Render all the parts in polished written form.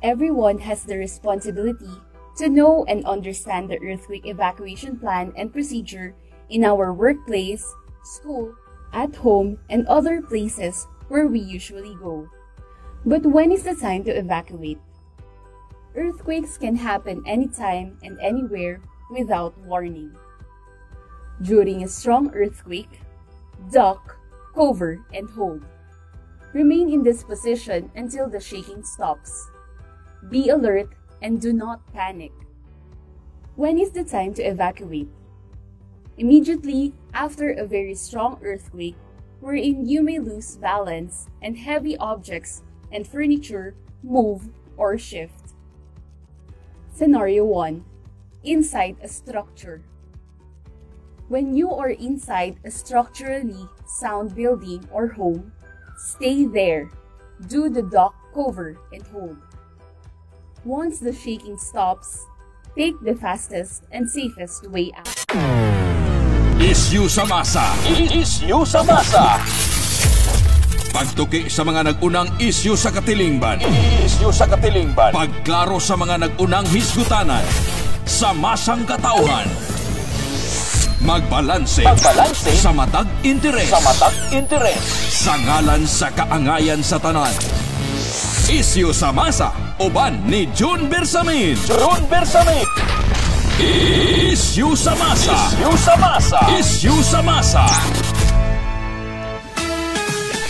Everyone has the responsibility to know and understand the earthquake evacuation plan and procedure in our workplace, school, at home, and other places where we usually go. But when is the time to evacuate? Earthquakes can happen anytime and anywhere without warning. During a strong earthquake, duck, cover, and hold. Remain in this position until the shaking stops. Be alert and do not panic. When is the time to evacuate? Immediately after a very strong earthquake, wherein you may lose balance and heavy objects and furniture move or shift. Scenario 1. Inside a structure. When you are inside a structurally sound building or home, stay there. Do the duck, cover, and hold. Once the shaking stops, take the fastest and safest way out. Isyu sa masa. Isyu sa masa. Pagtuki sa mga nag-unang isyu sa katilingban. Isyu sa katilingban. Pagklaro sa mga nag-unang hisgutanan. Sa masang katauhan. Magbalanse. Magbalanse. Sa matag interes. Sa matag interes. Sa ngalan sa kaangayan sa tanan. Isyu sa masa. Uban ni June Bersamin. June Bersamin. Isyu sa masa. Isyu sa masa. Isyu sa masa.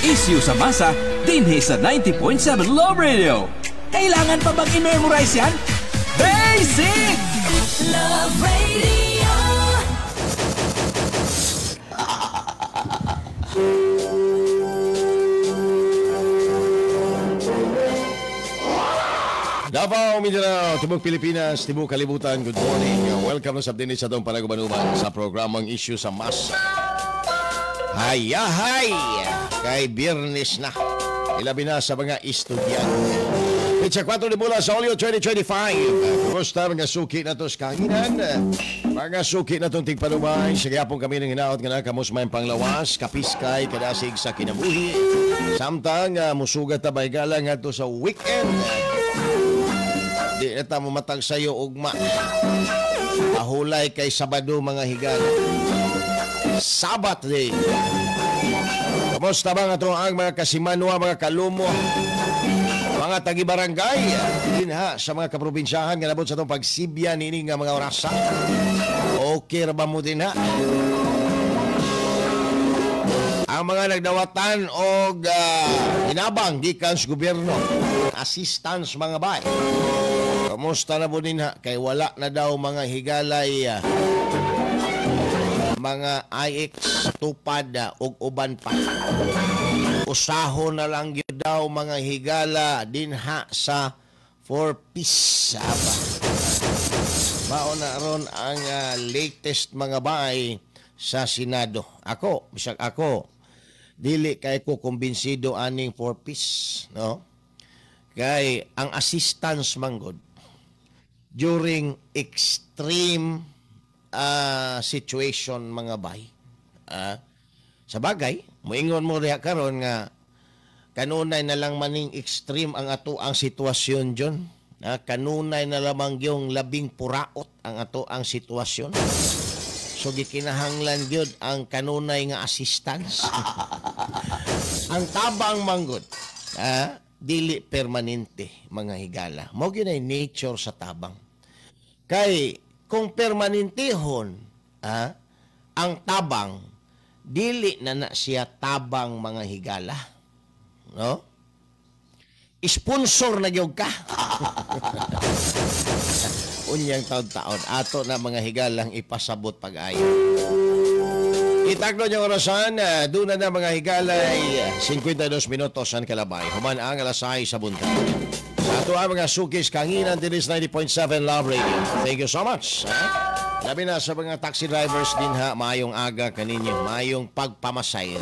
Isyu sa masa dinhi sa 90.7 Love Radio. Kailangan pa bang i-memorize yan? Basic! Love Radio. Davao, Mindanao, Tibok Pilipinas, Tibok Kalibutan, good morning. Welcome na sa dinhi sa atong panagubanuban sa programang Issue sa Masa. Hayahay! Kay Biyernes na. Ilabi na sa mga estudyante. Petsa 4 de Bula sa Olyo 2025. Kumusta mga suki na to sa kanginan? Mga suki na itong tigpanumay. Sige pong kami ng hinaot nga na kamos may panglawas, kapiskay, kadasig sa kinabuhi. Samtang musugat ta baygala ngadto sa weekend. Di na ta mamatag sayo ugma. Ahulay kay Sabado mga higala. Sabat day. Kamusta ba nga ito ang mga kasimanwa, mga kalumo, mga tagibarangay, dinha sa mga kaprobinsyahan nga nabot sa itong pagsibya niini nga mga orasa. Okay ra ba mo dinha? Ang mga nagdawatan og hinabang gikan sa gobyerno, assistance mga bay. Kamusta na po dinha? Kay wala na daw mga higalay, mga IX tupad ug uban pa. Usaho na lang gyud daw mga higala dinha sa 4 piece. Aba. Mao na ron ang latest mga bay sa Senado. Ako, bisag ako, dili kay ko kumbinsido aning 4 piece, no? Kay ang assistance manggod during extreme situation mga bay. Sa bagay, moingon mo diha karon nga kanunay na lang maning extreme ang ato ang sitwasyon John. Kanunay na lamang yung labing puraot ang ato ang sitwasyon. So gikinahanglan gyud ang kanunay nga assistance. Ang tabang manggod, dili permanente mga higala. Mao gyud ay nature sa tabang. Kay kung permanentehon ang tabang, dili na na siya tabang mga higala. No? Sponsor na gyud ka. Unyang taon-taon ato na mga higalang ipasabot pag-ayo. Itakdo niyong orasan, doon na mga higalay 52 minutos ang kalabay. Human ang alas 6 sa buntag. Sa ato ang mga sukis kanginan dinis 90.7 Love Radio. Thank you so much. Ha? Labi na sa mga taxi drivers din ha, maayong aga kaninyo, maayong pagpamasay.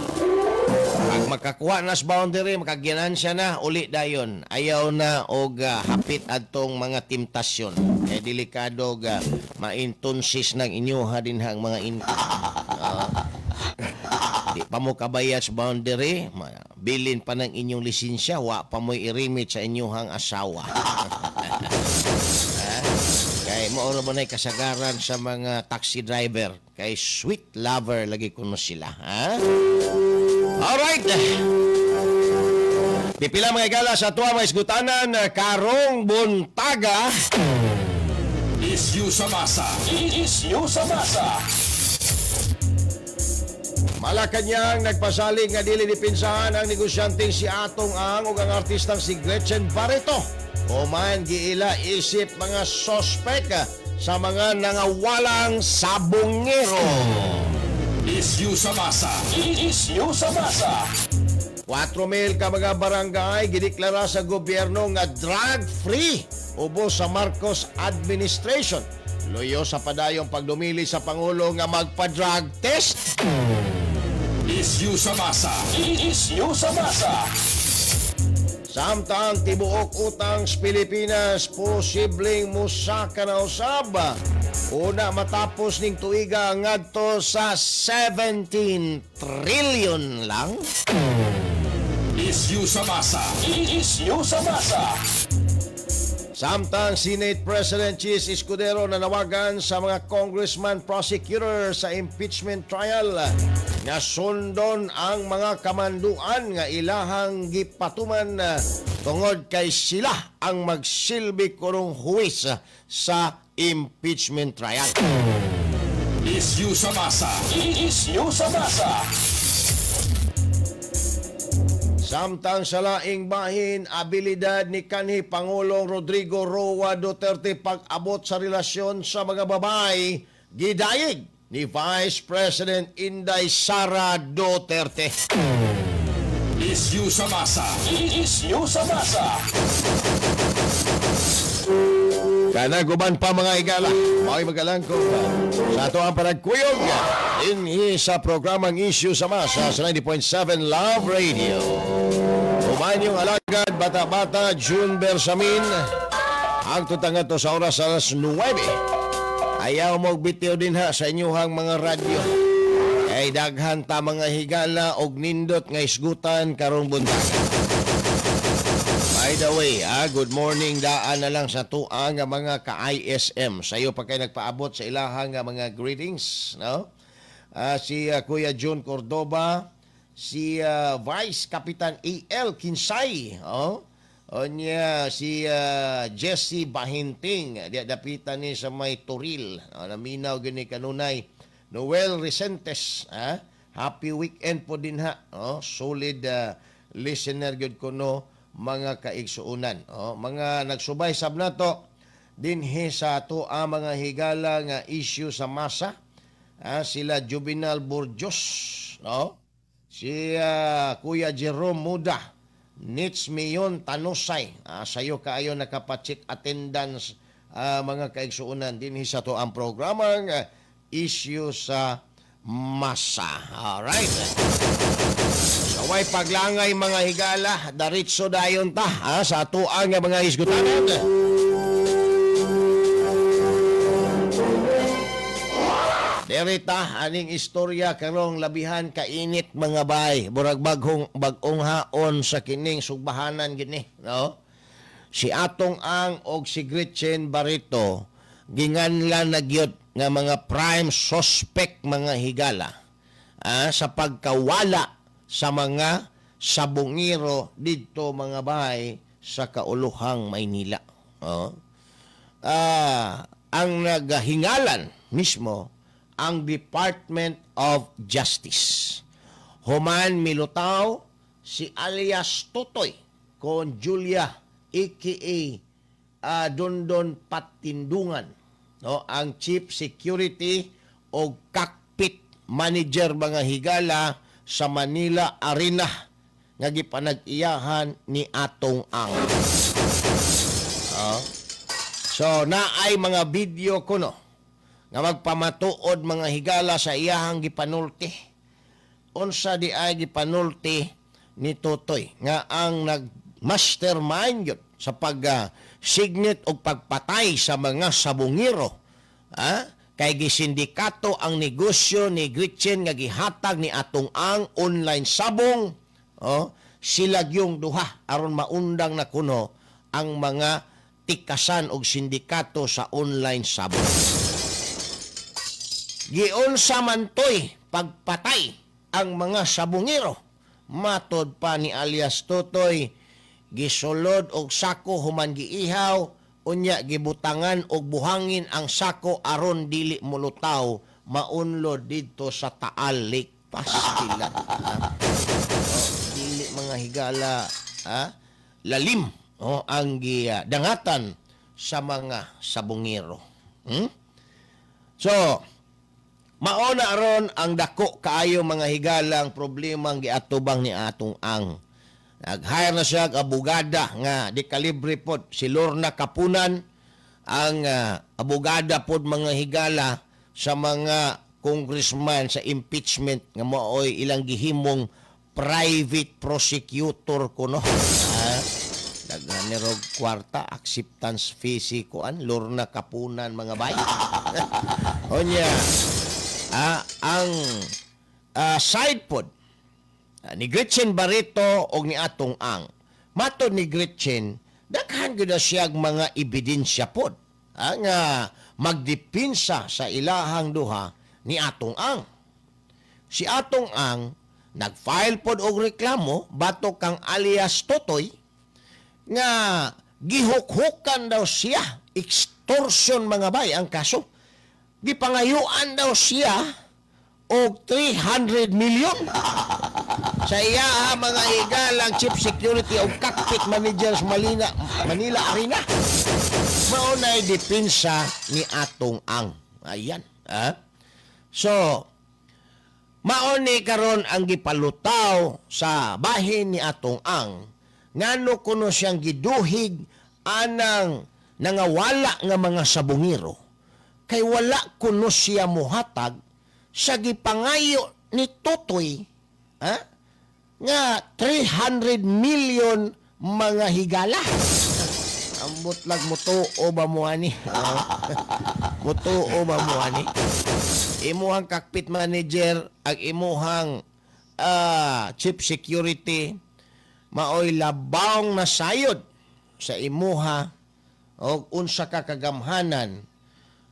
Pag makakuha na sa boundary, makaginansya na, uli dayon. Ayaw na og hapit adtong mga timtasyon. Kay delikado og maintonsis ng inyo ha din ha ang mga Di pa mo kabayad sa boundary, bilin pa ng inyong lisensya, wa pa mo'y irimit sa inyong asawa. Kay mao ra man ay kasagaran sa mga taxi driver, kay sweet lover lagi kuno sila, ha? Alright. Pipila, mga higala, sa tuwa mga isgutanan karong buntaga. Isyu sa masa. Isyu sa masa. Malacanang nagpasalig nga dili dipinsahan ang negosyanteng si Atong Ang ug ang artistang si Gretchen Barreto. Human giila isip mga sospek sa mga nangawalang sabongero. Isyu sa masa. Isyu sa masa. 4,000 ka mga barangay gideklara sa gobyerno nga drug-free ubos sa Marcos administration. Luyo sa padayong pagdumili sa Pangulo nga magpa-drug test. Isyu sa masa. Isyu sa masa. Samtang tibuok utang sa Pilipinas posibleng musaka na usab. Una matapos ning tuiga ngadto sa 17 trillion lang. Isyu sa masa. Isyu sa masa. Samtang Senate President Chiz Escudero nanawagan sa mga congressman prosecutor sa impeachment trial nga sundon ang mga kamanduan nga ilahang gipatuman tungod kay sila ang magsilbi kurong huwis sa impeachment trial. Isyu sa masa. Isyu sa masa. Samtang sa laing bahin, abilidad ni kanhi Pangulong Rodrigo Roa Duterte pag-abot sa relasyon sa mga babae, gidayeg ni Vice President Inday Sara Duterte. Isyu sa masa. Isyu sa masa. Kanaguban pa, mga higala, mao'y magalangkong sa ato ang panagkuyog dinhi sa programang Issue sa Masa sa 90.7 Love Radio. Uban yung alagad, bata-bata, June Bersamin. Ang tutang to sa oras alas 9. Ayaw mo bitiw din ha sa inyuhang mga radyo. Kay daghan ta, mga higala, og nindot nga isgutan karong buntaga. By the way, good morning daan na lang sa tuang nga mga ka-ISM. Sa iyo pa kay nagpaabot sa ilahang nga mga greetings, no? Si Kuya John Cordoba, si Vice Kapitan A.L. Kinsay, oh? Onya si Jesse Bahinting, di dapitan ni sa may Toril, oh, naminaw gini kanunay. Noel Resentes, ah, happy weekend po din ha. Oh, solid listener gyud kuno mga kaigsuonan. Oh, mga nagsubay sab nato dinhi sa ato ang mga higala nga issue sa masa. Sila Juvenal Burjos, no? Si Kuya Jerome Muda, Nits Mayon Tanusay. Sayo kaayo nakapacheck attendance, mga kaigsuonan, dinhi sa ato ang programang issue sa masa. Alright. So, way paglangay, mga higala, daritso dayon ta ha, sa atuang nga mga isgutanan. Derita aning istorya karong labihan kainit, mga bay, murag baghong bag-ong haon sa kining sugbahanan gini, no? Si Atong Ang og si Gretchen Barreto ginganlan na gyud nga mga prime suspect, mga higala, sa pagkawala sa mga sabongero didto, mga bay, sa kauluhang Maynila. Oh. Ang nagahingalan mismo ang Department of Justice. Human milutaw si alias Totoy kon Julia aka Dondon Patindungan, no, ang Chief Security o Cockpit Manager, mga higala, sa Manila Arena nga gipanag-iyahan ni Atong Ang. Oh. So naay mga video kuno nga magpamatuod, mga higala, sa iyahang gipanulti. Unsa di ay gipanulti ni Totoy nga ang nag-mastermind yun sa pag signit o pagpatay sa mga sabungero, ha? Kay gisindikato ang negosyo ni Gretchen nga gihatag ni Atong Ang online sabong, oh, sila yung duha aron maundang na kuno ang mga tikasan og sindikato sa online sabong. Giunsa man toy pagpatay ang mga sabungero? Matod pa ni alias Totoy, gisulod og sako human giihaw, unya gibutangan og buhangin ang sako aron dili mulutaw, maunlod didto sa Taal Lake. Pastilan. Ha? Oh, dili mga higala, ha? Lalim, oh, ang gidangatan sa mga sabungero. So, maona ron ang dako kaayo mga higalang problema ang giatubang ni atong Ang. Nag-hire na siya og abogada nga di kalibre pod, si Lorna Kapunan, ang abogada pod mga higala sa mga congressman sa impeachment nga maoy ilang gihimong private prosecutor kuno. Daghan ni rog kwarta, acceptance fee si kuan Lorna Kapunan mga bay. Onya, ang side pod ni Gretchen Barreto og ni Atong Ang. Matod ni Gretchen, daghan gyud na siyag mga ebidensya pod nga magdipinsa sa ilahang duha ni Atong Ang. Si Atong Ang nag-file pod og reklamo batok kang alias Totoy nga gihukhukan daw siya, extortion mga bay ang kaso. Gipangayuan daw siya og 300 million sa iya mga higalang chief security o cockpit managers Manila Arena. Mao na'y depensa ni Atong Ang. Ayan. Ha? So, mao ni karon ang gipalutaw sa bahin ni Atong Ang ngano kuno siyang giduhig anang nangawala nga mga sabungero kay wala kuno siya mohatag sa gipangayo ni Totoy, ha, nga 300 million mga higala. Ambot lang mutuo ba mo ani? Mutuo ba mo ani? Imuhang cockpit manager ang imuhang chief security maoy labawng nasayod sa imuha og unsa ka kagamhanan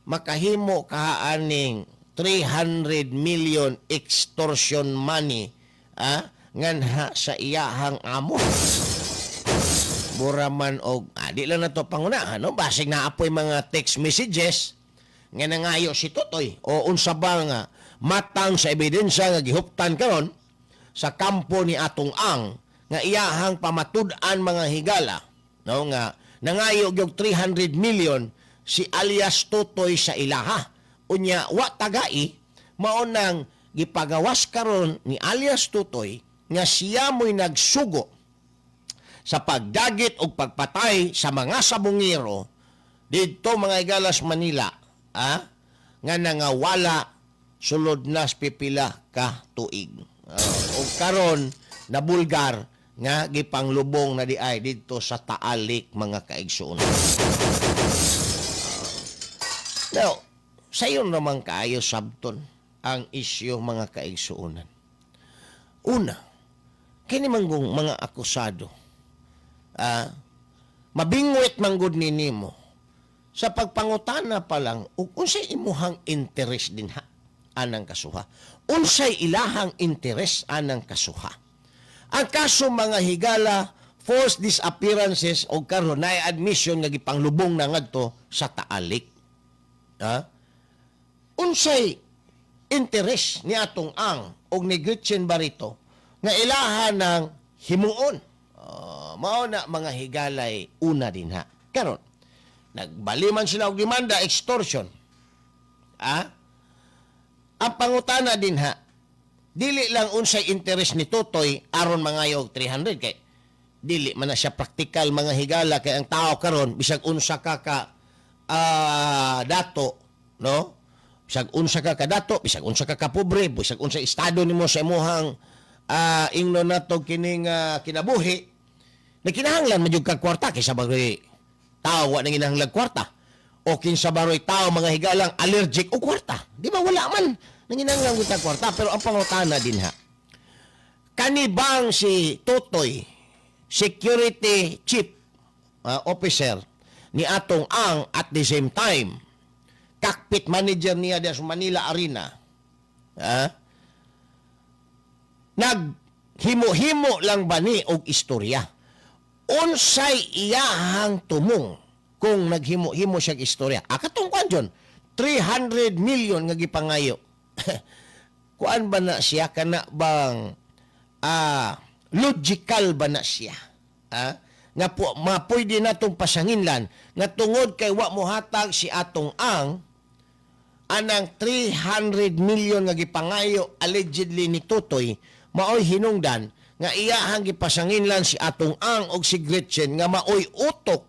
makahimo kaaning 300 million extortion money, nganha sa iyahang amo. Mura man og di lang na to pangunahan, no? Basig na apoy mga text messages nga nangayo si Totoy o unsa ba nga matang sa ebidensya nga gihuptan karon sa kampo ni Atong Ang nga iyahang pamatud-an mga higala, no, nga nangayo gyud 300 million si alias Totoy sa ilaha. Unya wa tagai, mao nang gipagawas karon ni alias Totoy nga siya mo'y nagsugo sa pagdagit og pagpatay sa mga sabungero didto mga higalas Manila, nga nangawala sulod nas pipila ka tuig. Og karon nabulgar nga gipanglubong na di ay didto sa Taal Lake mga kaigsoon. Now, sayon naman kaayo sabton ang isyu mga kaigsuonan. Una, kini manggong mga akusado, mabingwit manggod ni nimo sa pagpangutana pa lang ug unsay imuhang interes dinha anang kasuha. Unsay ilahang interes anang kasuha. Ang kaso mga higala, false disappearances o karon na admission nga gipanglubong na ngadto sa Taal Lake. Ha? Unsay interes ni Atong Ang og ni Gretchen Barreto nga ilahan ng himuon? Mao na mga higalay una din ha. Karon nagbaliman sila og demanda extortion. Ang pangutana din ha, dili lang unsay interes ni Totoy aron mangayo og 300 kay dili man na siya praktikal mga higala kay ang tao karon bisag unsa ka ka dato, no? Bisag unsa ka kadato, bisag unsa ka kapobre, bisag unsa estado nimo sa imuhang ingnon nato kining kinabuhi, nagkinahanglan man jud kag kwarta kaysa bagoy tao wa nanginahanglan kwarta o kinsa baroy tao mga higalang allergic og kwarta. Di ba wala man nanginahanglan gud kag kwarta? Pero ang pangutana din ha, kani bang si Totoy, security chief officer ni Atong Ang, at the same time cockpit manager niya diya sa Manila Arena, ha? Naghimo-himo lang ba ni og istorya? Unsay iyahang tumong kung naghimo-himo siya og istorya? Ah, katong kuan dyon, 300 million nga gipangayo. Kuan ba na siya, kana bang logical ba na siya? Ah? Nga po, mapwede na itong pasanginlan nga tungod kay wa mohatag si Atong Ang anang 300 million nga gipangayo allegedly ni Totoy, maoy hinungdan nga iyahang gipasanginlan si Atong Ang og si Gretchen nga maoy utok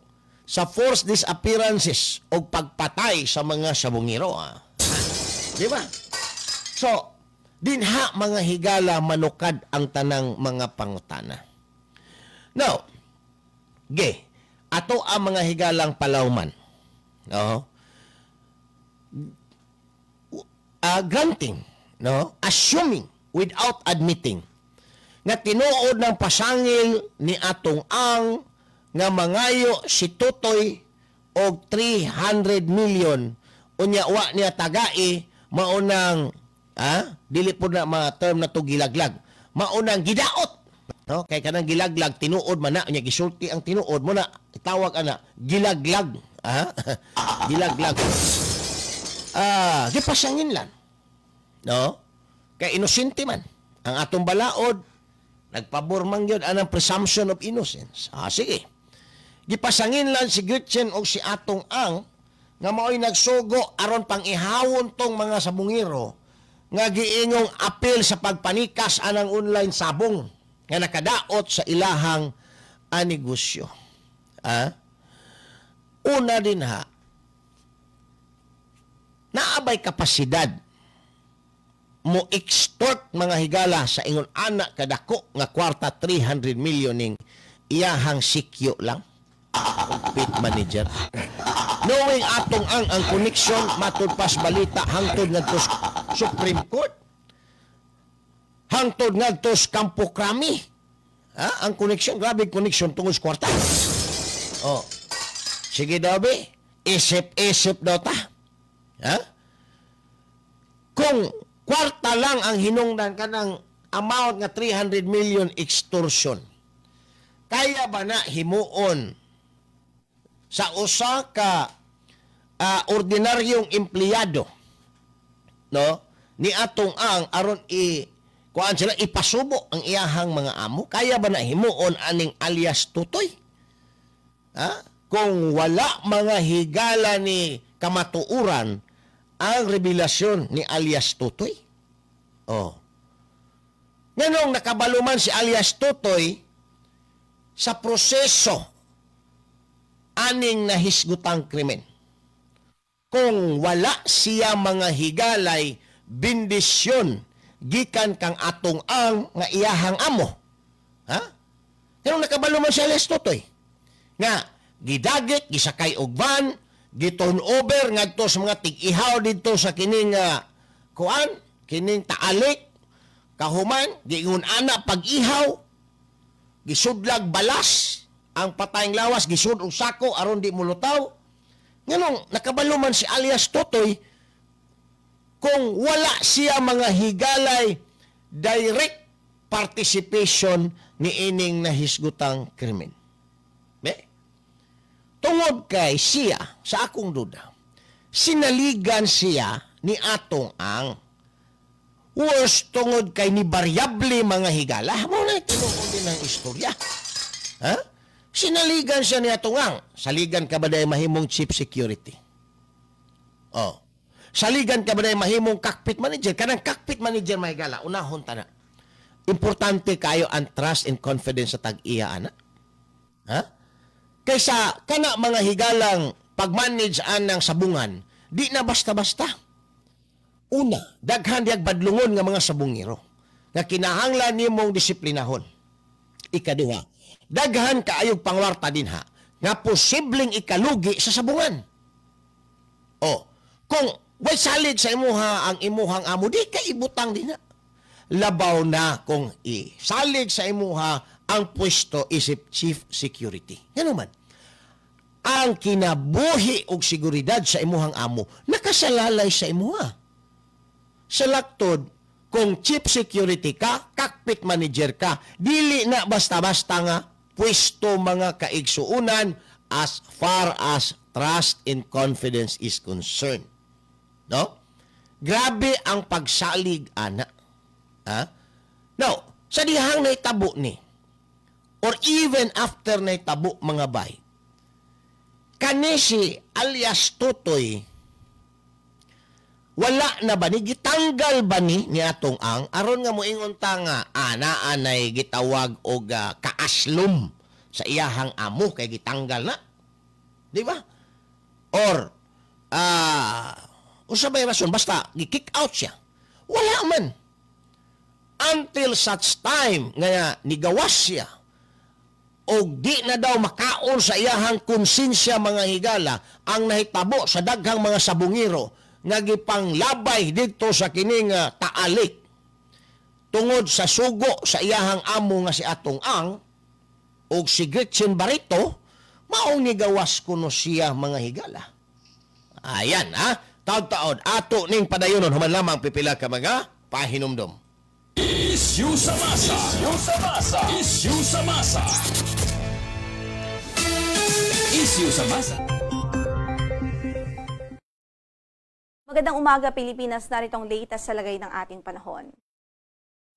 sa forced disappearances og pagpatay sa mga sabungero. Ah. Di ba? So, dinha mga higala manukad ang tanang mga pangutana. Now, ge, ato ang mga higalang palawman. No? Granting, no? Assuming without admitting nga tinuod ng pasangil ni Atong Ang nga mangayo si Totoy og 300 million, unya wa niya tagai, maunang dili po na ma term na to gilaglag, maunang gidaot, no? Kay kanang gilaglag tinuod man na, unya gisulti ang tinuod mo na tawag ana gilaglag, gilaglag, gipasangin lang, no? Kay inosente man ang atong balaod, nagpabor man gyud anang presumption of innocence. Sige, gipasangin lang si Gretchen og si Atong Ang nga maoy nagsugo aron pang-ihawon tong mga sabungero nga giingong apil sa pagpanikas anang online sabong nga nakadaot sa ilahang negosyo. Una din ha, naabay kapasidad mo extort mga higala sa ingon ana kadako nga kwarta 300 million ning iyahang sikyo lang pit manager, knowing Atong ang connection matud pas balita hangtod ngadto Supreme Court, hangtod ngadto Campo Crame, ha? Ang connection, grabe connection tungod sa kwarta. Oh, sige daw be, isip-isip daw ta, ha? Kung kwarta lang ang hinungdan kanang amount nga 300 million extortion, kaya ba na himuon sa usa ka ordinaryong empleyado, no, ni Atong Ang aron i kuan sila ipasubo ang iyahang mga amo? Kaya ba na himuon aning alias Totoy? Ha? Kung wala mga higala ni kamatuoran ang revelasyon ni alias Totoy. Oh. Nganong nakabaluman si alias Totoy sa proseso aning nahisgutang krimen? Kung wala siya mga higalay bendisyon gikan kang Atong Ang nga iyahang amo. Ha? Nganong nakabaluman si alias Totoy nga gidagit, gisakay og van, giturn over ngadto sa mga tig-ihaw didto sa kining kuan, kining taalik, kahuman giingon ana pag-ihaw, gisudlag balas ang patayng lawas, gisud og sako aron di mulutaw. Nganong nakabalo man si alias Totoy kung wala siya mga higalay direct participation ni ining nahisgutang krimen? Be? Tungod kay siya, sa akong duda, sinaligan siya ni Atong Ang. Worse, tungod kay ni variable mga higala, mo na tinuod din ang istorya. Ha? Sinaligan siya ni Atong Ang. Saligan ka ba dahil mahimong chief security? Oh. Saligan ka ba dahil mahimong cockpit manager? Kanang cockpit manager mga higala, unahon ta na. Importante kayo ang trust and confidence sa tag-iya, ana. Ha? Kaysa kana mga higalang pag-manage anang sabungan, di na basta-basta. Una, daghan diag badlungon nga mga sabungero nga kinahanglan nimong disiplinahon. Ikaduha, daghan kaayog pangwarta dinha nga posibleng ikalugi sa sabungan. O, kung way salig sa imuha ang imuhang amo, di ka ibutang dinha. Labaw na kung isalig sa imuha ang pwesto isip chief security. Ganun man. Ang kinabuhi og seguridad sa imuhang amo nakasalalay sa imuha. Sa laktod, kung chief security ka, cockpit manager ka, dili na basta-basta nga pwesto, mga kaigsuunan, as far as trust and confidence is concerned. No? Grabe ang pagsalig ana. Ha? Now, sa dihang naitabo ni, or even after naitabo, mga bay, kani si alias Totoy, wala na ba ni, gitanggal ba ni ni atong ang aron nga moingon ta nga ana anay gitawag og kaaslom sa iyahang amo kay gitanggal na, di ba? Or usa bay rason, basta gi-kick out siya? Wala man, until such time nga nigawas siya og di na daw makaon sa iyahang konsensya, mga higala, ang nahitabo sa daghang mga sabungero nga gipanglabay didto sa kining taalik tungod sa sugo sa iyahang amo nga si Atong Ang og si Gretchen Barretto, maong nigawas kuno siya, mga higala. Ayan ha, taod-taod ato ning padayonon human lamang pipila ka mga pahinumdom. Issue sa masa. Issue sa masa. Issue sa masa. Issue sa masa. Magandang umaga, Pilipinas, narito ang latest sa lagay ng ating panahon.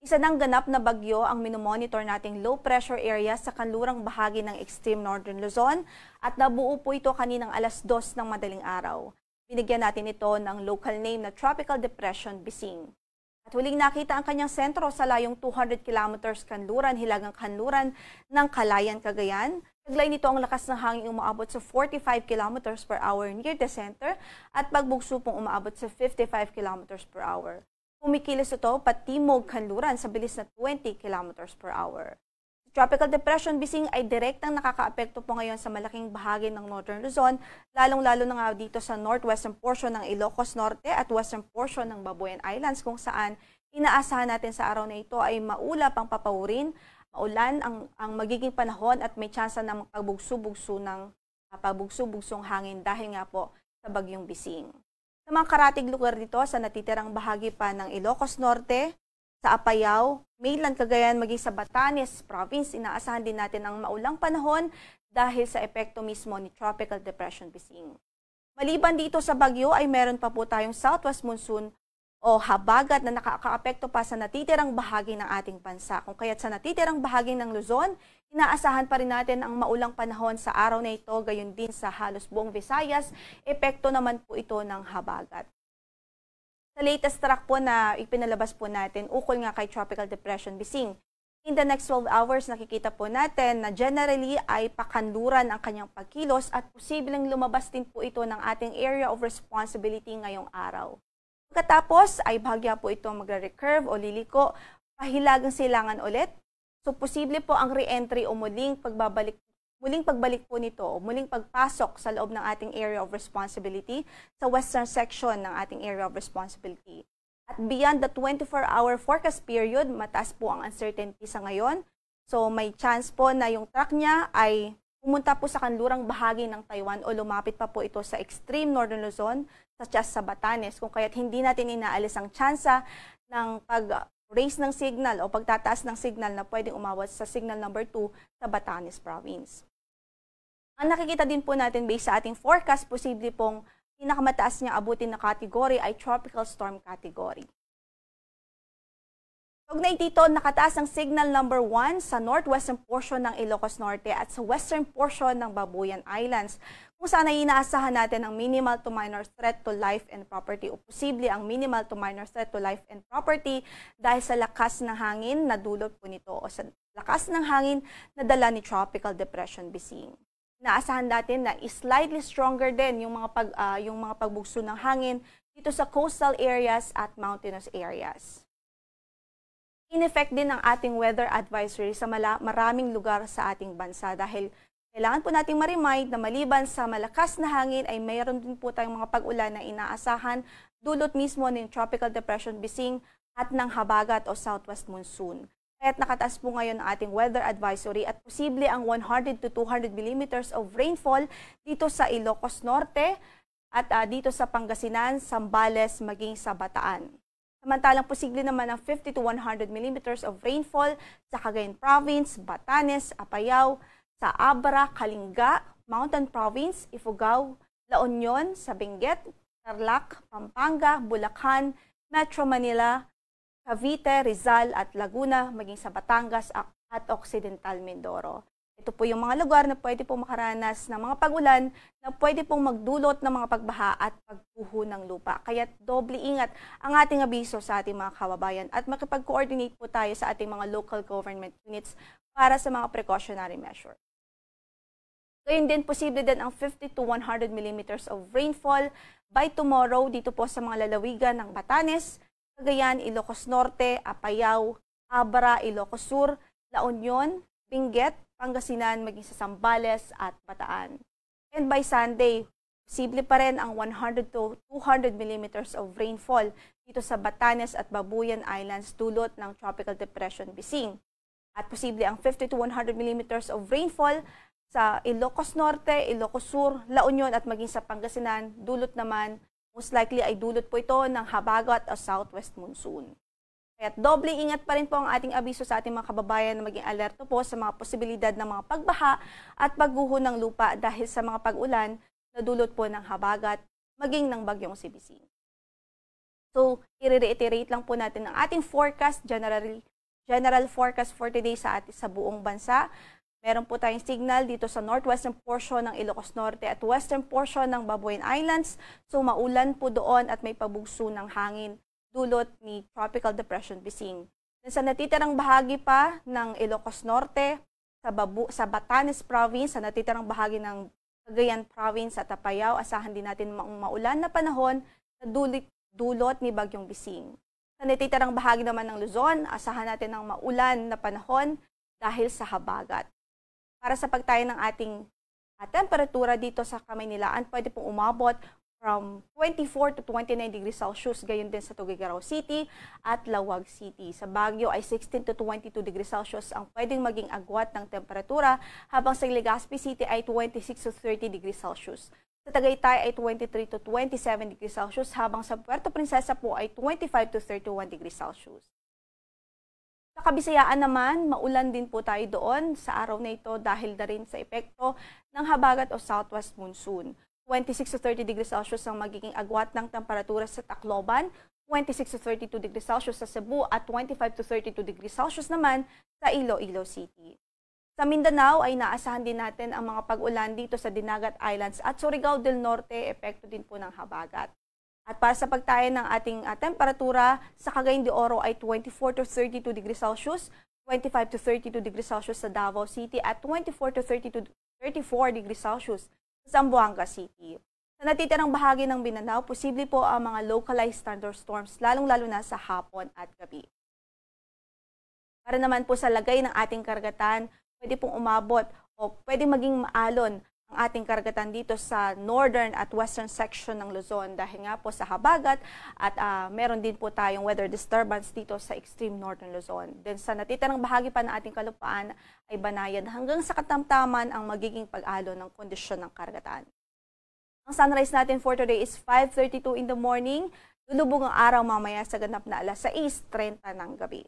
Isa ng ganap na bagyo ang minomonitor nating low pressure area sa kanlurang bahagi ng extreme northern Luzon at nabuo po ito kaninang alas 2 ng madaling araw. Binigyan natin ito ng local name na Tropical Depression Bising. At huling nakita ang kanyang sentro sa layong 200 kilometers kanluran, hilagang kanluran ng Calayan, Cagayan. Taglay nito ang lakas ng hangin umaabot sa 45 kilometers per hour near the center at pagbugso pong umaabot sa 55 kilometers per hour. Kumikilos ito patimog kanluran sa bilis na 20 kilometers per hour. Tropical Depression Bising ay direktang nakakaapekto po ngayon sa malaking bahagi ng Northern Luzon, lalong-lalo na nga dito sa northwestern portion ng Ilocos Norte at western portion ng Babuyan Islands, kung saan inaasahan natin sa araw na ito ay maulap ang papawurin, maulan ang magiging panahon at may tsansa ng pagbugso-bugsong hangin dahil nga po sa bagyong Bising. Sa mga karatig lugar dito sa natitirang bahagi pa ng Ilocos Norte, sa Apayao, Mainland Cagayan, maging sa Batanes Province, inaasahan din natin ang maulang panahon dahil sa epekto mismo ni Tropical Depression Bising. Maliban dito sa bagyo ay meron pa po tayong southwest monsoon o habagat na nakakaapekto pa sa natitirang bahagi ng ating bansa. Kung kaya't sa natitirang bahagi ng Luzon, inaasahan pa rin natin ang maulang panahon sa araw na ito, gayon din sa halos buong Visayas, epekto naman po ito ng habagat. Sa latest track po na ipinalabas po natin, ukol nga kay Tropical Depression Bising, in the next 12 hours, nakikita po natin na generally ay pakanluran ang kanyang pagkilos at posibleng lumabas din po ito ng ating area of responsibility ngayong araw. Pagkatapos ay bahagya po ito magre-recurve o liliko, pahilagang silangan ulit. So posible po ang re-entry o muling pagbalik po nito o muling pagpasok sa loob ng ating area of responsibility sa western section ng ating area of responsibility. At beyond the 24-hour forecast period, mataas po ang uncertainty sa ngayon. So may chance po na yung track niya ay pumunta po sa kanlurang bahagi ng Taiwan o lumapit pa po ito sa extreme northern Luzon, such as sa Batanes. Kung kaya't hindi natin inaalis ang tsansa ng pag-raise ng signal o pagtataas ng signal na pwedeng umabot sa signal number 2 sa Batanes Province. Ang nakikita din po natin based sa ating forecast, posible pong pinakamataas niya abutin na category ay tropical storm category. Kaugnay dito, nakataas ang signal number 1 sa northwestern portion ng Ilocos Norte at sa western portion ng Babuyan Islands, kung saan ay inaasahan natin ang minimal to minor threat to life and property o posible ang minimal to minor threat to life and property dahil sa lakas ng hangin na dulot po nito o sa lakas ng hangin na dala ni Tropical Depression Bising. Inaasahan natin na slightly stronger din yung mga pagbugso ng hangin dito sa coastal areas at mountainous areas. In effect din ang ating weather advisory sa maraming lugar sa ating bansa dahil kailangan po nating ma-remind na maliban sa malakas na hangin ay mayroon din po tayong mga pag-ulan na inaasahan dulot mismo ng Tropical Depression Bising at ng habagat o southwest monsoon. Kaya't nakataas po ngayon ang ating weather advisory at posible ang 100 to 200 millimeters of rainfall dito sa Ilocos Norte at dito sa Pangasinan, Zambales, maging sa Bataan. Samantalang posible naman ang 50 to 100 millimeters of rainfall sa Cagayan Province, Batanes, Apayao, sa Abra, Kalinga, Mountain Province, Ifugao, La Union, sa Benguet, Tarlac, Pampanga, Bulacan, Metro Manila, Cavite, Rizal at Laguna, maging sa Batangas at Occidental Mindoro. Ito po yung mga lugar na pwede pong makaranas ng mga pag-ulan na pwede pong magdulot ng mga pagbaha at pagguho ng lupa. Kaya doble ingat ang ating abiso sa ating mga kababayan at makipag-coordinate po tayo sa ating mga local government units para sa mga precautionary measure. Gayun din, posible din ang 50 to 100 millimeters of rainfall by tomorrow dito po sa mga lalawigan ng Batanes, Cagayan, Ilocos Norte, Apayao, Abra, Ilocos Sur, La Union, Benguet, Pangasinan, maging sa Zambales at Bataan. And by Sunday, posible pa rin ang 100 to 200 millimeters of rainfall dito sa Batanes at Babuyan Islands dulot ng Tropical Depression Bising. At posible ang 50 to 100 millimeters of rainfall sa Ilocos Norte, Ilocos Sur, La Union at maging sa Pangasinan, dulot naman, most likely ay dulot po ito ng habagat o southwest monsoon. Kaya't doble ingat pa rin po ang ating abiso sa ating mga kababayan na maging alerto po sa mga posibilidad ng mga pagbaha at pagguho ng lupa dahil sa mga pag-ulan na dulot po ng habagat maging ng bagyong si Bising. So, i-reiterate lang po natin ang ating forecast, general forecast for today sa buong bansa. Meron po tayong signal dito sa northwestern portion ng Ilocos Norte at western portion ng Babuyan Islands. So maulan po doon at may pabugso ng hangin dulot ni Tropical Depression Bising. Sa natitirang bahagi pa ng Ilocos Norte, sa Batanes Province, sa natitirang bahagi ng Cagayan Province at Apayao, asahan din natin maulan na panahon na dulot ni Bagyong Bising. Sa natitirang bahagi naman ng Luzon, asahan natin ang maulan na panahon dahil sa habagat. Para sa pagtayo ng ating temperatura dito sa Kamaynilaan, pwede pong umabot from 24 to 29 degrees Celsius, gayon din sa Tuguegarao City at Laoag City. Sa Baguio ay 16 to 22 degrees Celsius ang pwedeng maging agwat ng temperatura, habang sa Legazpi City ay 26 to 30 degrees Celsius. Sa Tagaytay ay 23 to 27 degrees Celsius, habang sa Puerto Princesa po ay 25 to 31 degrees Celsius. Sa Kabisayaan naman, maulan din po tayo doon sa araw na ito dahil na rin sa epekto ng habagat o southwest monsoon. 26 to 30 degrees Celsius ang magiging agwat ng temperatura sa Tacloban, 26 to 32 degrees Celsius sa Cebu at 25 to 32 degrees Celsius naman sa Iloilo City. Sa Mindanao ay naasahan din natin ang mga pag-ulan dito sa Dinagat Islands at Surigao del Norte, epekto din po ng habagat. At para sa pagtayo ng ating temperatura, sa Cagayan de Oro ay 24 to 32 degrees Celsius, 25 to 32 degrees Celsius sa Davao City at 24 to 34 degrees Celsius sa Zamboanga City. Sa natitirang bahagi ng Mindanao, posible po ang mga localized thunderstorms, lalong-lalo na sa hapon at gabi. Para naman po sa lagay ng ating karagatan, pwede pong umabot o pwede maging maalon ang ating karagatan dito sa northern at western section ng Luzon dahil nga po sa habagat at meron din po tayong weather disturbance dito sa extreme northern Luzon. Then sa natitirang bahagi pa ng ating kalupaan ay banayad hanggang sa katamtaman ang magiging pag-alon ng kondisyon ng karagatan. Ang sunrise natin for today is 5:32 in the morning. Lulubog ang araw mamaya sa ganap na alas 6:30 ng gabi.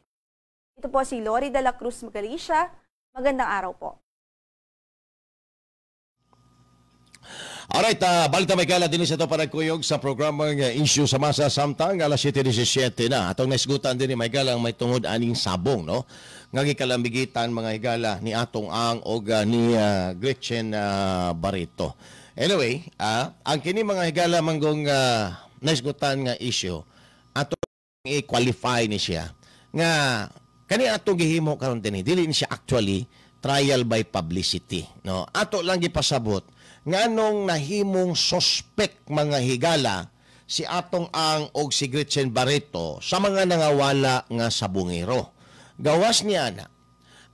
Ito po si Lori de la Cruz Galicia. Magandang araw po. Alright, balita may gala din sa ito para kuyog sa programang Issue sa Masa samtang alas 7:17 na. Atong naisgutan din ni may gala ang may tungod aning sabong, no? Nga gikalamigitan mga higala ni Atong Ang og ni Gretchen Barreto. Anyway, ang kini mga higala manggong naisgutan nga issue, atong i-qualify ni siya nga kani atong gihimo karon dinhi, dili ni siya actually trial by publicity, no? Ato lang gipasabot nganong nahimong suspect mga higala si Atong Ang og si Gretchen Barreto sa mga nangawala nga sabungero. Gawas niya na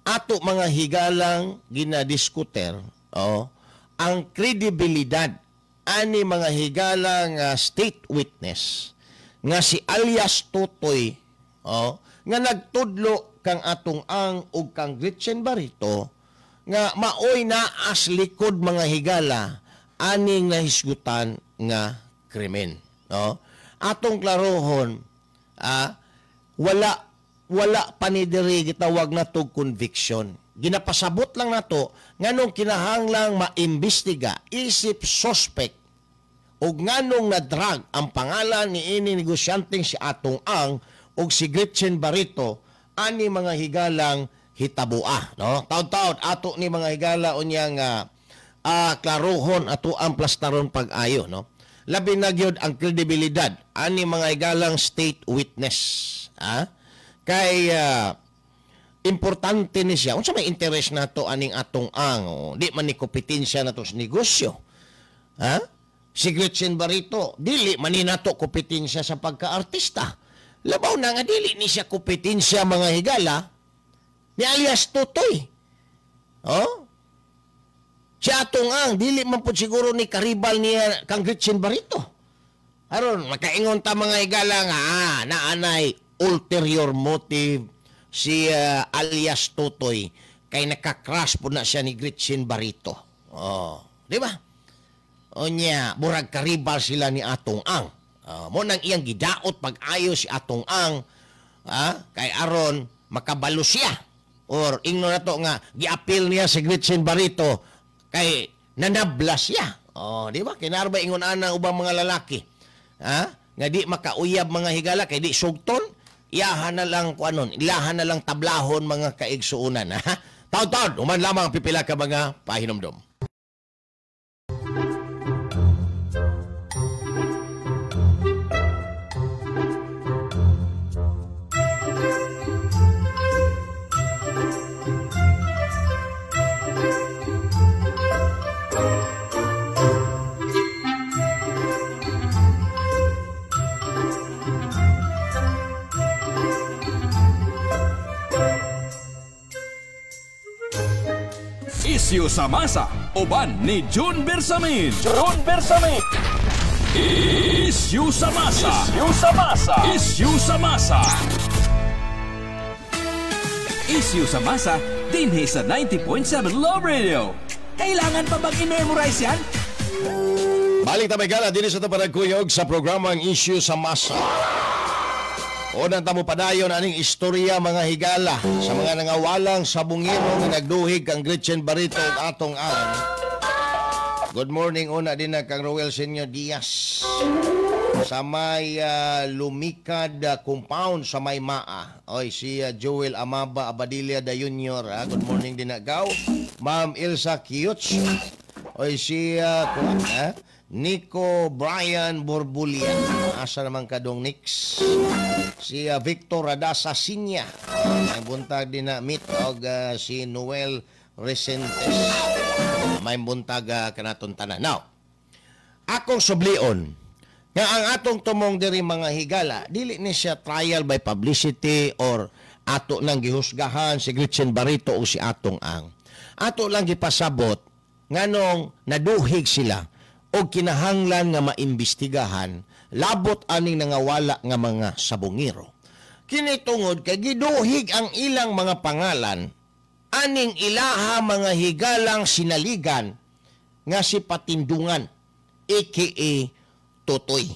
ato mga higalang ginadiskuter, oh, ang kredibilidad ani mga higalang state witness nga si alias Totoy, oh, nga nagtudlo kang Atong Ang ug kang Gretchen Barito nga maoy naas likod mga higala aning nahisgutan nga krimen, no? Atong klarohon, wala pa ni diri gitawag nato conviction. Ginapasabot lang nato nganong kinahanglang maimbestiga isip suspect ug nganong nadrag ang pangalan ni ini negosyanteng si Atong Ang ug si Gretchen Barito ani mga higalang hitabua, no? Taud-taud ato ni mga higala unyang klarohon ato ang plastaron pag-ayo, no? Labi na gyud ang kredibilidad ani mga higalang state witness, ah? Kay importante ni siya. Unsa may interest nato aning Atong Ang? Oh, di man ni kompetensya nato sa negosyo. Ha? Si Gretchen Barito, dili man ni nato kompetensya sa pagka-artista. Labaw na nga dili ni siya kompetensya mga higala ni alias Totoy. Oh? Si Atong Ang, dili man pud siguro ni karibal niya kang Gretchen Barito. Aron, makaingon ta mga higala nga, naanay ulterior motive si alias Totoy kay nakakrash po na siya ni Gretchen Barito. Oh, di ba? Onya, murag karibal sila ni Atong Ang. Mo nang iyang gidaot pag-ayo si Atong Ang, kay aron makabalo siya. Or ingno na to nga giapil niya si Gretchen Barito kay nanabla siya. Oh, di ba? Kinarba ingon ana ubang mga lalaki. Ha? Nga di makauyab mga higala kay di sugton, iyahan na lang kuanon, ilahan na lang tablahon mga kaigsuonan, ha? Taud-taud, human lamang ang pipila ka mga pahinomdom. Isyu sa masa, uban ni June Bersamin. June Bersamin. Isyu sa masa. Isyu sa masa. Isyu sa masa. Isyu sa masa, dinhi sa 90.7 Love Radio. Kailangan pa bang i-memorize yan? Balik ta may gala dinhi sa Taparagkuyog sa programang Isyu sa Masa. Unang tamo padayon aning istorya mga higala sa mga nangawalang sabungero nga nagduhig kang Gretchen Barito ug Atong Ang. Good morning una din na kang Roel Senyor Diaz sa may Lumikad compound sa may Maa. Oy, si Joel Amaba Abadilla da Junior. Good morning din na gaw. Ma'am Ilsa Kiyotz. Oy, si Nico Brian Borbulia. Asa naman kadong Nix. Si Victor Radasa Sinya. May buntag din na meet og si Noel Resentes. May buntag kanaton tanan. Now, akong sublion nga ang atong tumong diri mga higala, dili ni siya trial by publicity or ato nang gihusgahan si Gretchen Barito o si Atong Ang. Ato lang gipasabot nganong naduhig sila o kinahanglan nga maimbestigahan labot aning nangawala nga mga sabungero. Kini tungod kay giduhig ang ilang mga pangalan aning ilaha mga higalang sinaligan nga si Patindungan aka Totoy,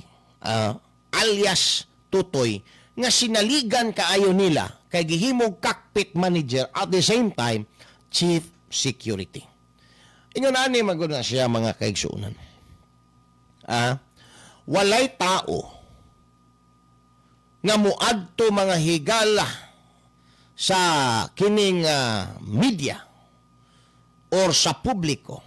alias Totoy, nga sinaligan kaayo nila kay gihimog cockpit manager at the same time chief security. Ingon ani magud na siya mga kaigsuonan. Walay tao nga muadto mga higala sa kining media or sa publiko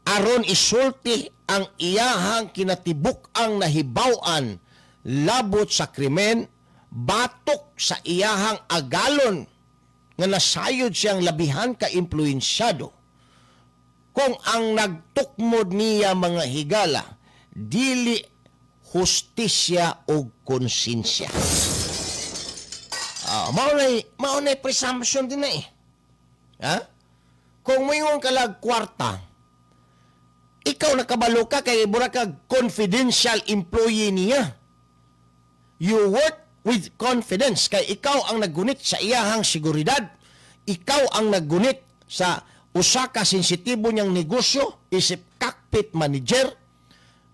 aron isulti ang iyahang kinatibuk-ang nahibaw-an labot sa krimen batok sa iyahang agalon nga nasayod siyang labihan ka impluensyado kung ang nagtukmod niya mga higala dili hustisya o konsensya. Maunay presumption din na eh. Ha? Kung moingon ka lag kwarta, ikaw nakabalo ka kay mura ka confidential employee niya. You work With confidence kay ikaw ang naggunit sa iyahang seguridad, ikaw ang naggunit sa usa ka sensitibo niyang negosyo isip cockpit manager.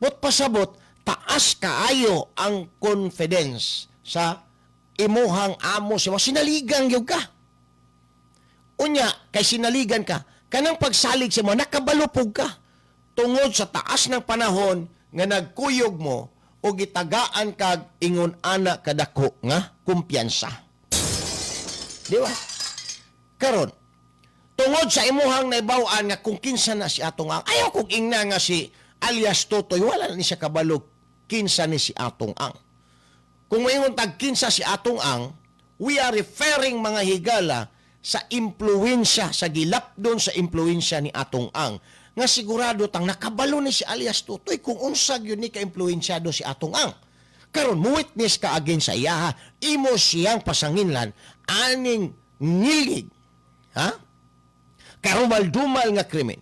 But pasabot, taas kaayo ang confidence sa imuhang amo sa sinaligan gyud ka. Unya kay sinaligan ka, kanang pagsalig sa mo, nakabalupog ka tungod sa taas ng panahon nga nagkuyog mo o gitagaan kag ingon ana kadako nga kumpiyansa. Di ba? Karon, tungod sa imuhang naibaw-an nga kung kinsa na si Atong Ang, ayaw kong ingna nga si alias Totoy, wala na ni siya kabalog kinsa ni si Atong Ang. Kung maingon tag kinsa si Atong Ang, we are referring, mga higala, sa impluensya, sa gilapdon sa impluensya ni Atong Ang nga sigurado tang nakabalo ni si alias Totoy kung unsa gyud ni ka-impluensyado si Atong Ang. Karon mo witness ka against sa iyaha, imo siyang pasanginlan aning ngilig, ha? Karumal-dumal nga krimen.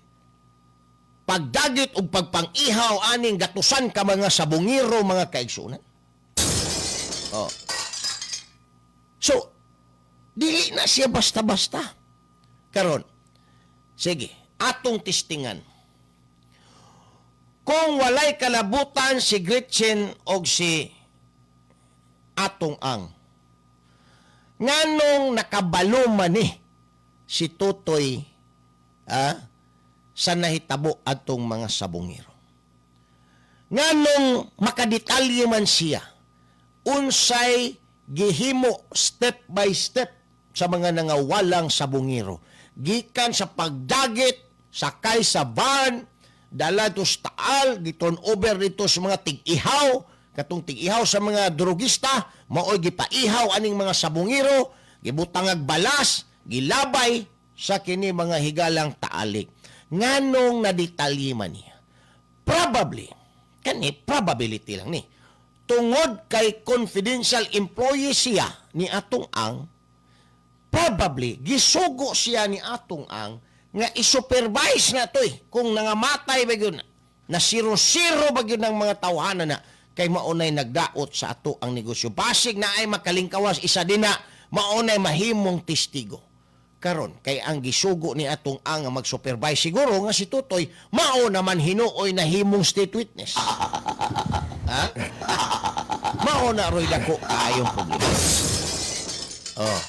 Pagdagit og pagpang-ihaw aning gatusan ka mga sabungiro, mga kaigsunan. Oh. So, dili na siya basta-basta. Karon, sige, atong testingan. Kung walay kalabutan si Gretchen og si Atong Ang, nganong nakabalo man ni si Totoy sa nahitabo atong mga sabungero? Nganong makadetalye man siya unsay gihimo step by step sa mga nangawalang sabungero, gikan sa pagdagit, sakay sa van, dala to sa Taal, giturn over dito sa mga tig-ihaw, katong tig-ihaw sa mga drogista, maoy gipaihaw aning mga sabungero, gibutangag balas, gilabay sa kini, mga higalang, Taal Lake? Nganong nadetalye man niya? Probably, kani probability lang ni, tungod kay confidential employee siya ni Atong Ang, probably gisugo siya ni Atong Ang nga i-supervise na to eh, kung nangamatay ba yun na zero-zero ba yun ng mga tawhana na kay maunay nagdaot sa ato ang negosyo. Basig na ay makalingkawas isa din na maunay mahimong testigo. Karon kay ang gisugo ni Atong Ang nga mag-supervise siguro nga si Totoy, mao naman hinuoy na himong state witness. Ha? Mao na roy dako kaayong problema. Oh.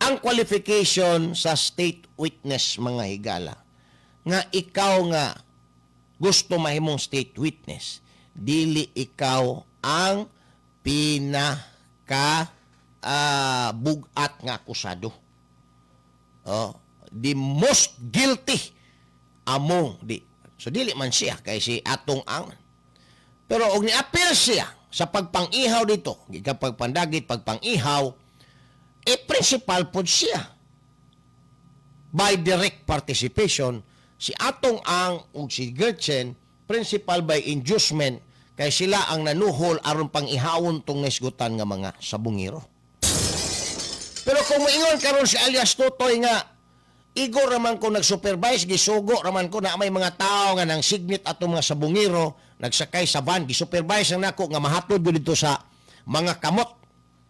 Ang qualification sa state witness, mga higala, nga ikaw nga gusto mahimong state witness, dili ikaw ang pinaka bugat nga akusado. Oh, the most guilty among di. So dili man siya kay si Atong Ang. Pero og ni-appeal siya sa pagpang-ihaw dito, gikan pagpandagit, pagpang-ihaw, eh principal pod siya. By direct participation, si Atong Ang ug si Gretchen, principal by inducement kay sila ang nanuhol aron pang-ihawon tong naisgutan nga mga sabungero. Pero kung moingon karon si alias Totoy nga igo raman ko nag-supervise, gisugo raman ko na may mga tao nga nang signit atong mga sabungero, nagsakay sa van, gisupervise ang nako nga mahatod gyud dito sa mga kamot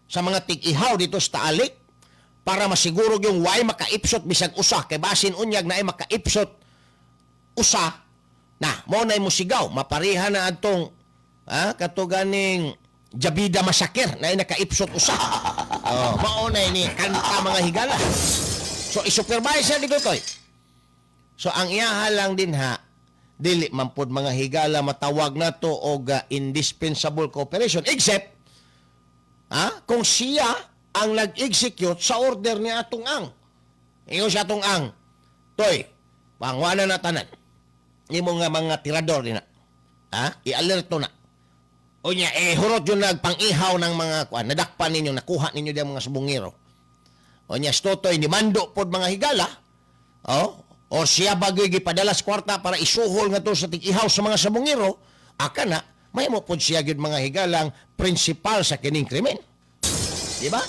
sa mga tig-ihaw dito sa Taal Lake para masiguro yung way makaipsot bisag usa, kay basin unyag na ay makaipsot usa na mo na mo sigaw mapareha na atong kato ganing Jabidah Massacre na ay nakaipsot usa. Oh, mao na ni kanta, mga higala. So i-supervise dito toy. So ang iyaha lang din ha, dili man pod, mga higala, matawag na to og indispensable cooperation except kung siya ang nag-execute sa order ni Atong Ang. Ingon siya Atong Ang, "Toy, pangwana na tanan. Imo nga mga tirador din na. Ha? I-alerto na. Unya, eh, hurot yung nagpang-ihaw ng mga kuan, nadakpan ninyo, nakuha ninyo diyan mga sabungero." Unya, Totoy, ni mando pod, mga higala. Oh, o siya bagoy gipadala sa kwarta para isuhol nga to sa tig-ihaw sa mga sabungero, aka na, may mo pod siya gyud, mga higalang, principal sa kining krimen. Di ba?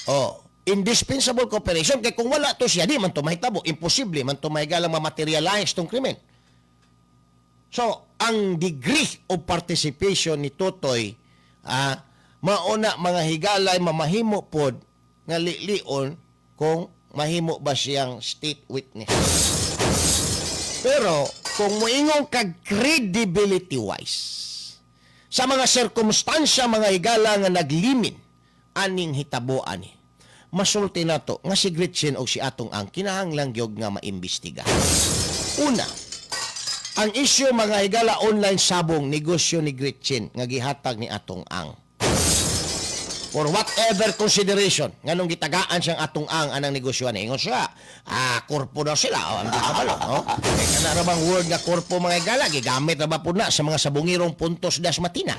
Oh, indispensable cooperation kay kung wala to siya, di man to mahitabo, imposible man to mahigalang ma-materialize tong krimen. So, ang degree of participation ni Totoy Mauna mga higalay mamahimo pod nga lilion kung mahimo ba siyang state witness. Pero kung moingon kag credibility wise sa mga sirkumstansya, mga higala, nga naglimin aning hitabo ani, masulti nato nga si Gretchen o si Atong Ang kinahanglang gyud nga maimbestiga. Una, ang isyu, mga higala, online sabong negosyo ni Gretchen nga gihatag ni Atong Ang. For whatever consideration, nganong gitagaan siyang Atong Ang anang negosyo ani, ingon siya, korpo daw sila, oh, ang kabalo, no? Kay kana ra bang word nga korpo, mga higala, gigamit ra ba pud na sa mga sabungirong puntos das matina?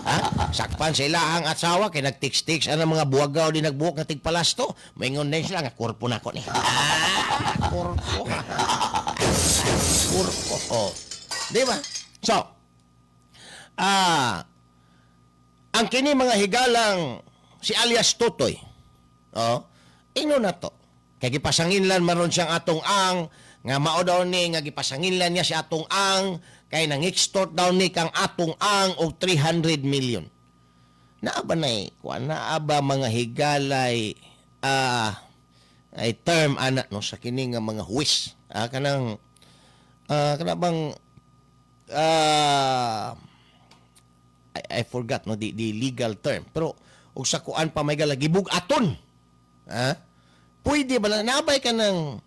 Ha? Sakpan sa ilahang asawa kay nagtiks-tiks ang mga buwagaw di nagbuok nga tigpalasto, maingon din sila nga korpo na ko ni. Ah, korpo. Korpo. Oh. Di ba? So, ang kini, mga higalang, si alias Totoy, oh, ingno na to. Kay gipasanginlan maron siyang Atong Ang, nga mao daw ni nga gipasanginlan niya si Atong Ang kay nang extort daw ni kang Atong Ang og 300 million. Naa ba nay kuan, naa ba, mga higalay, ay term ana no sa kini nga mga huwis, kanang kana bang I forgot no the legal term, pero og sa kuan pa may gala gibug-aton, pwede ba na nabay ka ng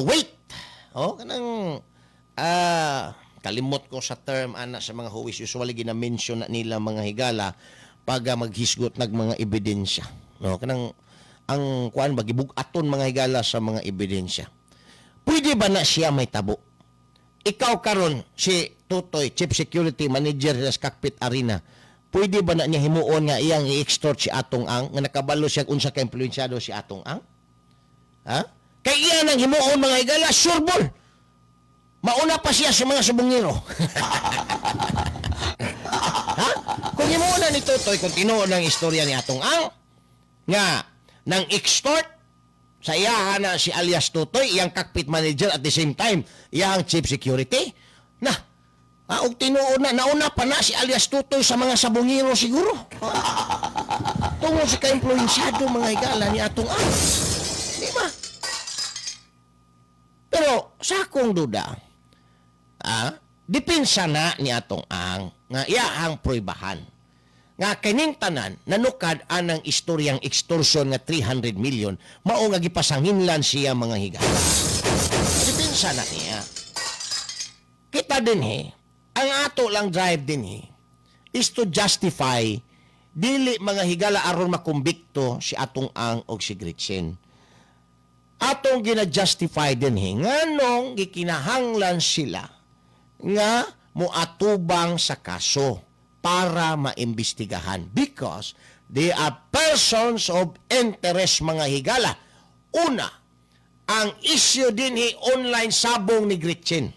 wait, oh, kanang kalimot ko sa term ana sa mga huwis. Usually gina-mention na nila, mga higala, pag maghisgot nag mga ebidensya no, kanang ang kuan ba, gibug-aton, mga higala, sa mga ebidensya. Pwede ba na siya may tabo? Ikaw karon si Totoy, Chief Security Manager sa Cockpit Arena, pwede ba na niya himuon nga iyang i-extort si Atong Ang nga nakabalo siya unsa ka impluensyado si Atong Ang? Ha? Kay iya nang himuon, mga higala, sure ball. Mauna pa siya sa mga sabungero. Ha? Kung himuon na ni Totoy, kung tinuod ang istorya ni Atong Ang, nga nang extort sa iyaha na si alias Totoy, iyang cockpit manager, at the same time, iyang chief security, na, og tinuod na, nauna pa na si alias Totoy sa mga sabungero siguro. Tungod sa ka-impluensyado, mga higala, ni Atong Ang. Di ba? Pero sa akong duda, depensa na ni Atong Ang nga iyahang pruibahan nga kining tanan nanukad anang istoryang extortion nga 300 million mao nga gipasanginlan siya, mga higala. Depensa na niya. Kita dinhi, ang ato lang drive dinhi is to justify, dili, mga higala, aron makumbikto si Atong Ang og si Gretchen. Atong gina-justify dinhi nganong gikinahanglan sila nga moatubang sa kaso para maimbestigahan because they are persons of interest, mga higala. Una, ang issue dinhi online sabong ni Gretchen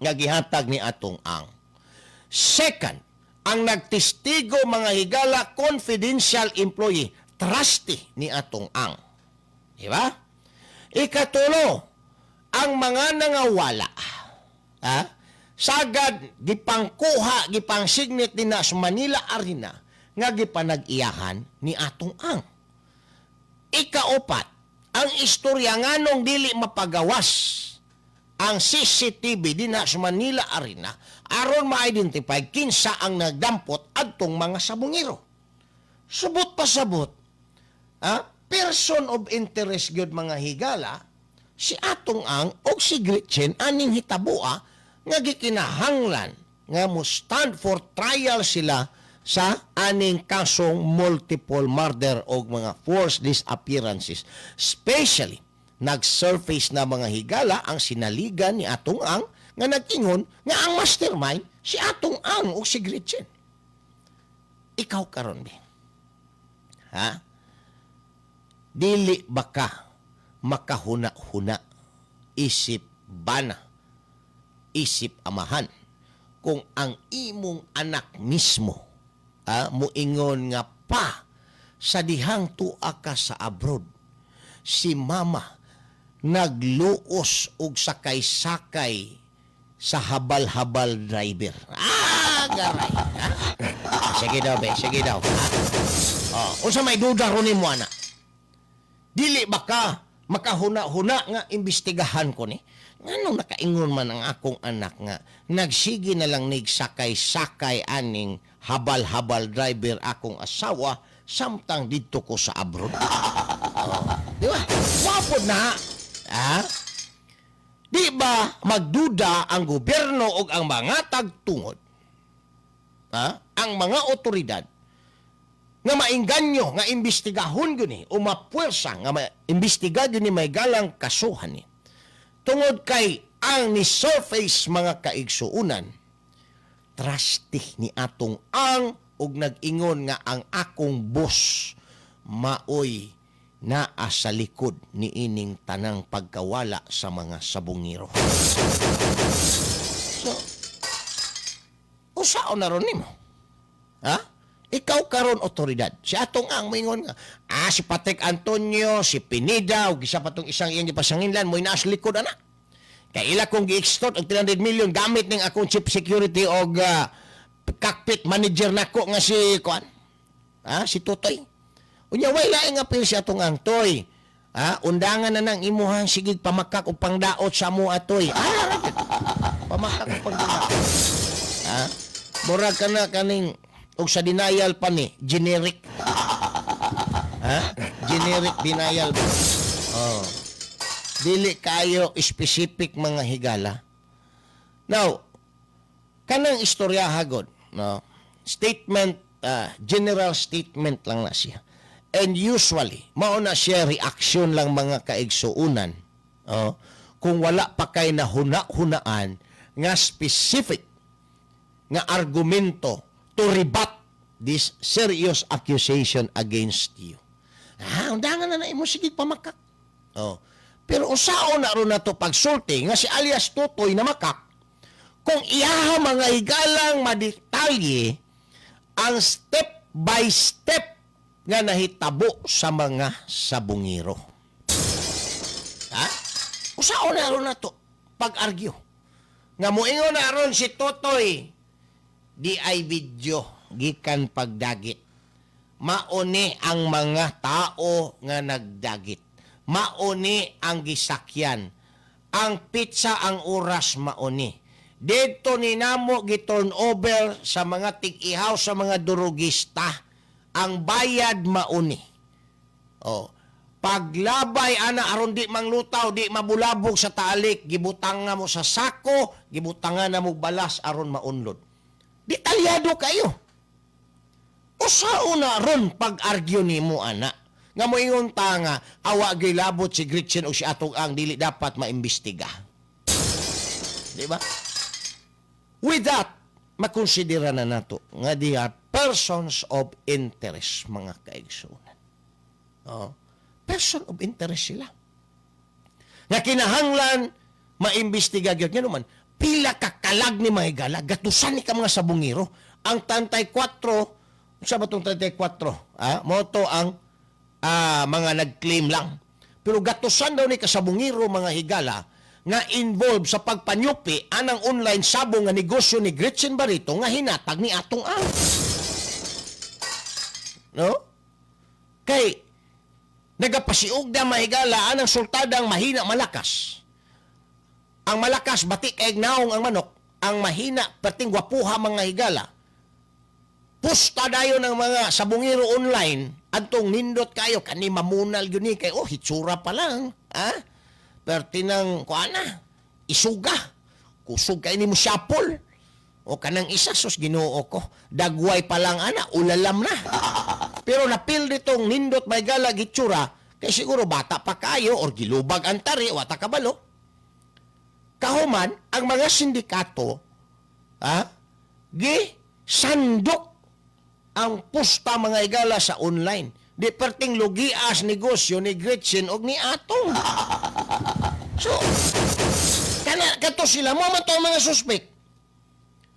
nga gihatag ni Atong Ang. Second, ang nagtestigo, mga higala, confidential employee, trustee ni Atong Ang. Di ba? Ikatulo, ang mga nangawala, ha? Sagad gipangkuha, gipangsignit din na sa Manila Arena nga gipanag-iyahan ni Atong Ang. Ikaupat, ang istorya nganong dili mapagawas ang CCTV din na sa Manila Arena aron ma-identify kinsa ang nagdampot adtong mga sabungero. Subot pa sabot, person of interest gyud, mga higala, si Atong Ang og si Gretchen aning hitaboa nga gikinahanglan nga mo stand for trial sila sa aning kasong multiple murder o mga forced disappearances. Especially, nag-surface na, mga higala, ang sinaligan ni Atong Ang nga nag-ingon nga ang mastermind si Atong Ang o si Gretchen. Ikaw karon bi. Ha? Dili ba ka makahuna-huna, isip bana, isip amahan, kung ang imong anak mismo muingon nga, "Pa, sa dihang tua ka sa abroad, si mama nagluos og sakay-sakay sa habal-habal driver"? Ah, Agaray. Ha? Sige daw, be. Sige daw. Ha? Oh, unsa may duda ron nimo ana? Dili ba ka makahuna-huna nga imbestigahan ko ni? Nganong nakaingon man ang akong anak nga nagsige na lang nig sakay-sakay aning habal-habal driver akong asawa samtang didto ko sa abroad? Oh, di ba? Wapod na. Ha? Di ba magduda ang gobyerno o ang mga tagtungod? Ha? Ang mga otoridad nga mainganyo, nga imbestigahon gyud ni o mapuwersa nga maimbestiga gyud ni may galang kasuhan ni. Tungod kay ang ni-surface mga kaigsuunan, trusty ni atong ang og nag-ingon nga ang akong boss maoy naa sa likod ni ining tanang pagkawala sa mga sabungero. So, usaon na ron nimo? Ha? Ikaw karon otoridad. Si atong ang moingon nga, si Patrick Antonio, si Pineda, ug isa pa tong isang iyang gipasanginlan, mo'y naa sa likod ana. Kay ila kong gi-extort og 300 million gamit ning akong chief security og cockpit manager nako nga si kuan. Ha, si Totoy. Unya way laing apil si atong ang Toy. Ha, undangan na nang imuhang sigig pamakak og pangdaot sa mo atoy. Pamakak og pangdaot. Ha? Murag ka na kaning og sa denial pa ni generic. Ha? Generic denial. Oh. Dili kayo specific mga higala. Now, kanang istorya hagod, no? Statement, general statement lang na siya. And usually, mao na siya reaction lang mga kaigsuunan. Oh, kung wala pa kay nahuna-hunaan nga specific nga argumento to rebut this serious accusation against you. Ah, undangan na na imo sige pamakak. Oh. Pero usaon na ron na to pagsulti nga si alias Totoy na makak kung iyaha mga higalang madetalye ang step by step nga nahitabo sa mga sabungero. Ha? Usaon na ron na to pag-argue. Nga moingon na ron si Totoy, di ay video gikan pagdagit. Mauni ang mga tao nga nagdagit. Mauni ang gisakyan. Ang pizza ang oras mauni. Dito ni namo gi-turn over sa mga tig-ihaw sa mga durugista. Ang bayad mauni. Oh. Paglabay ana aron di manglutaw, di mabulabog sa taalik, gibutang nga mo sa sako, gibutangan na mo balas aron maunlod. Detalyado kayo. Usaon na ron pag-argue nimo ana. Nga moingon ta nga awa gilabot si Gretchen o si Atong Ang dili dapat maimbestiga. Di ba? With that, makonsidera na nato nga they are persons of interest, mga kaigsunan. Oh, person of interest sila. Nga kinahanglan maimbestiga gyud nga naman pila ka kalag ni mahigala, gatusan ni ka mga sabungero. Ang tantay 4, sa ba tong tantay 4? Ah, moto ang mga nag-claim lang. Pero gatusan daw ni kasabungero mga higala nga involved sa pagpanyupi anang online sabong nga negosyo ni Gretchen Barretto nga hinatag ni Atong Ang. No? Kay nagapasiug na mahigala anang sultadang mahina malakas. Ang malakas batik kay naong ang manok, ang mahina perting gwapuha mga higala. Pusta dayon ng mga sabungero online adtong nindot kayo kani mamunal gyud ni kay oh hitsura pa lang, ha? Perti nang kuana isuga. Kusog kay nimo syapol. O kanang isa sus Ginoo ko, dagway pa lang ana ulalam na. Pero napil ditong nindot may gala gitsura kay siguro bata pa kayo or gilubag ang tari wata kabalo. Kahuman ang mga sindikato, ha, gi sandok ang pusta mga igala sa online. Di perting lugias negosyo ni Gretchen og ni Atong. So, kana kato sila mo man to ang mga suspect.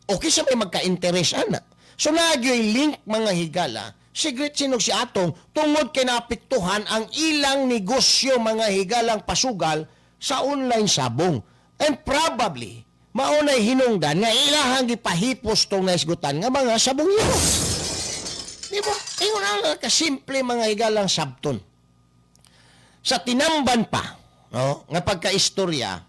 Okay sa may magka-interest ana. So nagyoy link mga higala si Gretchen og si Atong tungod kay naapektuhan ang ilang negosyo mga higalang pasugal sa online sabong. And probably Maunay hinungdan nga ilahang gipahipos tong naisgutan nga mga sabongero. Di ba? Ingon na kasimple, mga higalang sabton. Sa tinamban pa, no, nga pagkaistorya,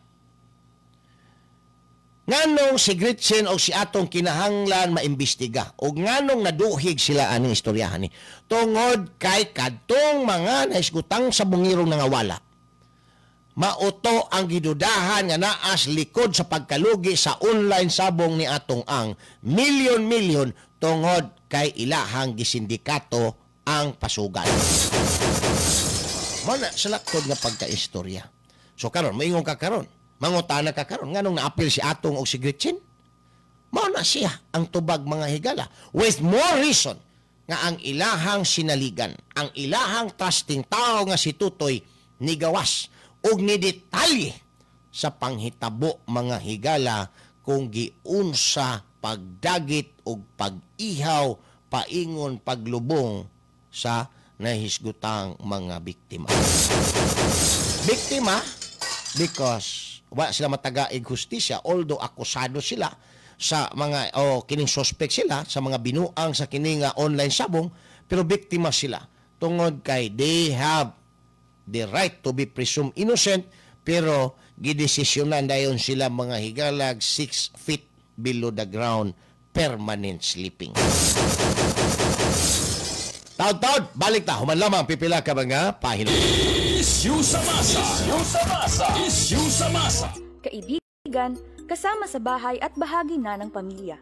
nganong si Gretchen o si atong kinahanglan maimbestiga o nganong naduhig sila aning istoryahan ni tungod kay kadtong mga naisgutang sabongero nangawala, mauto ang gidudahan nga naas likod sa pagkalugi sa online sabong ni atong ang milyon-milyon tungod kay ilahang gisindikato ang pasugal. Mao na sa laktod nga pagkaistorya. So karon moingon ka karon, mangutana ka karon, nganong naapil si atong og si Gretchen? Mao na siya ang tubag, mga higala. With more reason nga ang ilahang sinaligan, ang ilahang trusting tao nga si Tutoy nigawas og ni detalye sa panghitabo, mga higala, kung giunsa pagdagit og pag-ihaw paingon paglubong sa nahisgutang mga biktima. Biktima because wa sila matagaig hustisya, although akusado sila sa mga o kining suspect sila sa mga binuang sa kining online sabong, pero biktima sila tungod kay they have the right to be presumed innocent, pero gidesisyonan dayon sila, mga higalag, 6 feet below the ground, permanent sleeping. Taod-taod, balik ta human lamang pipila ka mga pahilo. Issue sa masa. Issue sa masa. Issue sa masa. Kaibigan, kasama sa bahay at bahagi na ng pamilya.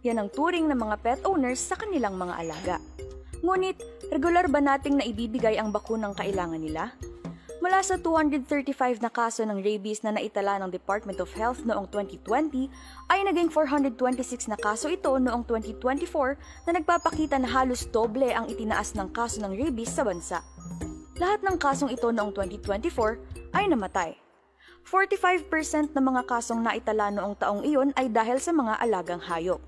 Yan ang turing ng mga pet owners sa kanilang mga alaga. Ngunit, regular ba nating naibibigay ang bakunang kailangan nila? Mula sa 235 na kaso ng rabies na naitala ng Department of Health noong 2020, ay naging 426 na kaso ito noong 2024 na nagpapakita na halos doble ang itinaas ng kaso ng rabies sa bansa. Lahat ng kasong ito noong 2024 ay namatay. 45% ng mga kasong naitala noong taong iyon ay dahil sa mga alagang hayop.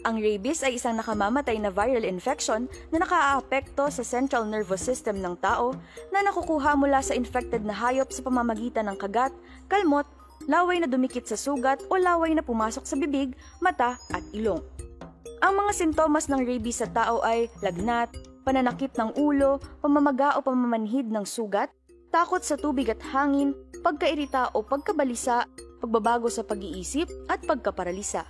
Ang rabies ay isang nakamamatay na viral infection na nakaaapekto sa central nervous system ng tao na nakukuha mula sa infected na hayop sa pamamagitan ng kagat, kalmot, laway na dumikit sa sugat o laway na pumasok sa bibig, mata at ilong. Ang mga sintomas ng rabies sa tao ay lagnat, pananakit ng ulo, pamamaga o pamamanhid ng sugat, takot sa tubig at hangin, pagkairita o pagkabalisa, pagbabago sa pag-iisip at pagkaparalisa.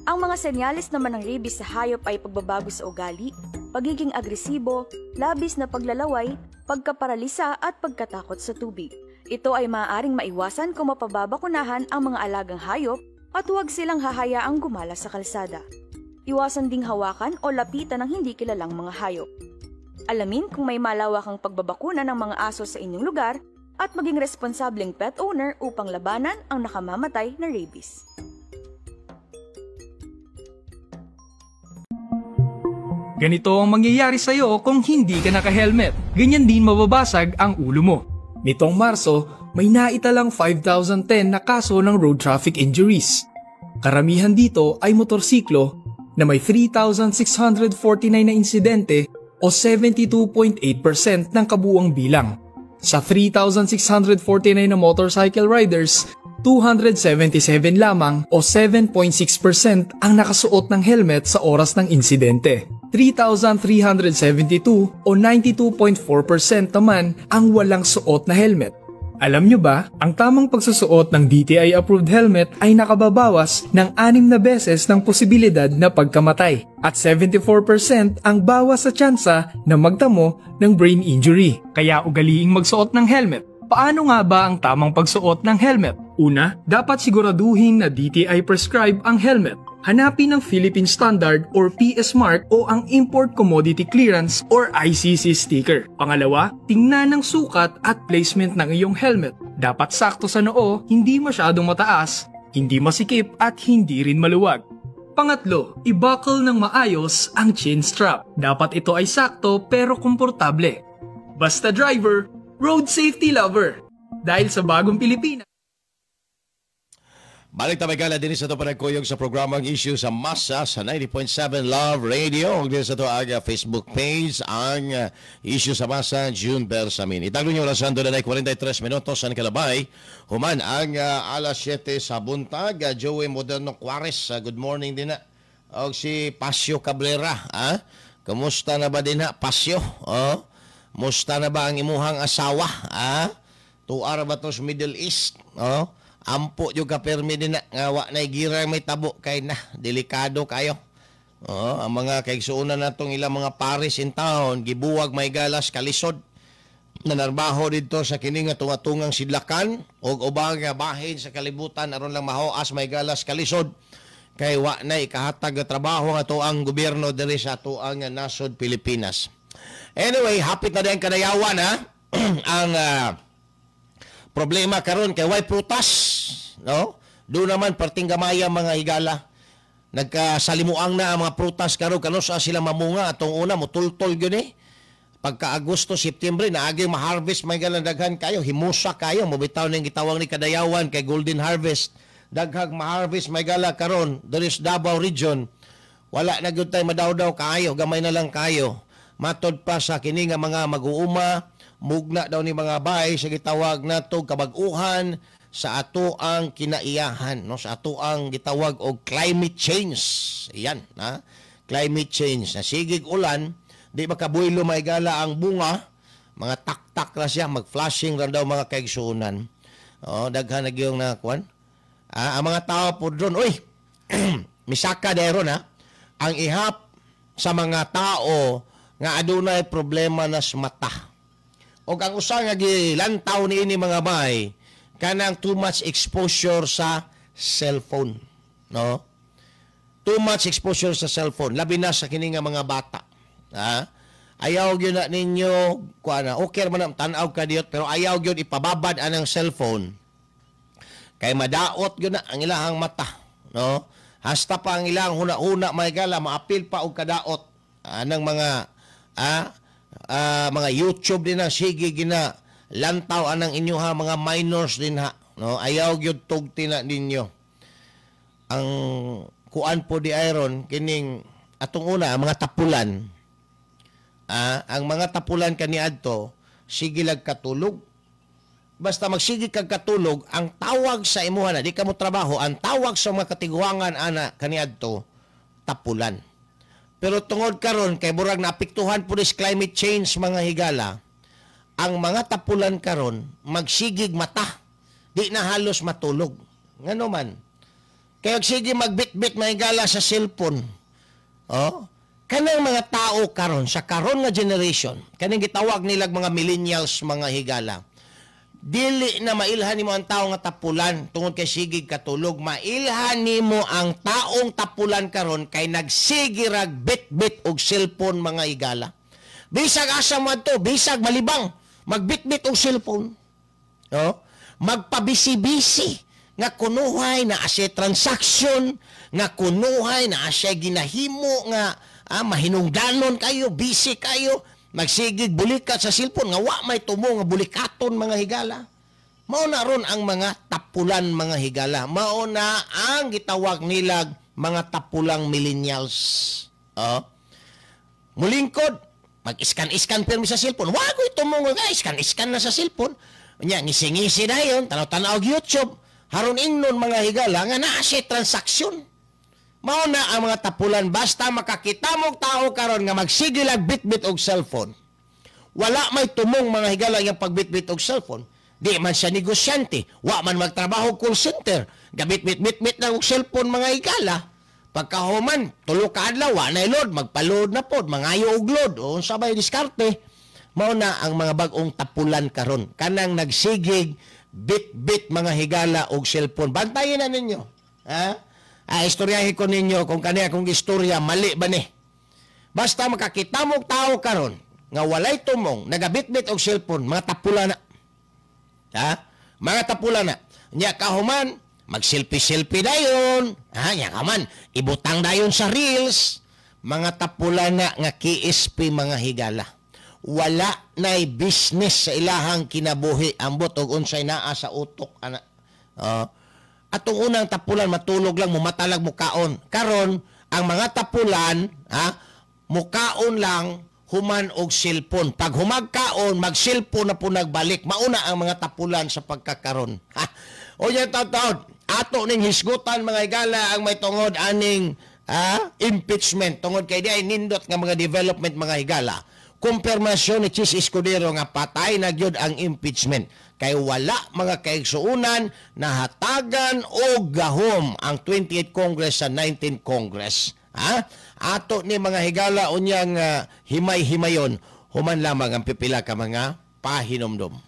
Ang mga senyales naman ng rabies sa hayop ay pagbabago sa ugali, pagiging agresibo, labis na paglalaway, pagkaparalisa at pagkatakot sa tubig. Ito ay maaaring maiwasan kung mapababakunahan ang mga alagang hayop at huwag silang hahayaang gumala sa kalsada. Iwasan ding hawakan o lapitan ng hindi kilalang mga hayop. Alamin kung may malawakang pagbabakuna ng mga aso sa inyong lugar at maging responsableng pet owner upang labanan ang nakamamatay na rabies. Ganito ang mangyayari sa'yo kung hindi ka naka-helmet. Ganyan din mababasag ang ulo mo. Nitong Marso, may naitalang 5,010 na kaso ng road traffic injuries. Karamihan dito ay motorsiklo na may 3,649 na insidente o 72.8% ng kabuuang bilang. Sa 3,649 na motorcycle riders, 277 lamang o 7.6% ang nakasuot ng helmet sa oras ng insidente. 3,372 o 92.4% naman ang walang suot na helmet. Alam nyo ba, ang tamang pagsusuot ng DTI-approved helmet ay nakababawas ng 6 na beses ng posibilidad na pagkamatay at 74% ang bawas sa tsansa na magtamo ng brain injury. Kaya ugaliing magsuot ng helmet. Paano nga ba ang tamang pagsuot ng helmet? Una, dapat siguraduhin na DTI prescribe ang helmet. Hanapin ang Philippine Standard or PS Mark o ang Import Commodity Clearance or ICC sticker. Pangalawa, tingnan ang sukat at placement ng iyong helmet. Dapat sakto sa noo, hindi masyadong mataas, hindi masikip at hindi rin maluwag. Pangatlo, i-buckle ng maayos ang chin strap. Dapat ito ay sakto pero komportable. Basta driver, road safety lover. Dahil sa bagong Pilipinas, Balik ta gala din sa to panagkuyog sa programang Issue sa Masa sa 90.7 Love Radio. Ug din sa to ang Facebook page ang Issue sa Masa June Bersamin. Itaglo niyo orasan doon na 43 minutos ang kalabay. Human ang alas 7 sa buntag. Joey Moderno Juarez, good morning din na. Og si Pasio Cabrera, ah? Kumusta na ba din ha, Pasio? Oh? Musta na ba ang imuhang asawa? Ah? Tuara ba to sa Middle East? Oh? Ampo yung kapirmi din na nga wa na gira may tabo kay na delikado kayo. Oh, ang mga kaigsuonan natong ilang mga paris in town gibuwag may galas kalisod nanarbaho didto sa kini nga tunga-tungang sidlakan og ubang nga bahin sa kalibutan aron lang mahoas may galas kalisod kay wa na ikahatag nga trabaho nga ang gobyerno diri sa atoang nasod Pilipinas. Anyway, hapit na din kadayawan ha ang problema karon kay way prutas, no? Do naman perting gamaya mga higala. Nagkasalimuang na ang mga prutas karon kano sa sila mamunga atong una mutultol gyud eh. Pagka Agosto, September naagi ma-harvest may galang daghan kayo, himusa kayo, mobitaw ning gitawag ni kadayawan kay Golden Harvest. Daghang ma-harvest may gala karon diri sa Davao Region. Wala na gyud tay madawdaw kaayo, gamay na lang kayo. Matod pa sa kini nga mga mag-uuma, mugna daw ni mga bay sa gitawag nato kabag-uhan sa ato ang kinaiyahan, no, sa ato ang gitawag og climate change. Yan, ha? Climate change. Na sigig ulan, di makabuelo may gala ang bunga, mga taktak ra siya, mag-flashing ra daw mga kaigsuonan. Oh, daghan na gyud na kuan. Ah, ang mga tao po dron, uy, misaka dayron ha. Ang ihap sa mga tao nga adunay problema na sa mata. Og ang usa nga gilantaw niini mga bay, kanang too much exposure sa cellphone, no? Too much exposure sa cellphone, labi na sa kini nga mga bata. Ha? Ayaw gyud na ninyo kuan na, okay man ang tan-aw ka diyot, pero ayaw gyud ipababad anang cellphone. Kay madaot gyud na ang ilahang mata, no? Hasta pa ang ilang huna-huna may gala maapil pa og kadaot anang mga mga YouTube din na sige gina lantaw anang inyo ha mga minors din ha, no? Ayaw gyud tugti na ninyo. Ang kuan po di iron kining atong una ang mga tapulan. Ang mga tapulan kaniadto sige lag katulog. Basta magsige kag katulog, ang tawag sa imuha na di ka mo trabaho, ang tawag sa mga katiguangan ana kaniadto tapulan. Pero tungod karon kay murag naapektuhan po this climate change mga higala, ang mga tapulan karon magsigig mata, di na halos matulog. Ngano man? Kay sige magbitbit mga higala sa cellphone. Oh, kanang mga tao karon sa karon nga generation, kaning gitawag nilag mga millennials mga higala. Dili na mailhan nimo ang tao nga tapulan tungod kay sigig katulog. Mailhan nimo ang taong tapulan karon kay nagsigirag bitbit og cellphone mga higala. Bisag asa mo adto, bisag malibang, magbitbit og cellphone. No? Magpabisi-bisi nga kunuhay na asya transaction, nga kunuhay na asya ginahimo nga mahinungdanon kayo, busy kayo. Magsigig bulikat sa cellphone nga wa may tumo nga bulikaton mga higala. Mao na ron ang mga tapulan mga higala. Mao na ang gitawag nilag mga tapulang millennials. Oh. Mulingkod, mag-iskan-iskan pirmi sa cellphone. Wa ko'y tumo nga iskan-iskan na sa cellphone. Unya ngisi-ngisi dayon, tanaw-tanaw og YouTube. Haron ingnon mga higala nga naa siya transaksyon. Mao na ang mga tapulan basta makakita mong tao karon nga magsigilag bitbit og cellphone. Wala may tumong mga higala yang pagbitbit og cellphone. Di man siya negosyante, wa man magtrabaho call center. Gabitbit-bitbit na og cellphone mga higala. Pagkahuman, tulo ka adlaw, wa na load, magpa-load na pod, mangayo og load, o unsa bay diskarte. Mao na ang mga bag-ong tapulan karon. Kanang nagsigig bitbit mga higala og cellphone. Bantayin na ninyo. Ha? Istoryahin ko ninyo kung kaniya kung istorya mali ba ni. Basta makakita mong tao karon nga walay tumong nagabitbit og cellphone, mga tapula na. Ha? Mga tapula na. Nya kahuman mag-selfie-selfie dayon. Ha, nya kahuman ibutang dayon sa reels. Mga tapula na nga KSP mga higala. Wala nay business sa ilahang kinabuhi ambot og unsay naa sa utok ana. Atong unang tapulan matulog lang, mumatalag mukaon. Karon ang mga tapulan, ha, mukaon lang human og cellphone. Pag humagkaon, mag-cellphone na po nagbalik. Mauna ang mga tapulan sa pagkakaron. Ha? O yan taon, ato ning hisgutan mga higala ang may tungod aning impeachment. Tungod kay di ay nindot nga mga development mga higala. Kumpirmasyon ni Chiz Escudero nga patay na gyud ang impeachment. Kay wala mga kaigsuunan na hatagan o gahom ang 28 Congress sa 19 Congress. Ha? Ato ni mga higala unyang himay-himayon human lamang ang pipila ka mga pahinomdom.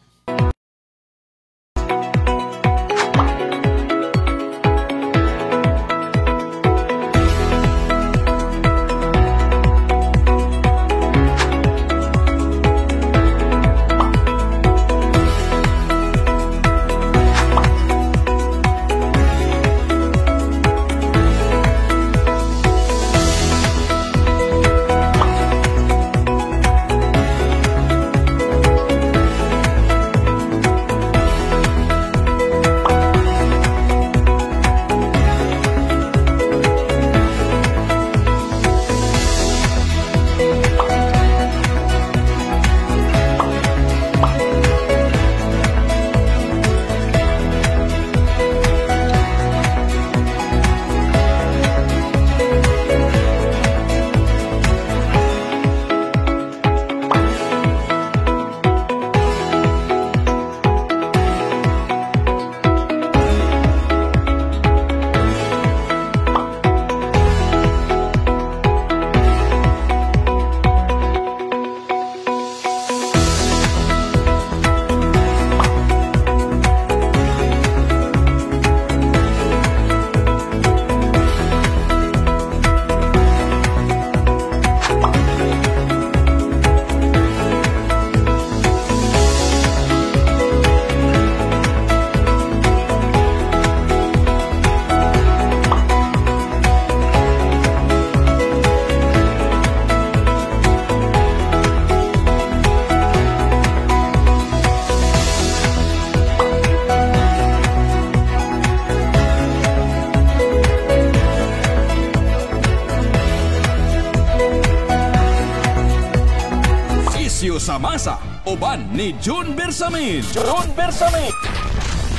Sa masa, uban ni June Bersamin. June Bersamin.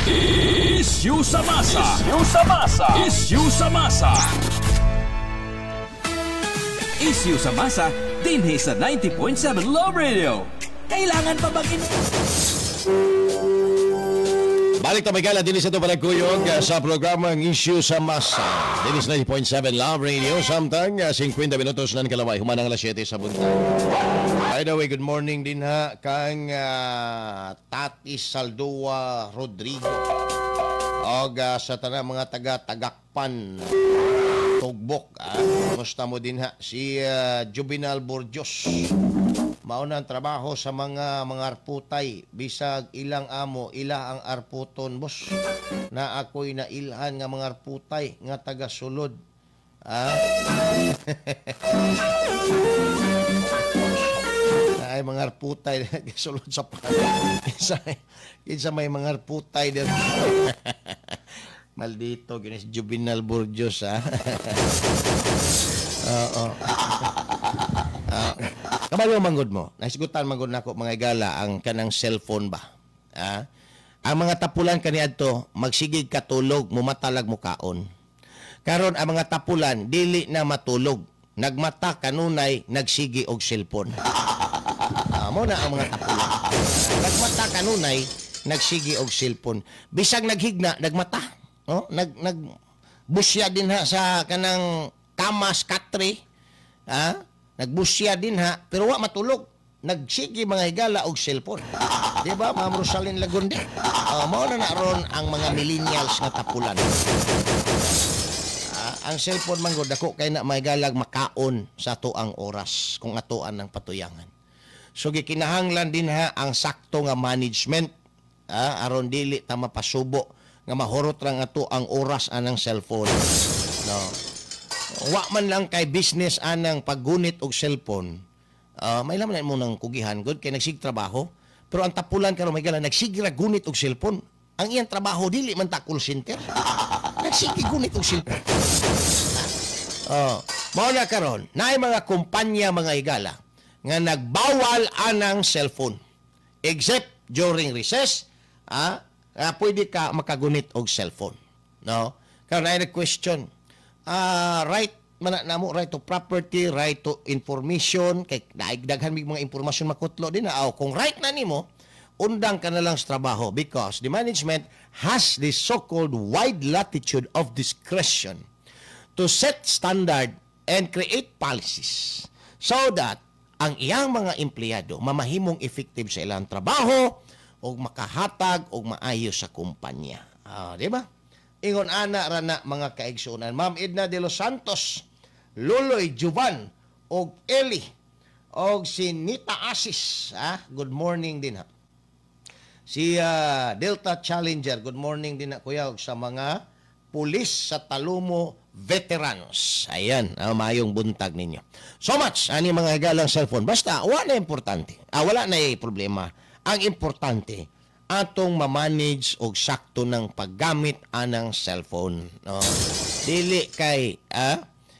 Issue sa masa. Issue sa masa. Issue sa masa. Issue sa masa dinhi sa 90.7 Love Radio. Kailangan pa bang Balik ta magala dinhi sa Palagkuyog sa programang Issue sa Masa. Dinhi sa 90.7 Love Radio samtang 50 minutos nan kalaway human ang alas 7 sa buntag. By the way, good morning din ha kang Tati Saldua Rodrigo. Og sa tanang mga taga Tagakpan, Tugbok, kumusta mo din ha si Juvenal Borjos. Mauna ang trabaho sa mga arputay, bisag ilang amo, ila ang arputon, boss. Na ako'y nailhan nga mga arputay nga taga sulod. Ay mga arputay sulod sa kinsa may mga arputay dito. Maldito ginis Juvenal Borjos, ha. Oo. Kabalo manggod mo. Naisgutan manggod nako mga igala ang kanang cellphone ba. Ha? Ang mga tapulan kaniadto magsigig katulog, mumatalag mukaon. Karon ang mga tapulan dili na matulog, nagmata kanunay nagsigi og cellphone. Mo na ang mga tapulan. Nagmata kanunay nagsigi og cellphone. Bisag naghigna nagmata, no? Nag nagbusya din ha sa kanang kamas katre. Ha? Nagbusya din ha, pero wa matulog. Nagsige mga higala og cellphone. Di ba, Ma'am Rosalyn Lagunde? Mao na ron ang mga millennials nga tapulan. Ang cellphone man gud dako kay na mahigalag makaon sa atoang oras kung atoan ng patuyangan. So gikinahanglan din ha ang sakto nga management, aron dili ta mapasubo nga mahurot ra ato ang oras anang cellphone. No. Wa man lang kay business anang paggunit og cellphone. May laman mo nang kugihan gud kay nagsig trabaho, pero ang tapulan karon may gala nagsigira gunit og cellphone. Ang iyang trabaho dili man ta call center. Nagsige gunit og cellphone. Oh, mao na karon, naay mga kumpanya, mga higala, nga nagbawal anang cellphone. Except during recess, pwede ka makagunit og cellphone. No? Karon ay question. Right man na namo, right to property, right to information, kay daghan mig mga impormasyon makutlo din na. Aw, kung right na nimo, undang ka na lang sa trabaho because the management has this so-called wide latitude of discretion to set standard and create policies so that ang iyang mga empleyado mamahimong effective sa ilang trabaho o makahatag og maayo sa kumpanya. Di ba? Ingon ana ra na, mga kaigsuonan. Ma'am Edna de los Santos, Luloy Juvan og Eli og si Nita Asis, good morning din ha. Si Delta Challenger, good morning din na, kuya, og sa mga pulis sa Talomo veterans. Ayan, mayong buntag ninyo. So much ani, mga higalang cellphone. Basta wala na importante. Wala na problema. Ang importante atong ma-manage og sakto ng paggamit anang cellphone. No? Dili kay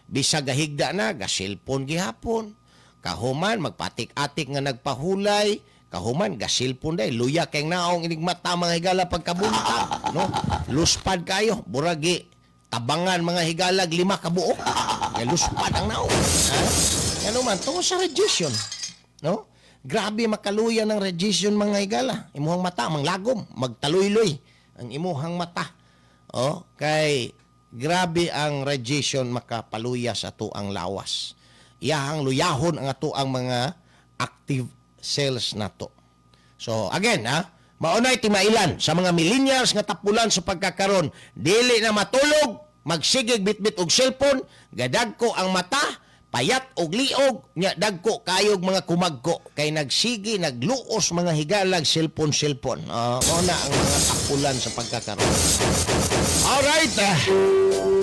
bisag gahigda na, ga cellphone gihapon. Kahuman magpatik-atik nga nagpahulay, kahuman ga cellphone day, luya kay naong inig mata, mga higala, pagkabuntag, no? Luspad kayo, buragi tabangan, mga higalag, lima ka buok. Kay luspad ang naong. Ha? Ano man tungod sa radiation, no? Grabe makaluya ng radiation, mga higala. Imuhang mata manglagom, magtaluyloy ang imuhang mata. Oh, kay grabe ang radiation makapaluya sa atuang lawas. Iyahang luyahon ang atuang mga active cells nato. So again, ha, maunay timailan sa mga millennials nga tapulan sa pagkakaron, dili na matulog, magsigig bitbit og cellphone, gadagko ang mata, payat og liog, nya dagko kayog mga kumagko kay nagsigi nagluos, mga higalag, cellphone cellphone. Mao na ang mga tapulan sa pagkakaron. Alright,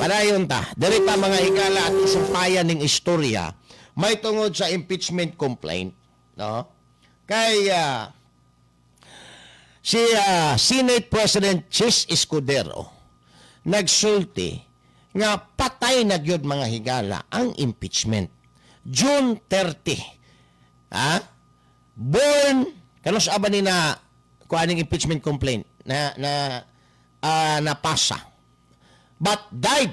padayon ta. Diri pa, mga higala, at sumpayan ning istorya may tungod sa impeachment complaint, no? Kay si Senate President Chis Escudero nagsulti nga patay na gyud, mga higala, ang impeachment June 30. Ha? Born kanus aba ni na kuaning impeachment complaint na na napasa but died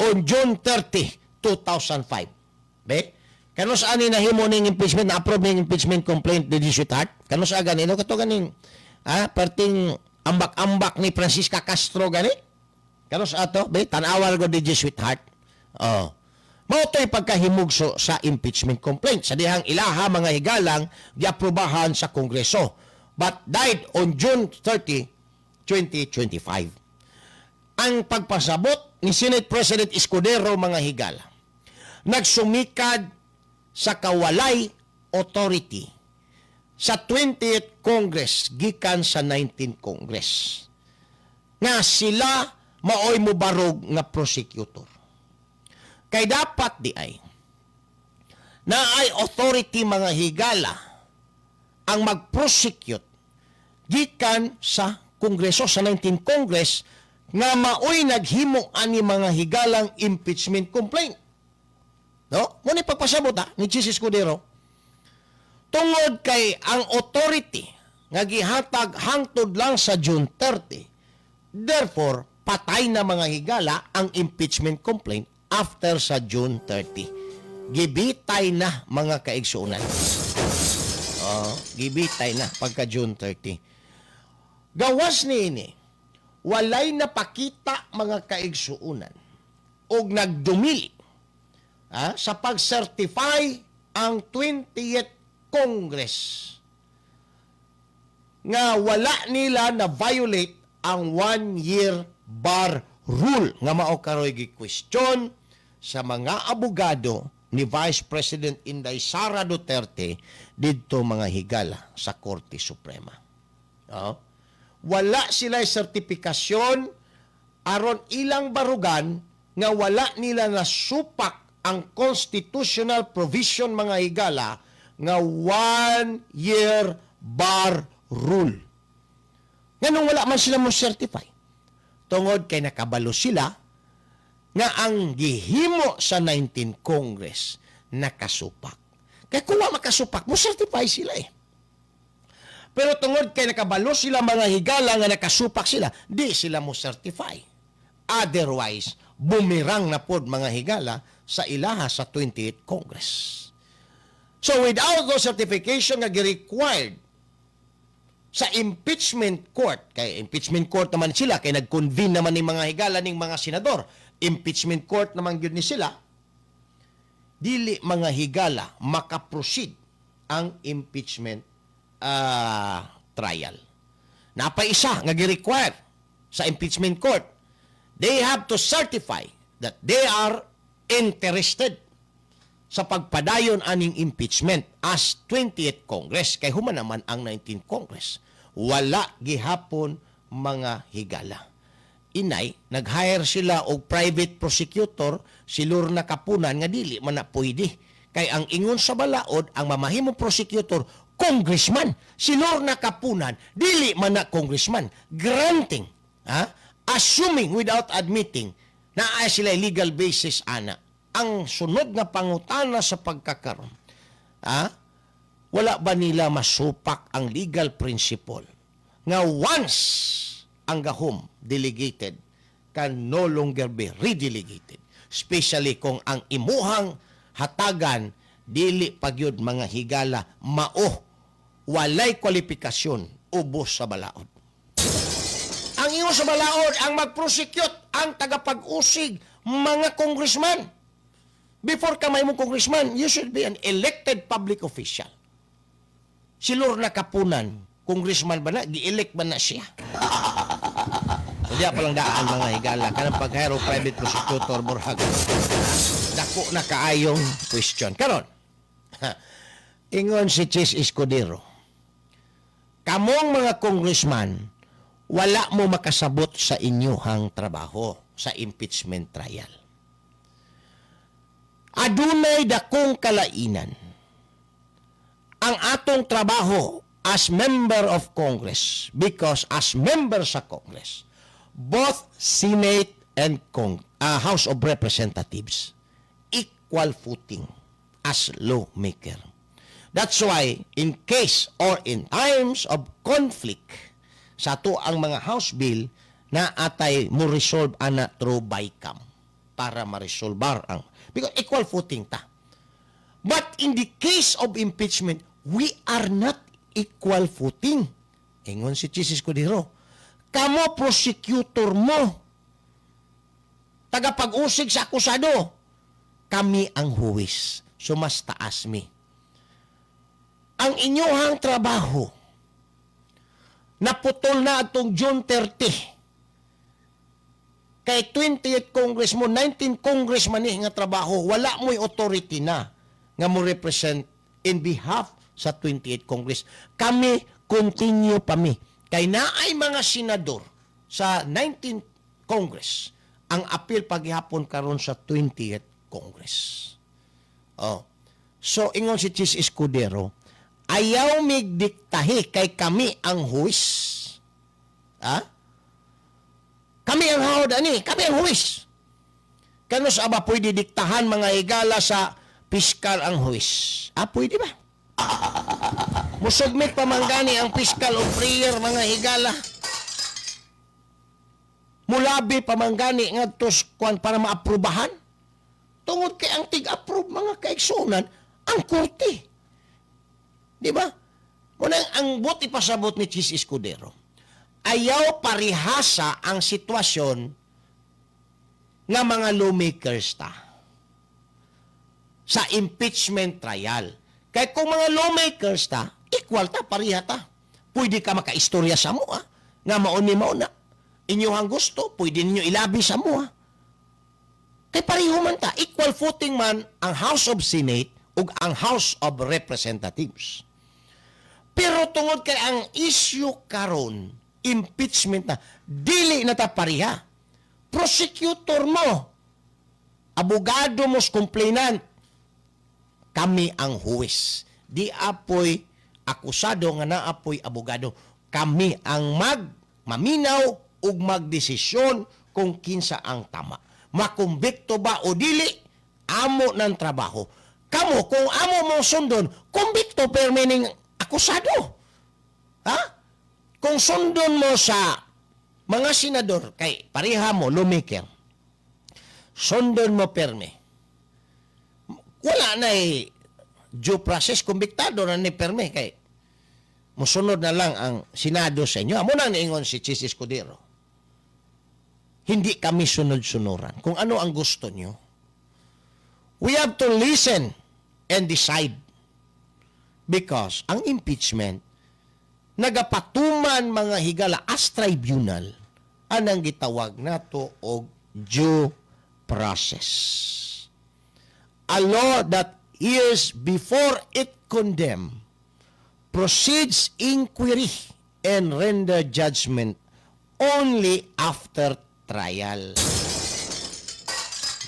on June 30, 2005. Be? Kanus ani nahimo ning impeachment, na-approve ning impeachment complaint ni Sweetheart? Kanus aga nino kato ganing perting ambak-ambak ni Francisca Castro gani? Kanus ato, be tan-awar ko DJ Sweetheart. Oh. Mao to'y pagkahimugso sa impeachment complaint sa dihang ilaha, mga higalang, giaprobahan sa Kongreso but died on June 30, 2025. Ang pagpasabot ni Senate President Escudero, mga higala, nagsumikad sa kawalay authority sa 20th Congress gikan sa 19th Congress nga sila maoy mubarog nga prosecutor. Kay dapat di ay na ay authority, mga higala, ang mag-prosecute gikan sa Kongreso sa 19th Congress nga maoy naghimo ani, mga higalang, impeachment complaint. No? Mao ni pagpasabot ha, ni Jesus Escudero. Tungod kay ang authority nga gihatag hangtod lang sa June 30. Therefore, patay na, mga higala, ang impeachment complaint after sa June 30. Gibitay na, mga kaigsuonan. Oh, gibitay na pagka June 30. Gawas niini, walay napakita, mga kaigsuonan, og nagdumili sa pag-certify ang 20th Congress nga wala nila na violate ang one year bar rule nga mao karoy gi-question sa mga abogado ni Vice President Inday Sara Duterte didto, mga higala, sa Korte Suprema. Oh. Wala sila sertifikasyon aron ilang barugan nga wala nila nasupak ang constitutional provision, mga higala, nga one year bar rule. Nganong wala man sila mo certify? Tungod kay nakabalo sila Nga ang gihimo sa 19 Congress nakasupak. Kay kung wa makasupak, mo certify sila eh. Pero tungod kay nakabalo sila, mga higala, nga nakasupak sila, di sila mo certify. Otherwise, bumirang na pod, mga higala, sa ilaha sa 28 Congress. So without those certification nga gi-required sa impeachment court, kay impeachment court naman sila, kay nag-convene naman ni, mga higala, ning mga senador, impeachment court naman gyud ni sila, dili, mga higala, makaproceed ang impeachment trial. Napa isa nga gi-require sa impeachment court. They have to certify that they are interested sa pagpadayon aning impeachment as 20th Congress, kay human naman ang 19th Congress. Wala gihapon, mga higala. Inay, nag-hire sila og private prosecutor, si Lorna Kapunan, nga dili man na pwede. Kay ang ingon sa balaod, ang mamahimo prosecutor, congressman. Si Lorna Kapunan, dili man na congressman. Granting, ha? Assuming without admitting na ay sila legal basis ana. Ang sunod nga pangutana sa pagkakaron, ha? Wala ba nila masupak ang legal principle nga once ang gahom delegated can no longer be redelegated, especially kung ang imuhang hatagan dili pagyud, mga higala, mao walay kwalifikasyon ubos sa balaod? Ang ingon sa balaod, ang mag-prosecute, ang tagapag-usig, mga congressman. Before ka mahimong congressman, you should be an elected public official. Si Lorna Kapunan, congressman ba na? Gi-elect ba na siya? So, diya palang daan, mga higala. Kanang pag-hire og private prosecutor, murag dako na kaayong question. Karon, ingon si Chiz Escudero, kamong mga congressman, wala mo makasabot sa inyuhang trabaho sa impeachment trial. Adunay dakong kalainan ang atong trabaho as member of Congress because as member sa Congress, both Senate and House of Representatives, equal footing as lawmaker. That's why in case or in times of conflict sa ato ang mga House bill na atay mo resolve ana through BICAM para ma-resolvar ang because equal footing ta. But in the case of impeachment, we are not equal footing. Ingon si Chiz Escudero, kamo prosecutor mo, tagapag-usig sa akusado. Kami ang huwis. So mas taas mi. Ang inyuhang trabaho, naputol na atong June 30. Kay 20th Congress mo, 19 Congress man ni nga trabaho, wala mo'y authority na nga mo represent in behalf sa 28th Congress. Kami, continue pa mi. Kay naay mga senador sa 19th Congress ang apil paghihapon karon sa 20th Congress. Oh. So ingon si Chiz Escudero, ayaw migdiktahi kay kami ang huwis. Ha? Kami ang hawod ani, kami ang huwis. Kanus aba pwede diktahan, mga higala, sa piskal ang huwis? Ah, pwede ba? Musubmit pa man gani ang piskal og prayer, mga higala. Mulabi pa man gani ngadto kuan para maaprubahan. Tungod kay ang tig-approve, mga kaigsunan, ang korte. Di ba? Muna ang buot ipasabot ni Chiz Escudero, ayaw parihasa ang sitwasyon nga mga lawmakers ta sa impeachment trial. Kay kung mga lawmakers ta, equal ta, pareha ta. Pwede ka makaistorya sa mo, nga mauni mauna. Inyuhang gusto, pwede ninyo ilabi sa mo. Kay pareho man ta, equal footing man ang House of Senate ug ang House of Representatives. Pero tungod kay ang issue karon impeachment na, dili na ta pareha. Prosecutor mo, abogado mo sa complainant, kami ang huwis. Di apoy akusado nga naapoy abogado. Kami ang mag maminaw ug magdesisyon kung kinsa ang tama. Makumbikto ba o dili, amo ng trabaho. Kamo, kung amo mo sundon, kumbikto per meaning akusado. Ha? Kung sundon mo sa mga senador, kay pareha mo, lawmaker, sundon mo perme. Wala na eh, due process, kumbiktado na ni perme, kay musunod na lang ang Senado sa inyo. Amo nang niingon si Chiz Escudero. Hindi kami sunod-sunuran. Kung ano ang gusto nyo, we have to listen and decide. Because ang impeachment, nagapatuman, mga higala, as tribunal, anang gitawag nato og due process. A law that hears before it condemn, proceeds inquiry and render judgment only after trial.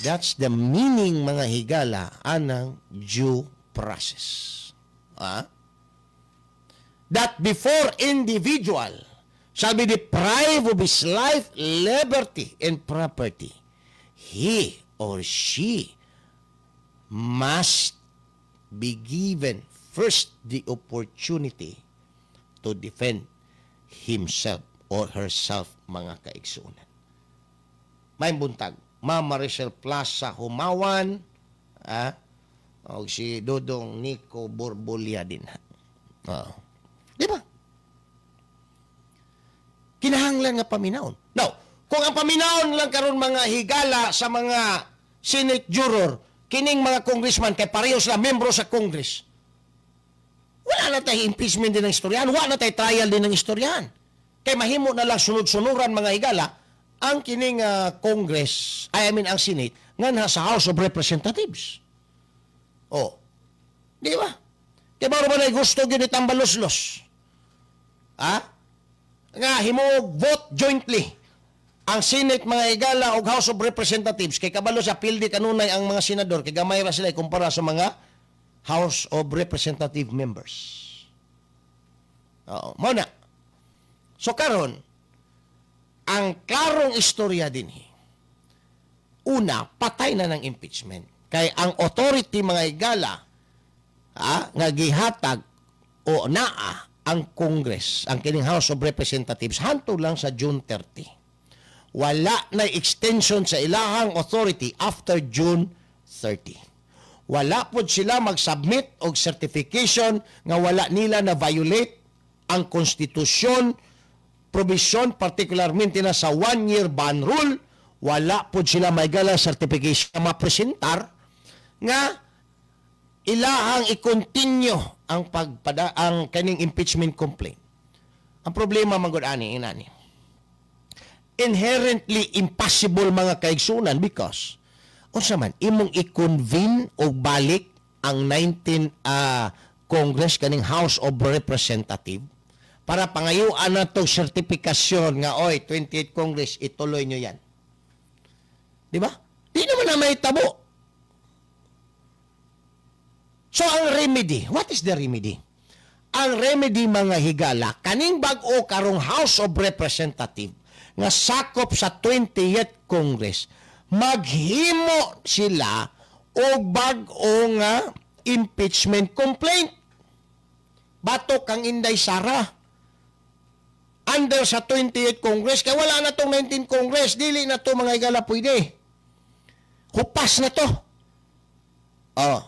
That's the meaning, mga higala, anang due process. Ah? That before individual shall be deprived of his life, liberty, and property, he or she must be given first the opportunity to defend himself or herself, mga kaigsunan. May buntag, Mama Maricel Plaza Humawan, o si Dodong Nico Borbolia din. Oh. Di ba? Kinahanglan nga paminawon. Now, kung ang paminawon lang karon, mga higala, sa mga Senate juror, kining mga congressman kay pareho sila membro sa Congress. Wala na tayo impeachment din ng istoryahan, wala na tayo trial din ng istoryahan. Kay mahimo na lang sunod-sunuran, mga higala, ang kining Congress, I mean ang Senate, nga sa House of Representatives. Oh. Di ba? Kay baro ba na gusto gyud ni Tambaloslos? Ha? Nga himuog vote jointly ang Senate, mga higala, og House of Representatives kay kabalo sa pildi kanunay ang mga senador kay gamay ra sila kumpara sa mga House of Representative members. Oo, mao na. So karon, ang klarong istorya din, una, patay na ng impeachment. Kay ang authority, mga higala, nga gihatag o naa ang Congress, ang kining House of Representatives, hantod lang sa June 30. Wala na extension sa ilahang authority after June 30. Wala pod sila mag-submit og certification nga wala nila na violate ang konstitusyon, provision, particularmente na sa one-year ban rule. Wala pod sila may gala certification na mapresentar nga ilahang i-continue ang pagpada ang kaning impeachment complaint. Ang problema man gud ani inani. Inherently impossible, mga kaigsunan, because unsa man imong i-convene og balik ang 19 Congress, kaning House of Representative, para pangayuan na to sertifikasyon nga, "Oy, 28 Congress, ituloy nyo yan." Di ba? Di naman na may tabo. So ang remedy, what is the remedy? Ang remedy, mga higala, kaning bag-o karong House of Representative nga sakop sa 20th Congress, maghimo sila og bag-o nga impeachment complaint. Batok kang Inday Sara. Under sa 28th Congress, kaya wala na tong 19th Congress, dili na to, mga higala, pwede. Hupas na to. Oh.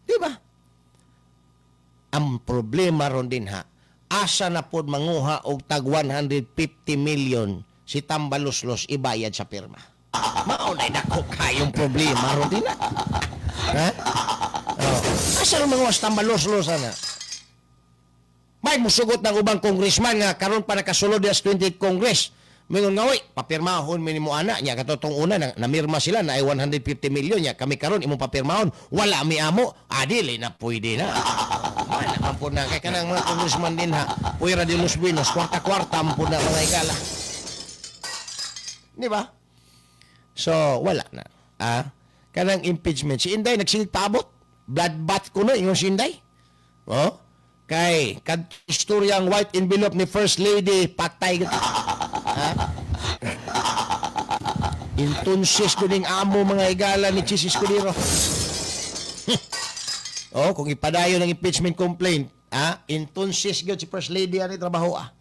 Di ba? Ang problema ron din ha, asa na pod manguha og tag 150 million si Tambaloslos ibayad sa pirma? Mao na dako kayong problema ron din ha. Ha? Oh. Asa ron manguha si Tambaloslos ana? May musugot ng ubang congressman nga karon pa nakasulod sa 28th Congress. Mingon nga, "Oy, papirmahon mi nimo ana nya katong una na, namirma sila na ay 150 million nya kami karon imong papirmahon, wala mi amo." Ah, dili na pwede na. Wala man po na kay kanang mga congressman din ha. Puwera de los buenos, kwarta-kwarta man po na, mga higala. Di ba? So, wala na. Ah, kanang impeachment si Inday nagsilid paabot. Bloodbath kuno ingon si Inday. Oh? Kay kad istoryang white envelope ni First Lady, patay. Ha? Intunsis ko ning amo mga higala ni Chiz Escudero. Oh, kung ipadayon ang impeachment complaint, intunsis gyud si First Lady ani trabaho ah.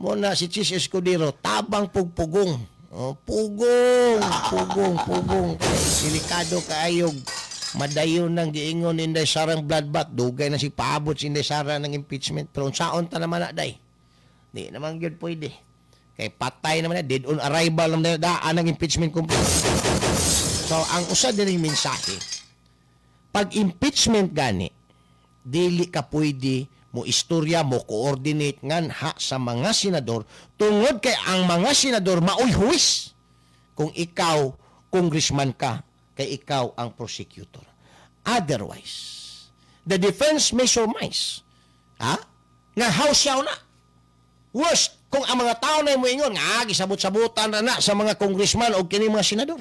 Muna si Chiz Escudero tabang pugpugong. Oh, pugong, pugong, pugong. Delikado kaayog madayon nang giingon Inday Sarang bloodbath. Dugay na si paabot si Inday Sara ng impeachment. Pero unsaon ta naman na day? Di naman gyud pwede. Kay patay naman na, dead on arrival naman na daan ang impeachment complaint. So, ang usa din mensahe, pag impeachment gani, dili ka pwede mo istorya, mo coordinate nganha sa mga senador tungod kay ang mga senador maoy huwis kung ikaw congressman ka, kay ikaw ang prosecutor. Otherwise, the defense may surmise, ha? Nga house yaw na. Worst, kung ang mga tao na moingon, nga gisabot-sabutan na na sa mga congressman o kini mga senador.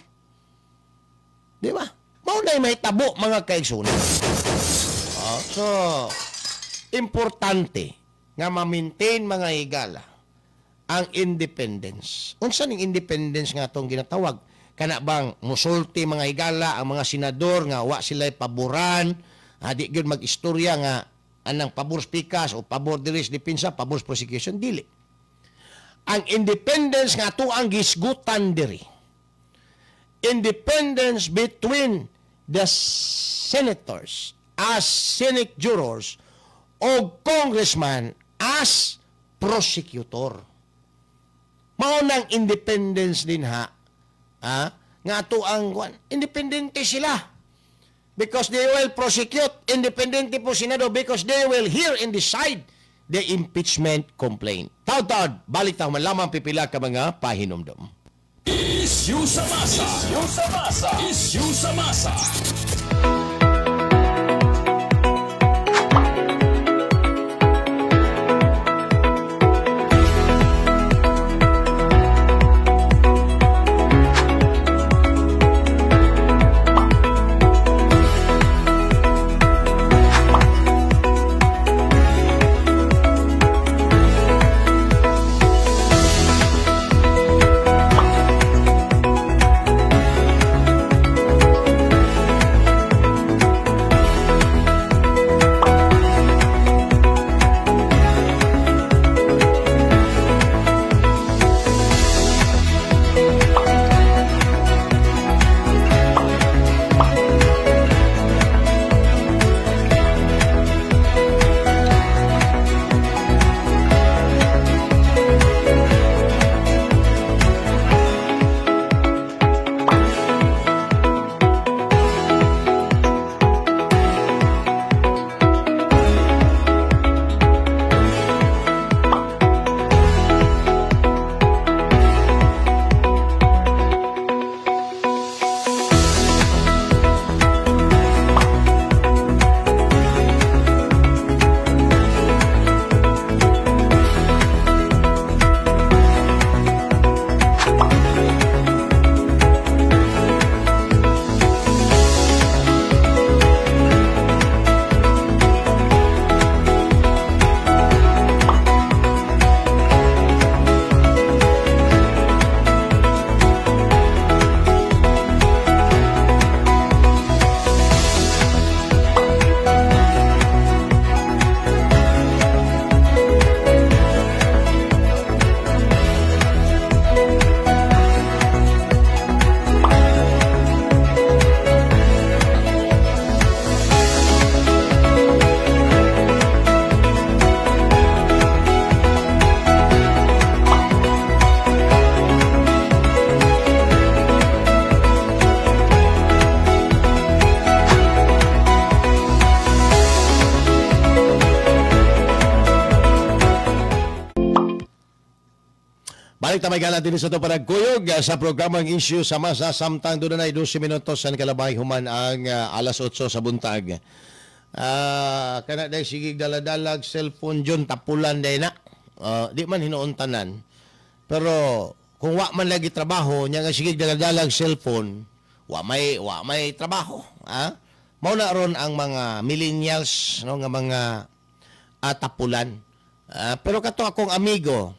Di ba? Mao na'y mahitabo mga kaigsunan. Oh, so, importante nga ma-maintain mga higala ang independence. Unsa ning independence nga atong ginatawag? Kana bang musulti mga higala ang mga senador nga wa sila'y paboran, di gyud mag-istorya nga anang pabor pikas o pabor diri sa depensa, pabor prosecution, dili. Ang independence nga ato ang gisgutan diri. Independence between the senators as Senate jurors o congressman as prosecutor. Mao nang independence din ha, nga ato ang independente sila. Because they will prosecute, independente po Senado because they will hear and decide the impeachment complaint. Taud-taud, balik tayo man lamang pipila ka mga pahinumdom. Issue sa masa. Issue sa masa. Issue sa masa. Balik tamay gala din sa ito panagkuyog sa programang Issue sa Masa samtang doon na 12 minutos sa kalabay human ang alas 8 sa buntag. Kana day sigig daladalag cellphone dyon tapulan day na. Di man hinuon tanan. Pero kung wa man lagi trabaho nya nga sigig daladalag cellphone, wa may trabaho, ha? Mao na ron ang mga millennials no nga mga tapulan. Pero kato akong amigo,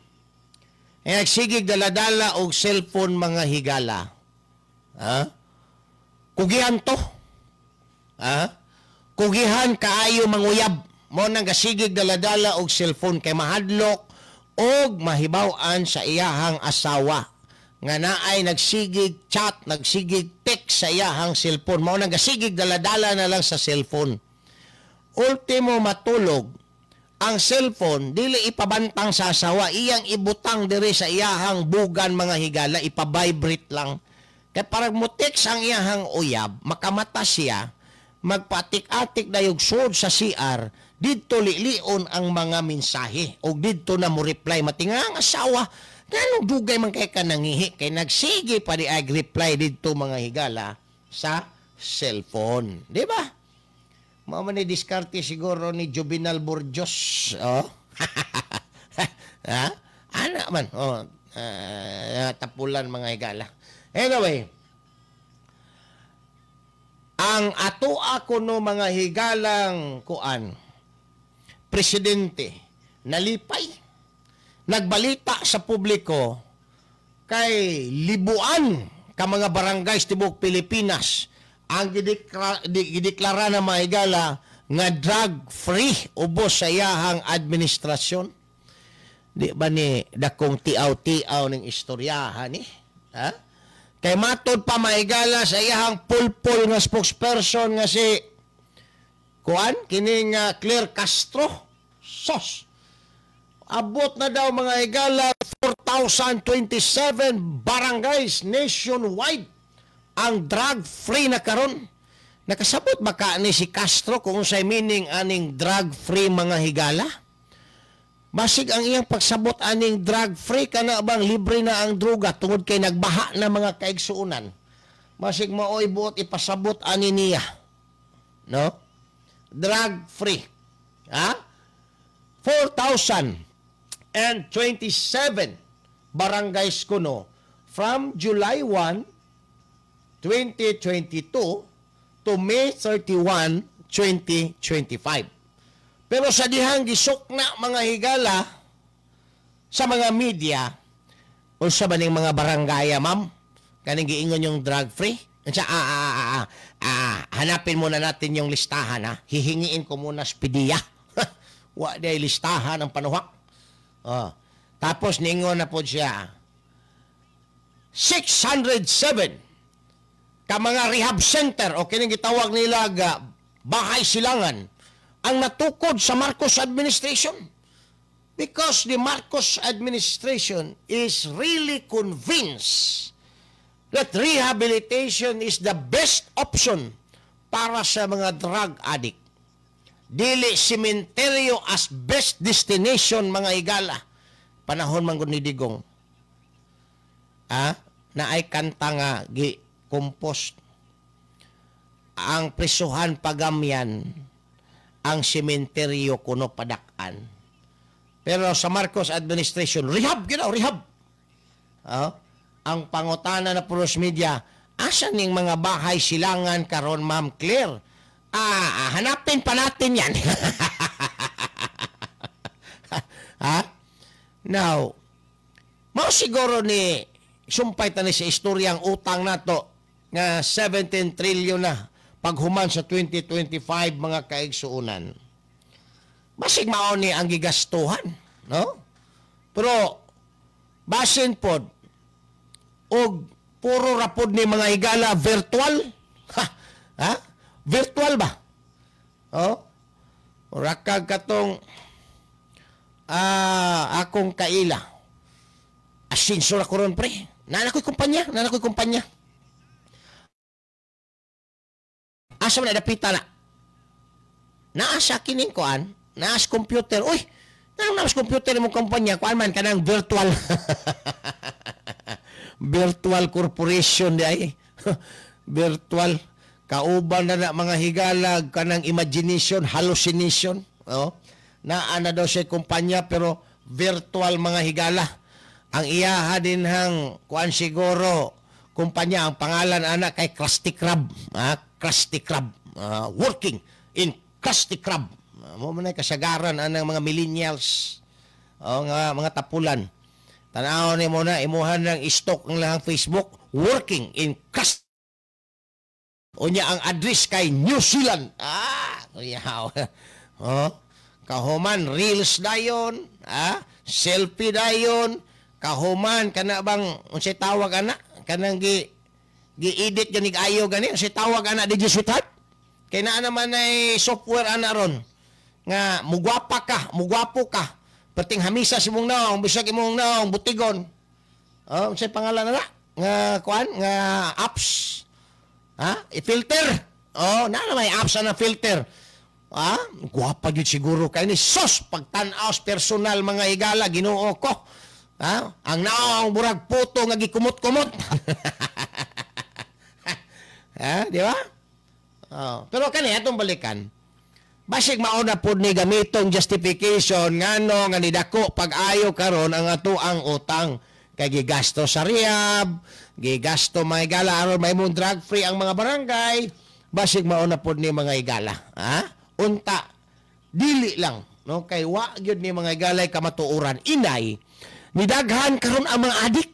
eh, sigig daladala og cellphone mga higala. Ha? Kugihan to. Ha? Kugihan kaayo manguyab. Mo nang gasigig daladala og cellphone kay mahadlok og mahibaw-an sa iyahang asawa nga naay nagsigig chat, nagsigig text sa iyahang cellphone. Mao nang gasigig daladala na lang sa cellphone. Ultimo matulog, ang cellphone dili ipabantang sa asawa, iyang ibutang diri sa iyahang bugan, mga higala, ipa-vibrate lang. Kay parang mo text ang iyahang uyab, makamata siya, magpatik-atik dayog sud sa CR, didto lilion ang mga mensahe og didto na mo reply. Matinga ang asawa, nganong dugay man kay ka nangihi, kay nagsige pa di ag reply didto, mga higala, sa cellphone, di ba? Mao man ni diskarte siguro ni Juvenal Burgos. Oh. Ha? Ana man. Oh, tapulan, mga higala. Anyway, ang ato ako no, mga higalang kuan, presidente, nalipay, nagbalita sa publiko kay libuan ka mga barangay sa tibuok Pilipinas ang gideklara na, mga higala, nga drug free ubos sa iyahang administrasyon. Di ba ni dakong tiaw-tiaw ng istoryahan ni? Ha? Kay matod pa, mahigala, sa iyahang pulpul nga spokesperson nga si kuan kining Claire Castro. Sos. Abot na daw, mga higala, 4,027 barangays nationwide ang drug free na karon. Nakasabot ba ka ni si Castro kung unsay meaning aning drug free, mga higala? Basig ang iyang pagsabot aning drug free, kana bang libre na ang droga tungod kay nagbaha na, mga kaigsuonan. Basig maoy buot ipasabot ani niya. No? Drug free. Ha? 4,027 barangays kuno from July 1, 2022 to May 31, 2025. Pero sa dihang gisukna, mga higala, sa mga media, unsa ba ning mga barangaya, ma'am? Kaning giingon yung drug free? Unsa, ah, hanapin muna natin yung listahan, ha. Hihingiin ko muna sa PDEA. Wa day listahan ang panuhak. Oh. Tapos ningon na po siya, 607 ka mga rehab center o kining gitawag nila ga bahay silangan ang natukod sa Marcos administration. Because the Marcos administration is really convinced that rehabilitation is the best option para sa mga drug addict. Dili sementeryo as best destination, mga higala. Panahon man gud ni Digong. Ah, naay kanta nga gi compose, "Ang presuhan pagamyan, ang sementeryo kuno padak-an." Pero sa Marcos administration, rehab ginaw, rehab. Ah, ang pangutana na puros media, "Asa ning mga bahay silangan karon, Ma'am Claire?" "Ah, hanapin pa natin yan." Ha? Now, mao siguro ni sumpay tani sa istoryang utang nato nga 17 trillion na paghuman sa 2025, mga kaigsuonan. Basig mao ni ang gigastuhan, no? Pero basin pod og puro rapod ni, mga higala, virtual. Ha? Ha? Virtual ba? Oh? Rakag katong akong kaila. "Asinso ra ko ron, pre. Naa ko'y kumpanya, naa ko'y kumpanya." "Asa man na dapita na?" "Naa sa kining kuan, naa sa computer." "Uy, nang naa sa computer mo kumpanya, kuan man kanang virtual. Virtual corporation di ay." Virtual. Kauban na na, mga higalag, kanang imagination, hallucination. Oh. Naa na daw siya kumpanya pero virtual, mga higala. Ang iyaha din hang kuan siguro kumpanya, ang pangalan ana kay Krusty Krab. Ah, Krusty Krab. Ah, working in Krusty Krab. Mo man ay kasagaran anang mga millennials. O nga mga tapulan. Tanaw ni mo na imuhan ng stock ang lahang Facebook, working in Krusty Unya ang address kay New Zealand. Ah, kuyaw. Oh, kahuman reels dayon, ah, selfie dayon, kahuman kana bang unsay tawag ana kanang gi gi-edit ganig ayo gani, unsay tawag ana di, sweetheart? Kay naa naman ay software ana ron nga mugwapa ka, mugwapo ka. Perting hamisa sa imong naong, bisag imong naong butigon. Oh, unsay pangalan na nga kuan nga apps? Ha? I-filter. Oh, naa na may apps na filter. Ha? Gwapa gyud siguro kay ni sos pagtan-aw personal, mga higala, Ginoo ko. Ha? Ang naong murag puto nga gikumot-kumot. Ha, di ba? Oh. Pero kani atong balikan. Basig mao na pud ni gamitong justification ngano nga nidako pag-ayo karon ang ato ang utang kay gigasto sa rehab, gigasto, mga higala, aron mahimong drug free ang mga barangay. Basig mao na pud ni, mga higala. Ha? Unta dili lang no kay wa gyud ni, mga higalay, kamatuoran. Inay, nidaghan karon ang mga adik.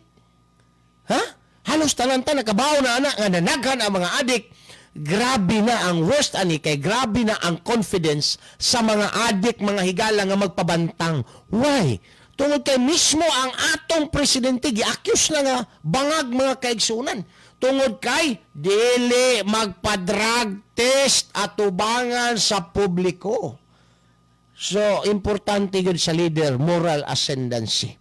Ha? Halos tanan ta nakabaw na ana nga nanaghan ang mga adik. Grabe na ang worst ani kay grabe na ang confidence sa mga adik, mga higala, nga magpabantang. Why? Tungod kay mismo ang atong presidente gi-accuse na nga bangag, mga kaigsunan. Tungod kay dili magpa-drug test atubangan sa publiko. So, importante yun sa leader, moral ascendancy.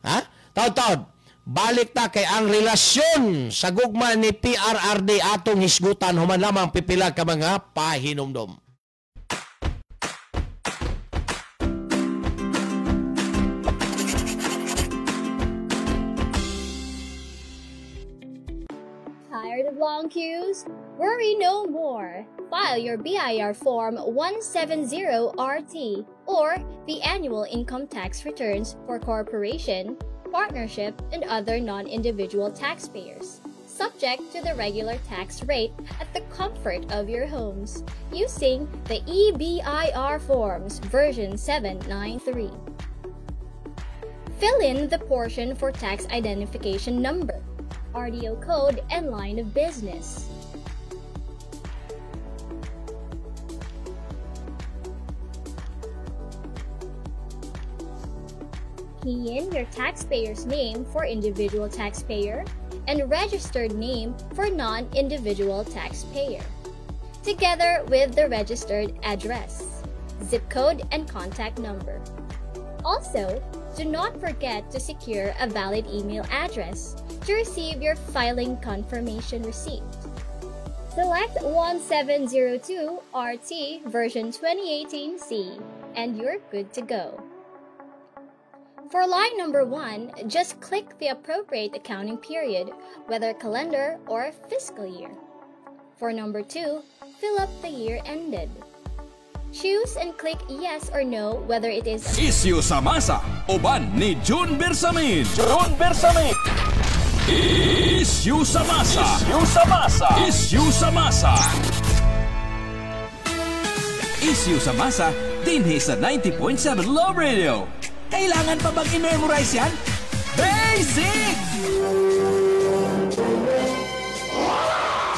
Ha? Taod-taod, balik ta kay ang relasyon sa gugma ni PRRD atong hisgutan human lamang pipila ka mga pahinumdom. Tired of long queues? Worry no more. File your BIR Form 170RT or the annual income tax returns for corporation, partnership, and other non-individual taxpayers, subject to the regular tax rate at the comfort of your homes, using the eBIR Forms version 793. Fill in the portion for tax identification number, RDO code, and line of business. Key in your taxpayer's name for individual taxpayer and registered name for non-individual taxpayer, together with the registered address, zip code, and contact number. Also, do not forget to secure a valid email address to receive your filing confirmation receipt. Select 1702 RT version 2018C and you're good to go. For line number 1, just click the appropriate accounting period, whether calendar or fiscal year. For number 2, fill up the year ended. Choose and click yes or no whether it is Isyu sa masa, uban ni June Bersamin. June Bersamin. Isyu sa masa. Isyu sa masa. Isyu sa masa. Isyu sa masa, dinhi sa 90.7 Love Radio. Kailangan pa bang i-memorize yan? Basic!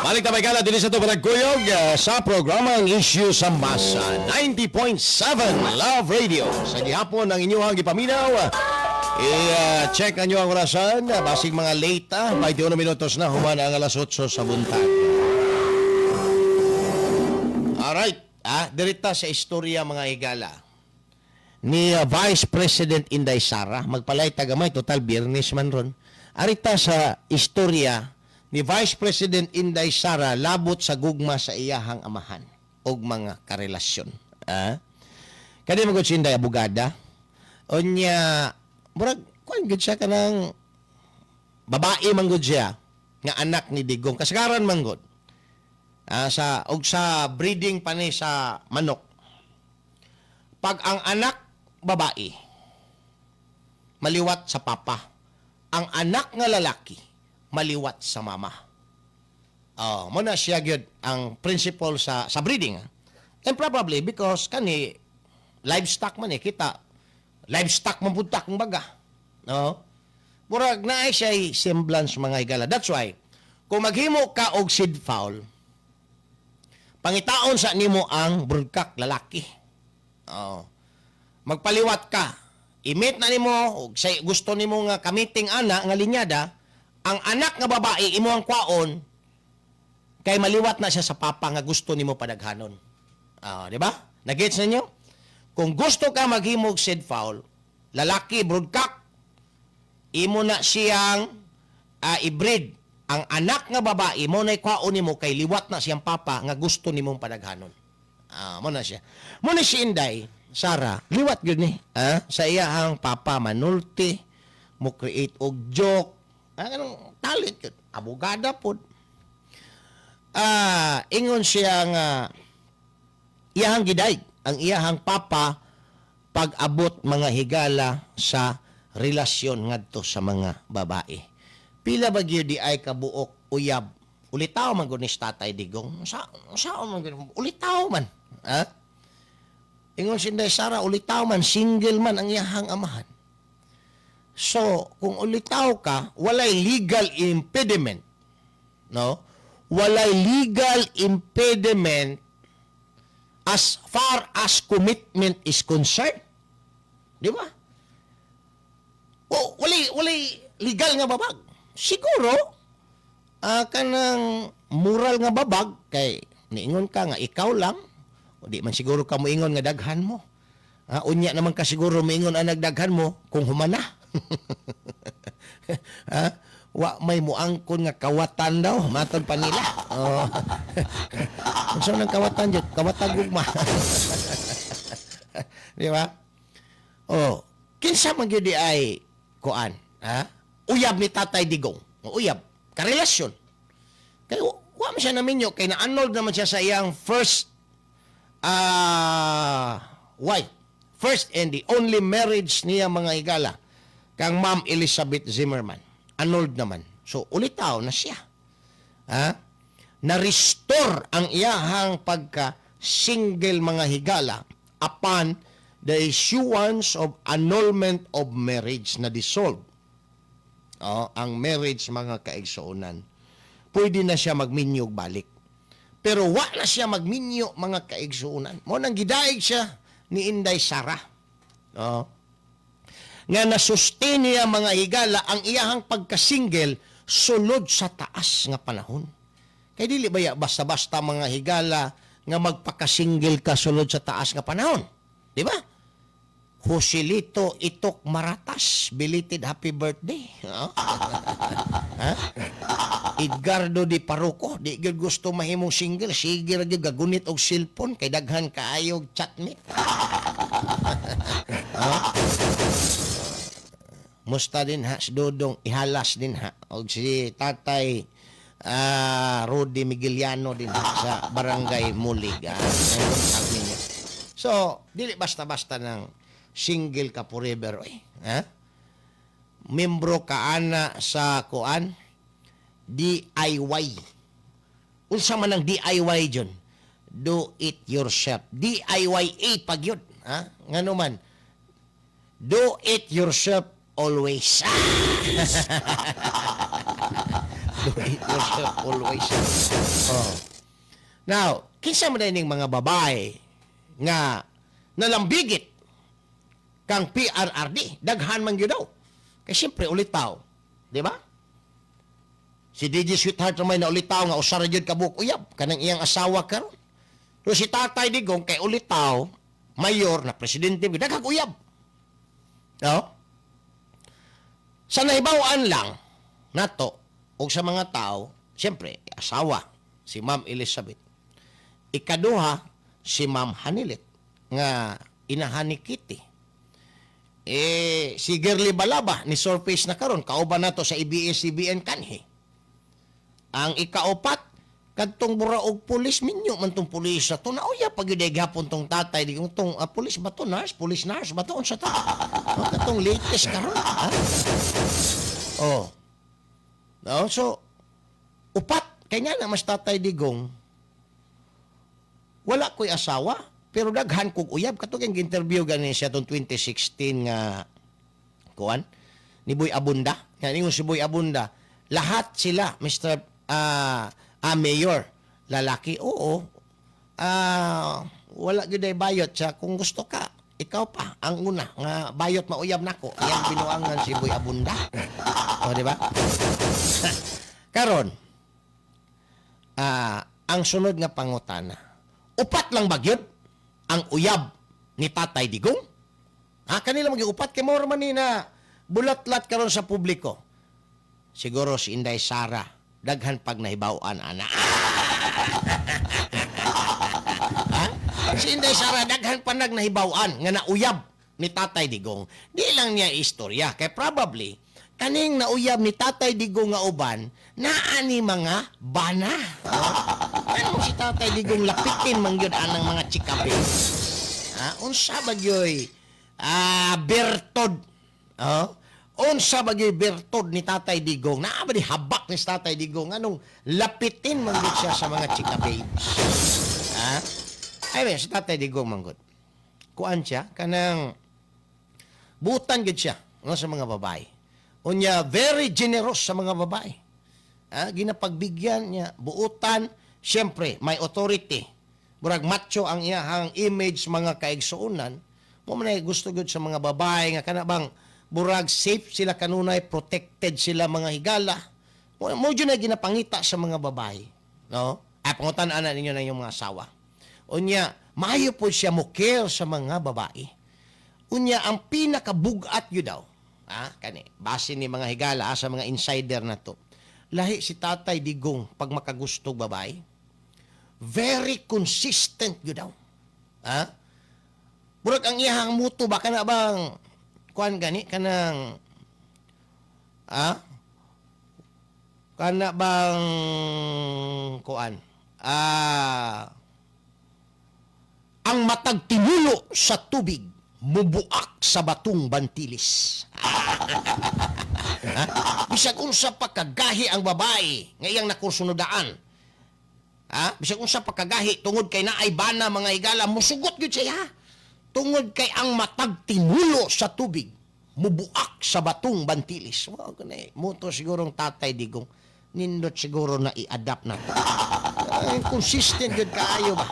Balik na may gala din sa ito Kuyog sa programang Issue sa Masa 90.7 Love Radio. Sa gihapon ang inyong gipaminaw, i-check ang inyong orasan, basig mga late, 21 minutos na human ang alas 8 sa buntag. Alright, dirita sa istorya, mga higala, ni Vice President Inday Sara. Magpalay tagamay, total Biyernes man ron. Arita sa istorya ni Vice President Inday Sara labot sa gugma sa iyahang amahan og mga karelasyon. Ah? Kani magud si Inday abogada. Unya murag kuan gud siya kanang babae man gud siya nga anak ni Digong, kasagaran man gud. Sa og sa breeding pa ni sa manok. Pag ang anak babae maliwat sa papa, ang anak nga lalaki maliwat sa mama. Oh, mo na siya gyud ang principle sa breeding. And probably because kani livestock man eh, kita livestock man pud ta kung baga. No? Murag naay siya semblance, mga higala. That's why kung maghimo ka og seed fowl, Pangitaon sa nimo ang broodcock lalaki. Oh. Magpaliwat ka. I-mate na nimo og say gusto nimo nga kamiting ana nga linyada, ang anak nga babae imo ang kwaon kay maliwat na siya sa papa nga gusto nimo padaghanon. Ah, di ba? Nagets ninyo? Kung gusto ka maghimog seed fowl, lalaki broodcock, imo na siyang i-breed. Ang anak nga babae mo na kwaon nimo kay liwat na siyang papa nga gusto nimong padaghanon. Ah, mo na siya. Mo na si Inday, Sara, liwat gyud ni. Ah, sa iyahang papa manulti, mo create og joke. Ah, kanang talent gyud. Abogada pod. Ah, ingon siya nga iyahang gidaig ang iyahang papa pag-abot, mga higala, sa relasyon ngadto sa mga babae. Pila ba gyud di ay kabuok uyab? Ulitaw man gud ni Tatay Digong. Sa man gud ulitaw man. Ha? Ingon si Inday Sara, ulitaw man, single man ang iyahang amahan. So, kung ulitaw ka, walay legal impediment. No? Walay legal impediment as far as commitment is concerned. Di ba? O, walay legal nga babag. Siguro, kanang moral nga babag, kay niingon ka nga ikaw lang, o di man siguro ka moingon nga daghan mo. Unya naman ka siguro moingon ang nagdaghan mo kung humana. Ha? Wa may muangkon nga kawatan daw, matod pa nila. Oh. Unsa nang kawatan jud? Kawatan gugma. Di ba? Oh, kinsa man gyud di ay kuan, ha? Uyab ni Tatay Digong. Uyab, karelasyon. Kay wa man siya naminyo kay na-annulled naman siya sa iyang first wife. First and the only marriage niya, mga higala, kang Ma'am Elizabeth Zimmerman. Annulled naman. So ulitaw na siya. Ha? Na-restore ang iyahang pagka single, mga higala, upon the issuance of annulment of marriage na dissolve. Oh, ang marriage, mga kaigsuonan. Pwede na siya magminyog balik. Pero wa na siya magminyo, mga kaigsuonan. Mo nang gidaig siya ni Inday Sara. Oh. Nga na-sustain niya, mga higala, ang iyahang pagkasingle sulod sa taas nga panahon. Kay dili ba ya basta-basta, mga higala, nga magpakasingle ka sulod sa taas nga panahon? Di ba? Joselito Itok Maratas, belated happy birthday. Ha? Ha? Edgardo Di Paruco, di gyud gusto mahimong single, sige ra gyud gagunit og cellphone kay daghan kaayo chatmate. Ha? Musta din ha si Dodong Ihalas din ha og si Tatay Rudy Migueliano din ha, sa Barangay Mulig. Ah, ninyo. So, dili basta-basta ng single ka forever. Oy. Ha? Membro ka ana sa kuan DIY. Unsa man ang DIY dyon? Do it yourself. DIYA pag yun. Ha? Ngano man? Do it yourself always. Do it yourself always. Oh. Now, kinsa man ning mga babae nga nalambigit kang PRRD? Daghan man gyud daw. Kay siyempre ulitaw, di ba? Si DJ Sweetheart may na ulitaw nga usa ra gyud ka buok uyab kanang iyang asawa karon. Pero si Tatay Digong kay ulitaw, mayor na presidente, daghang uyab. No? Sa nahibaw-an lang nato og sa mga tao, siyempre asawa si Ma'am Elizabeth. Ikaduha si Ma'am Honeylet nga inahan ni Kitty. Eh si Girly Balaba ni surface na karon kauban nato sa ABS-CBN kanhi. Ang ikaupat kadtong buraog pulis, minyo man tong pulis na to, nauya pag yun gihapon tong tatay di tong pulis ba to, nurse, pulis nurse ba to, unsa to? Oh, katong latest karon, ha? Oh no, so upat kay nga na mas Tatay Digong, wala ko'y asawa pero daghan kog uyab. Katong yung interview gani siya tong 2016 nga kuan ni Boy Abunda, nga ningon si Boy Abunda, lahat sila, Mr. Mayor, lalaki. Oo. Wala gyud ay bayot sa kung gusto ka. Ikaw pa ang una nga bayot mauyab nako. Iyang binuangan si Boy Abunda. O, di ba? Karon, ang sunod nga pangutana. Upat lang ba gyud ang uyab ni Tatay Digong? Ha, kanila maging upat kay mao man ni na bulatlat karon sa publiko. Siguro si Inday Sara daghan pag nahibaw-an ana. Ha? Si Inday Sara daghan pa nag nahibaw-an nga nauyab ni Tatay Digong. Di lang niya istorya kay probably kaning nauyab ni Tatay Digong nga uban naa ni mga bana. Ano si Tatay Digong lapitin man gyud anang mga chikabi? Ha? Unsa ba gyoy bertod? Oh? Unsa ba gyoy bertod ni Tatay Digong? Naa ba di habak ni Tatay Digong anong lapitin man gyud siya sa mga chika babes? Ha? Ay, si Tatay Digong man gud. Kuan siya kanang butan gyud siya, no, sa mga babae. Unya very generous sa mga babae. Ha? Ginapagbigyan niya, buutan, siyempre may authority. Murag macho ang iyahang image mga kaigsuonan. Mo man ay gusto gyud sa mga babae nga kana bang burag safe sila kanunay, protected sila mga higala. Mo jud na ginapangita sa mga babae, no? Ay pangutan ana ninyo na inyong mga asawa. Unya, maayo po siya mo care sa mga babae. Unya, ang pinakabugat yun daw, kani, base ni mga higala, sa mga insider na to, lahi si Tatay Digong pag makagustog babae, very consistent yun daw. Ha? Murag ang iyahang muto ba, kana bang, kuan gani, kanang, kana bang, kuan, ang matag tinulo sa tubig, mubuak sa batong bantilis. Ha? Bisag unsa pa kagahi ang babae nga iyang nakursunodaan. Ha? Bisag unsa pa kagahi tungod kay naay bana mga higala, musugot gyud siya. Tungod kay ang matag tinulo sa tubig, mubuak sa batong bantilis. Wow, ganay. Muto sigurong Tatay Digong, nindot siguro na i-adapt na to. Ay, consistent gyud kaayo ba?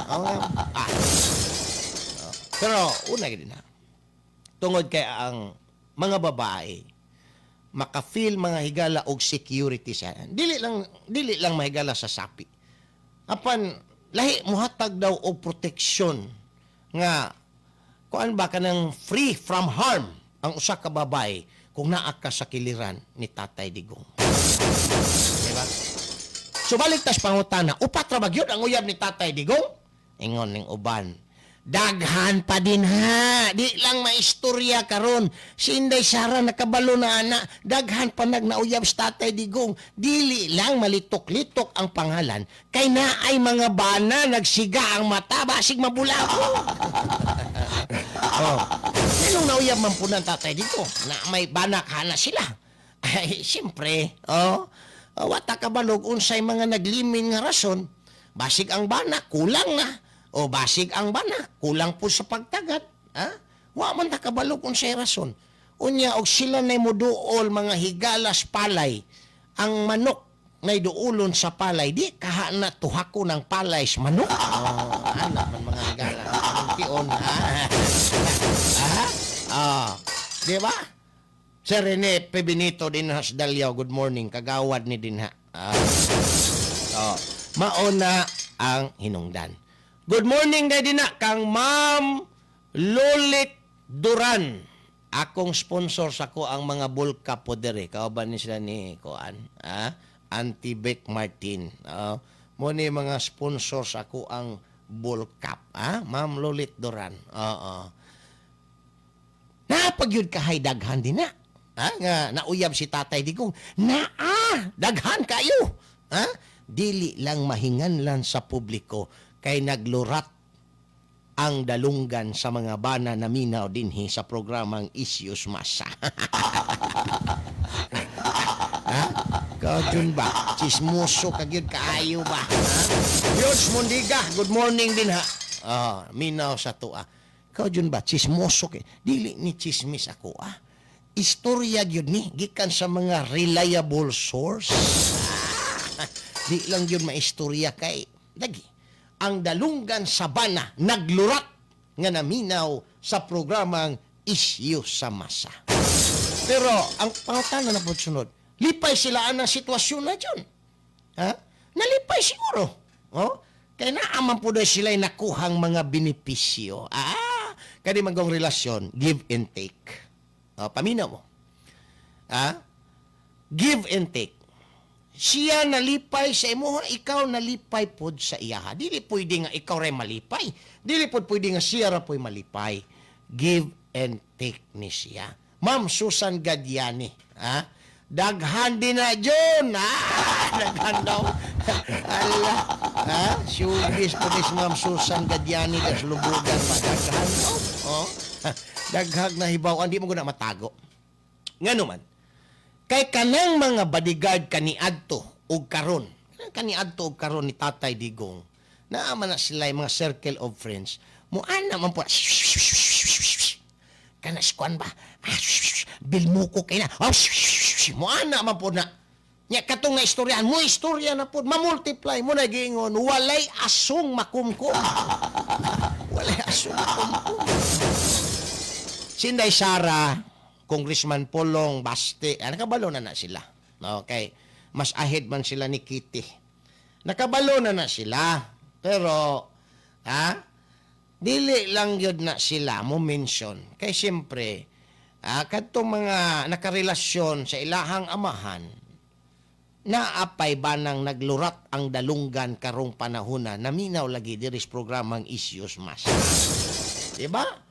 Pero una gyud na. Tungod kay ang mga babae maka-feel mga higala og security siya. Dili lang mahigala sa sapi. Apan lahi muhatag daw og proteksyon nga kuan ba kanang free from harm ang usa ka babae kung naa ka sa kiliran ni Tatay Digong. Diba? So balik tas pangutana, upat ra ba gyud ang uyab ni Tatay Digong? Ingon ning uban. Daghan pa din ha. Di lang maistorya karon. Si Inday Sara nakabalo na ana. Daghan pa nagnauyab sa Tatay Digong. Dili lang malitok-litok ang pangalan. Kay naay mga bana nagsiga ang mata basig mabulako. Oh. Anong nauyab man po ng Tatay Digong? Na may bana kana sila. Ay, siyempre, oh, wata kabalog unsay mga naglimin nga rason. Basig ang bana, kulang na. O basig ang bana, kulang po sa pagtagat. Ha? Wa man ta kabalo kung say rason. Unya, og sila nay muduol mga higalas palay, ang manok nay duolon sa palay, di kahana tuhako ng palay sa manok. Oh, anak man mga higala. Anong tion, ha? Ha? Ah, di ba? Sir Rene P. Benito din has Dalyaw, good morning. Kagawad ni dinha. Ah. Oh, mauna ang hinungdan. Good morning day din na kang Ma'am Lolit Duran. Akong sponsor sa ko ang mga bulka po dere. Kauban ni sila ni Kuan, ah, Auntie Beck Martin. Mo ni mga sponsor sa ko ang bulkap, ah, Ma'am Lolit Duran. Oo. Napagyud kahay daghan din na. Ah, nga nauyab si Tatay Digong. Naa, daghan kayo. Ah, dili lang mahinganlan sa publiko kay naglurat ang dalunggan sa mga bana na minaw dinhi sa programang Isyus Masa. Ha? Kajun ba? Chismoso kagyud kaayo ba? Diyos Mundiga, good morning din ha. Ah, minaw sa tuwa. Kajun ba? Chismoso kay. Dili ni chismis ako ah. Istorya gyud ni gikan sa mga reliable source. Di lang gyud maistorya kay lagi. ang dalunggan sabana naglurat nga naminaw sa programang Isyu sa Masa. Pero ang pangutana na po sunod, lipay sila ang sitwasyon na dyan. Ha? Nalipay siguro. Oh? Kaya naaman po na sila nakuhang mga benepisyo. Ah, kani manggong relasyon, give and take. Oh, paminaw mo. Ah? Give and take. Siya nalipay sa imuha, ikaw nalipay pod sa iyaha. Dili pwede nga ikaw ray malipay. Dili pod pwede nga siya ra po'y malipay. Give and take ni siya. Ma'am Susan Gadiani, ha? Daghan din na Jun. Ah, daghan daw. Ala, ha? Showbiz po ni Ma'am Susan Gadiani das lubugan pa. Daghan daw. Oh. Daghag na hibaw, di mo guna matago. Ngano man, kay kanang mga bodyguard kaniadto og karon, kaniadto og karon ni Tatay Digong, naa man na sila yung mga circle of friends. Muana man po, kana si kuan ba? Ah, bilmuko kay na. Oh, muana man po na. Nya katong nga istoryahan mo, istorya na po, ma-multiply mo na giingon, walay asong makumkum. Walay asong makumkum. Sinday Sara, Congressman Pulong, Baste, nakabalo na na sila. Okay. Mas ahead man sila ni Kitty. Nakabalo na na sila. Pero, ha? Dili lang yun na sila mo mention. Kay siyempre, kadtong mga nakarelasyon sa ilahang amahan, naapay ba nang naglurat ang dalunggan karong panahona, naminaw lagi diris programang Isyus Mas. Diba?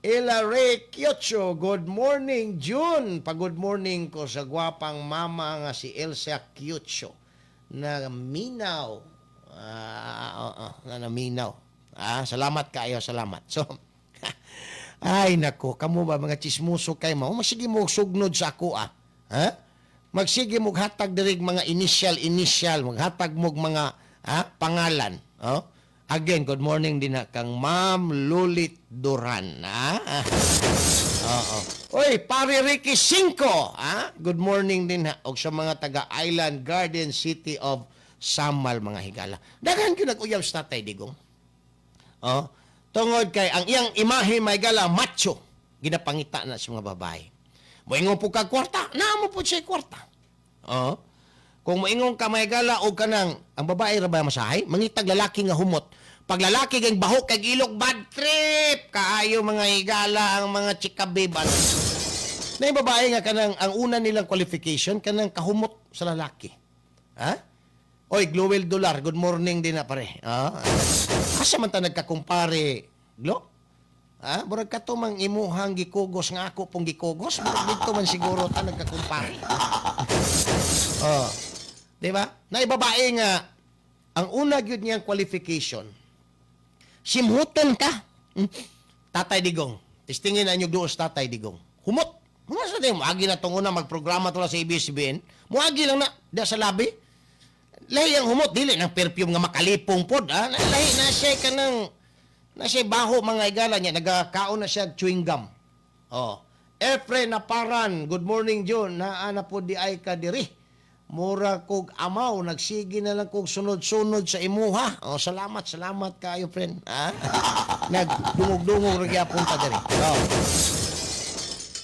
Ella Ray Kyocho, good morning, June. Pa-good morning ko sa gwapang mama nga si Elsa Kyocho na minaw. Na naminaw. Salamat kayo, salamat. So, ay nako, kamo ba mga chismoso kay mo? Magsige mo sugnod sa ako ah. Ha? Magsige mo hatag diri mga initial, maghatag mo mga pangalan, oh? Again, good morning din na kang Ma'am Lulit Duran. Ha? Oo. Oy, Pare Ricky Cinco. Ha? Good morning din ha. Og sa mga taga Island Garden City of Samal, mga higala. Daghan gyud nag-uyab sa Tatay Digong. Oh, tungod kay ang iyang imahe may gala macho, ginapangita na sa mga babae. Moingon po kag kwarta, naa mo po siya kwarta. Oh. Kung moingon ka may gala o kanang ang babae ra ba masahay, mangitag lalaki nga humot. Pag lalaki kay bahok kay ilok, bad trip kaayo mga higala ang mga chika babe. Na yung babae nga kanang ang una nilang qualification kanang kahumot sa lalaki. Ha? Oy, Glowell Dollar, good morning din na pare. Ah, asa man ta nagkakumpare, Glo? Ha? Murag kato mang imuhang gikugos nga ako pong gikugos, murag dito man siguro ta nagkakumpare. Oh. Di ba? Na ibabae nga ang una gyud niyang qualification, simhuton ka. Tatay Digong. Testingin na inyo doos Tatay Digong. Humot. Humot sa tayo. Muagi na itong una magprograma to sa ABS-CBN. Muagi lang na. Diya sa labi. Lahi ang humot. Dili ng perfume nga makalipong pod. Ha? Lahi na siya ka ng na siya baho mga igala niya. Nagakaon na siya chewing gum. Oh. Efre Naparan. Good morning, John. Naa na po di ay ka diri. Mura kog amaw, nagsige na lang kog sunod-sunod sa imuha. Oh, salamat, salamat kayo, friend. Ha? Nagdungog-dungog ra gyapon ta diri. Oh.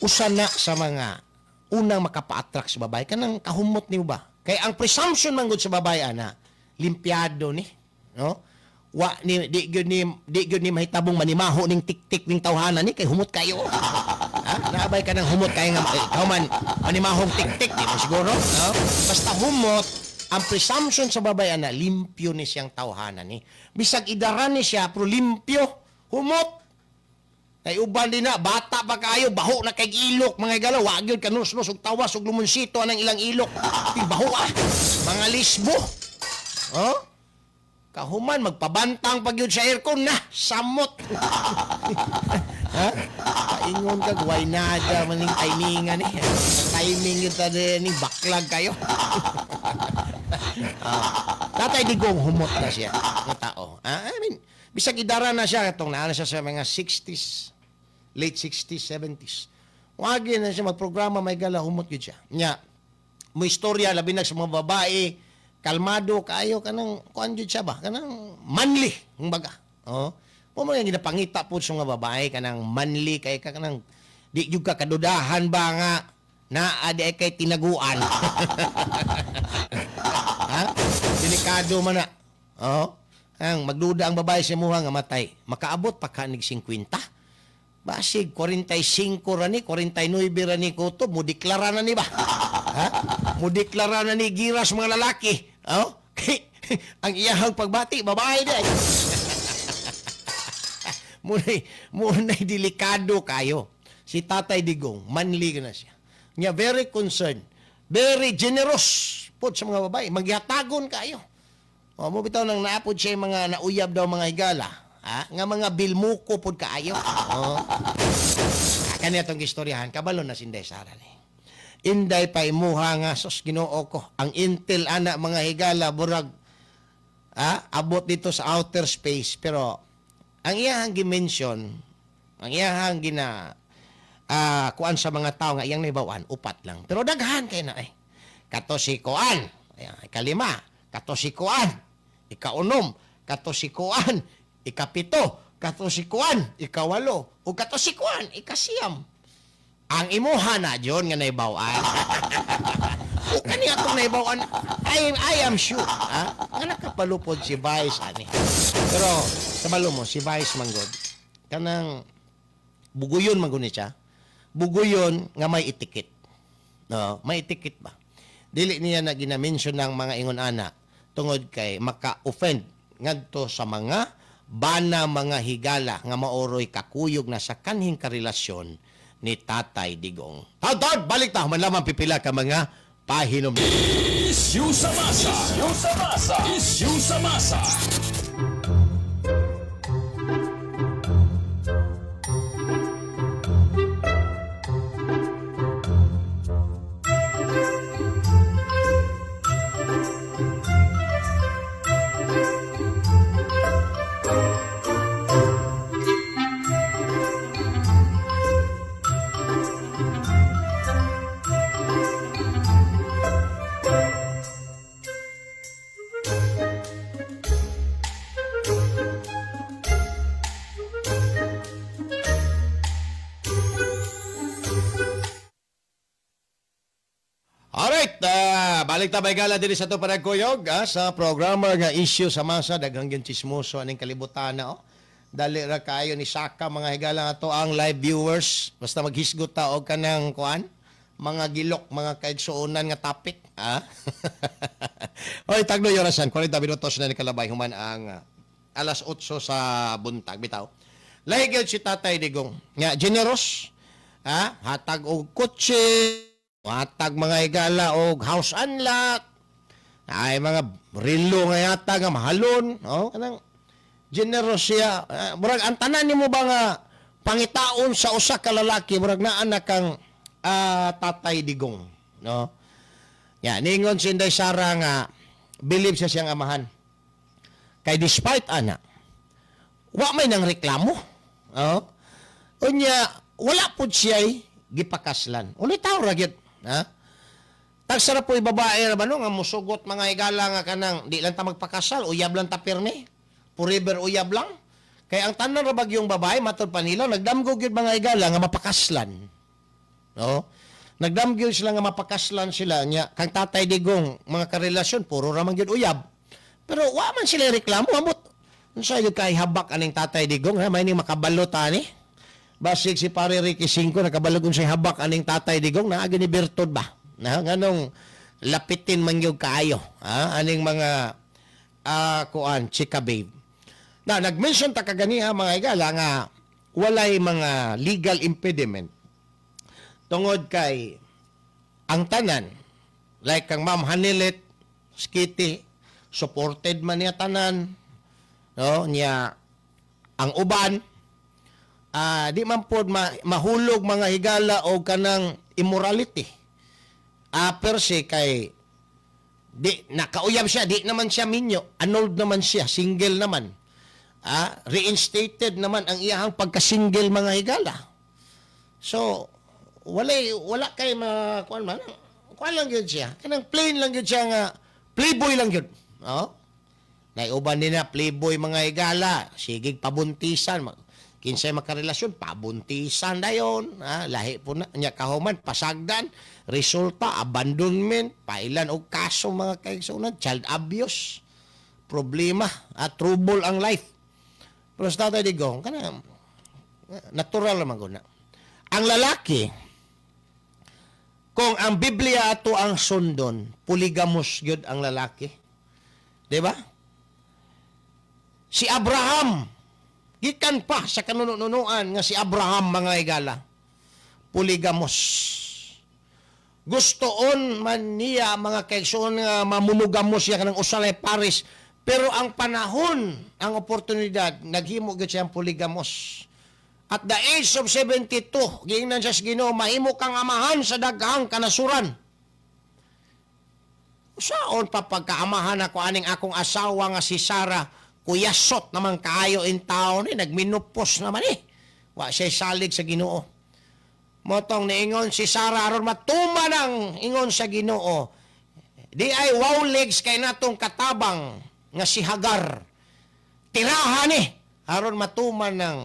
Usa na sa mga unang makapa-attract sa babae kanang kahumot niyo ba? Kay ang presumption man gud sa babae ana, limpyado ni, no? Wa ni di gyud ni mahitabong manimaho ning tik-tik ning tawhana ni kay humot kayo. Ha? Naabay ka ng humot kay nga ikaw man manimahong tik-tik di mo siguro, no? Basta humot, ang presumption sa babae ana, limpyo ni siyang tawhana ni. Bisag idaran ni siya pero limpyo, humot. Kay uban din na, bata pa kayo, baho na kay ilok, mga igala, wa gyud kanusnos og tawas og lumonsito anang ilang ilok. Ti baho ah, mga lisbo. Oh? Kahuman, magpabantang pag yun sa aircon na, samot. Ha? Paingon ka, guway nada, maning timingan eh. Timing yun ta ni baklag kayo. Tatay Digong, humot na siya ng tao. I mean, bisag idara na siya, itong naana siya sa mga 60s, late 60s, 70s. Wagi na siya magprograma, may gala, humot yun siya. Nya, mo istorya, labi na sa mga babae, Kalmado kaayo kanang kuan jud siya ba, kanang manly kumbaga. Oh. Mo man ginapangita pud sa mga babae kanang manly kay ka kanang di jud ka kadudahan ba nga naa di ay kay tinaguan. Ha? Delikado man na. Oh. Ang magduda ang babae sa imuha nga matay, makaabot pa ka nig 50. Basig 45 ra ni, 49 ra ni kutob, mo deklara na ni ba? Ha? Mo deklara na ni giras mga lalaki. Oh? Ang iyahang pagbati babae di. Munay delikado kayo. Si Tatay Digong, manly na siya. Nya very concerned, very generous pod sa mga babae, magyatagon kayo. O mo bitaw nang naapod siya yung mga nauyab daw mga higala, ha? Nga mga bilmuko pod kaayo. Oh. Kani atong istoryahan, kabalo na si Inday Sara ni. Inday pa imuha nga sos Ginoo ko. Ang intel ana mga higala burag abot dito sa outer space, pero ang iyahang gi-mention, ang iyahang gina kuan sa mga tao nga iyang naibawan, upat lang. Pero daghan kay na eh. Kato si kuan, ayan, ikalima, kato si kuan, ikaunom, kato si kuan, ikapito, kato si kuan, ikawalo, ug kato si kuan, ikasiyam. Ang imuha na diyon nga naibawan. O kani atong naibawan, I am sure, ha? Nga nakapalupod si Vice ani. Pero kabalo mo si Vice manggod, kanang buguyon man guni siya. Buguyon nga may itikit. No, may itikit ba? Dili niya na gina-mention ng mga ingon ana tungod kay maka-offend ngadto sa mga bana mga higala nga maoroy kakuyog na sa kanhing karelasyon ni Tatay Digong. Tawd, balik ta man lamang pipila ka mga pahinom. Issue sa masa. Issue sa masa. Issue sa masa. Alright, balik ta gala diri sa to panagkuyog sa programa nga issue sa masa, daghang gyud chismoso aning kalibutan na oh. Dali ra kayo ni saka mga higala ato ang live viewers, basta maghisgot ta og kanang kuan, mga gilok, mga kaigsuonan nga topic, ha? Oy, tagno yorasan, 40 minutos na ni kalabay human ang alas 8 sa buntag bitaw. Lahi gyud si Tatay Digong nga generous, ha? Hatag og kotse, hatag mga higala og house unlock, ay mga relo nga yata nga mahalon, oh, kanang generous siya. Murag ang tanan nimo ba nga pangitaon sa usa ka lalaki, murag naa na kang Tatay Digong, no? Ya, ningon si Inday Sara nga believe siya siyang amahan. Kay despite ana, wa may nang reklamo, oh. Unya wala pud siya gipakaslan. Ulit taw ra gyud. Ha? Tagsara po'y babae ra ba no nga musugot mga higala nga kanang di lang ta magpakasal, uyab lang ta pirmi. Forever uyab lang. Kay ang tanan ra bagyong babae matod pa nila nagdamgo gyud mga higala nga mapakaslan. No? Nagdamgo sila nga mapakaslan sila nya kang Tatay Digong mga karelasyon puro ra man gyud uyab. Pero wa man sila reklamo amot. Unsa gyud kay habak aning Tatay Digong ha may ning makabalo ta ni. Basig si Pare Ricky Cinco nakabalog unsay habak aning Tatay Digong naa gini bertod ba? Na nganong lapitin man gyud kaayo, ha? Aning mga kuan chika babe. Na nag-mention ta kaganiha mga higala nga walay mga legal impediment tungod kay ang tanan like kang Ma'am Hanilet Skitty supported man niya tanan, no, niya ang uban. Di man pod mahulog mga higala o kanang immorality. Per se kay di nakauyab siya, di naman siya minyo, annulled naman siya, single naman. Reinstated naman ang iyahang pagka-single mga higala. So wala kay kuan man, kuan lang gyud siya. Kanang plain lang gyud siya nga Playboy lang yun. Oh? Naiuban din na playboy mga higala, sige pabuntisan, kinsay makarelasyon, pabuntisan dayon, ha? Lahi po na nya kahuman pasagdan, resulta abandonment, pailan og kaso mga kaigsuonan, child abuse, problema, at trouble ang life. Pero sa Tatay Digong, kana natural naman gud na. Ang lalaki, kung ang Biblia ato ang sundon, polygamous gyud ang lalaki. Di ba? Si Abraham, gikan pa sa kanununuan nga si Abraham mga higala, polygamous. Gustoon man niya mga kaigsoon nga mamonogamos siya kanang usa pares, pero ang panahon, ang oportunidad, naghimo gyud siyang polygamous. At the age of 72, giingnan siya sa Ginoo, mahimo kang amahan sa daghang kanasuran. Saon pa pagkaamahan ako aning akong asawa nga si Sarah, kuyasot naman kaayo in taon eh, nagminupos naman eh. Wa siya salig sa Ginoo. Motong niingon si Sarah aron matuman ang ingon sa Ginoo. Di ay wow legs kay natong katabang nga si Hagar. Tirahan eh aron matuman ang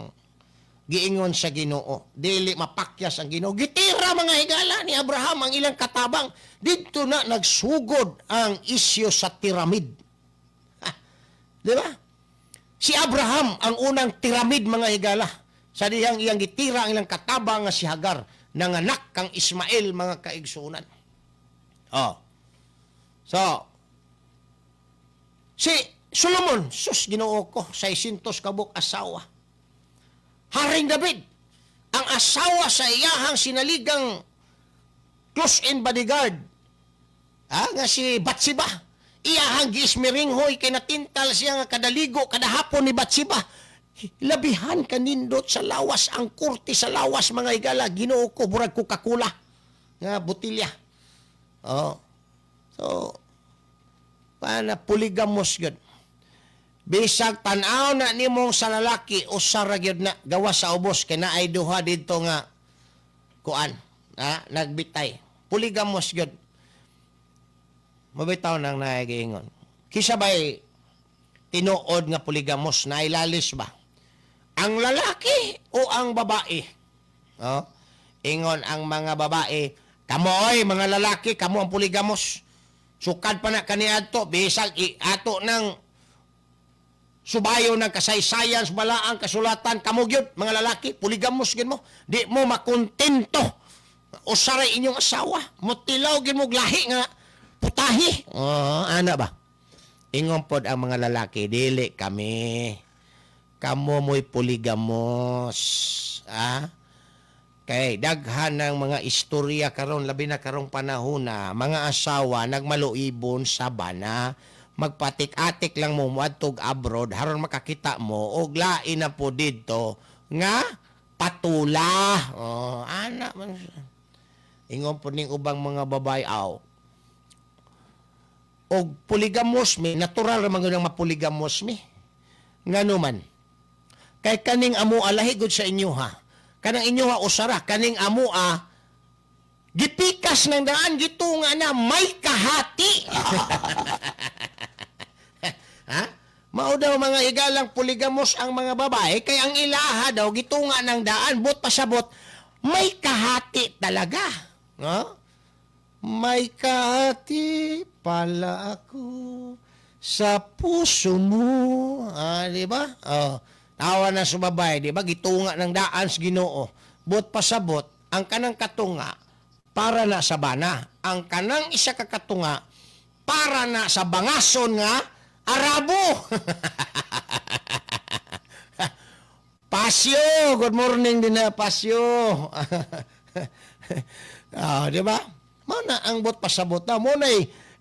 giingon sa Ginoo. Dili mapakyas ang Ginoo. Gitira mga higala ni Abraham ang ilang katabang. Didto na nagsugod ang isyu sa tiramid. Ha, di ba? Si Abraham ang unang tiramid mga higala. Sa dihang iyang gitira ang ilang katabang nga si Hagar, nanganak kang Ismael mga kaigsunan. Oh. So, si Solomon, sus Ginoo ko, 600 kabuk asawa. Haring David, ang asawa sa iyahang sinaligang close-in bodyguard, nga si Batseba, iyahang giismiringhoy kay natintal siya nga kadaligo kada hapon ni Batseba. Labihan kanindot sa lawas ang kurti sa lawas mga higala, Ginoo ko, burag Coca-Cola nga botilya. Oh. So, pana polygamous gyud. Bisag tan-aw na nimong sa lalaki usa ra gyud na gawas sa ubos kay naay duha didto nga kuan, ha, nagbitay. Polygamous gyud. Mabitaw nang nagiingon. Kisa bay tinuod nga polygamous na ilalis ba? Ang lalaki o ang babae? Oh, ingon ang mga babae, kamo oy mga lalaki, kamo ang polygamous. Sukad pa na kaniadto bisag ato nang subayo ng kasaysayan sa balaang kasulatan, kamo gyud mga lalaki, polygamous gyud mo. Di mo makontento. Usaray inyong asawa, mutilaw gyud mo lahi nga putahi. Oh, ana ba? Ingon pod ang mga lalaki, dili kami. Kamo mo'y polygamous. Ah? Kay daghan ng mga istorya karon, labi na karong panahon na mga asawa nagmaluibon sa bana, magpatik-atik lang mo moadtog abroad haron makakita mo og lain na po didto nga patula. Oh, ana man siya. Ingon po ning ubang mga babae, aw. Og polygamous mi, natural ra man gyud ang mapolygamous mi. Ngano man? Kay kaning amoa lahi gud sa inyo ha. Kanang inyo ha usara, kaning amoa gipikas ng daan gitunga na may kahati. Ha? Mao daw mga igalang polygamous ang mga babae kay ang ilaha daw gitunga ng daan but pasabot may kahati talaga. No? May kahati pala ako sa puso mo. Ah, di ba? Oh. Tawa na sa babae, di ba? Gitunga ng daan sa Ginoo. But pasabot, ang kanang katunga para na sa bana. Ang kanang isa ka katunga para na sa bangason nga Arabo. Pasyo, good morning din na Pasyo. Ah, di ba? Mao na ang bot pasabot na mo na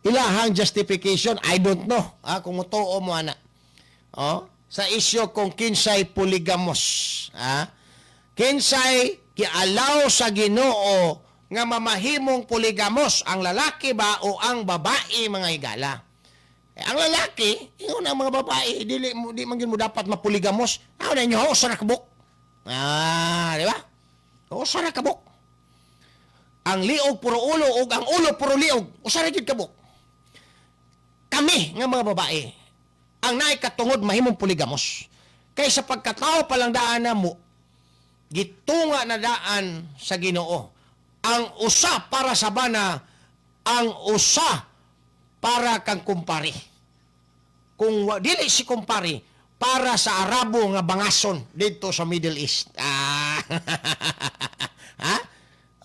ilahang justification, I don't know. Ah, kung mutuo mo ana. Oh, sa isyo kung kinsay polygamous, ah? Kinsay gialaw sa Ginoo nga mamahimong polygamous, ang lalaki ba o ang babae mga higala? Eh, ang lalaki, ingon ang mga babae, dili mo, di man gyud mo dapat mapoligamos. Aw na inyo, usa ra kabuk. Ah, di ba? Usa ra kabuk. Ang liog puro ulo ug ang ulo puro liog, usa ra gyud kabuk. Kami nga mga babae ang naay katungod mahimong polygamous. Kay sa pagkatao pa lang daan na mo, gitunga na daan sa Ginoo. Ang usa para sa bana, ang usa para kang kumpare. Kung dili si kumpare, para sa Arabo nga bangason dito sa Middle East. Ah. Ha?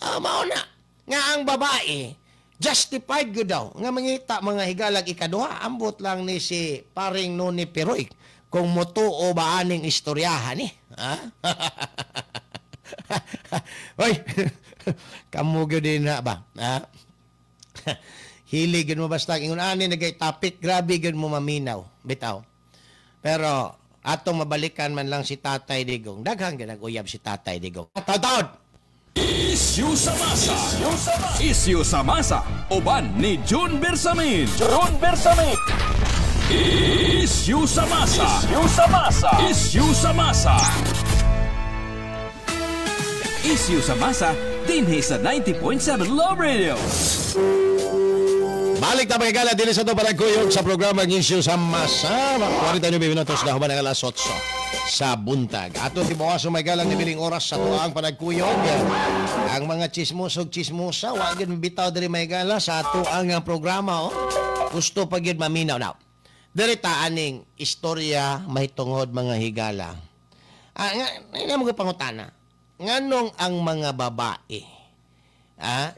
Ah, mao na. Nga ang babae, justified gyud daw nga mangita mga higalag ikaduha. Ambot lang ni si paring Noni Peroy kung motuo ba aning istoryahan ni. Ha? Hoy, kamo gyud din na ba? Ha? Hili gyud mo basta ingon ani nagay topic, grabe gyud mo maminaw, bitaw. Pero atong mabalikan man lang si Tatay Digong. Daghang gyud nag-uyab si Tatay Digong. Taod-taod! Issue sa masa. Issue sa masa. Uban ni June Bersamin. June Bersamin. Issue sa masa. Issue sa masa. Issue sa masa. Issue sa masa dinhi sa 90.7 Love Radio. Balik ta, mga higala, dinhi sa ato panagkuyog sa programa ng Issue sa Masa. 49 minutos na human ang alas 8 sa buntag. Ato tibawaso, may galang nibiling oras sa tuang panagkuyog. Ang mga chismosog chismosa, wa gyud bitaw diri, may gala, sa ato ang programa, oh. Gusto pa gyud maminaw now. Diri ta aning istorya mahitungod, mga higala. Ah, nga, nga mo pangutana. Nganong ang mga babae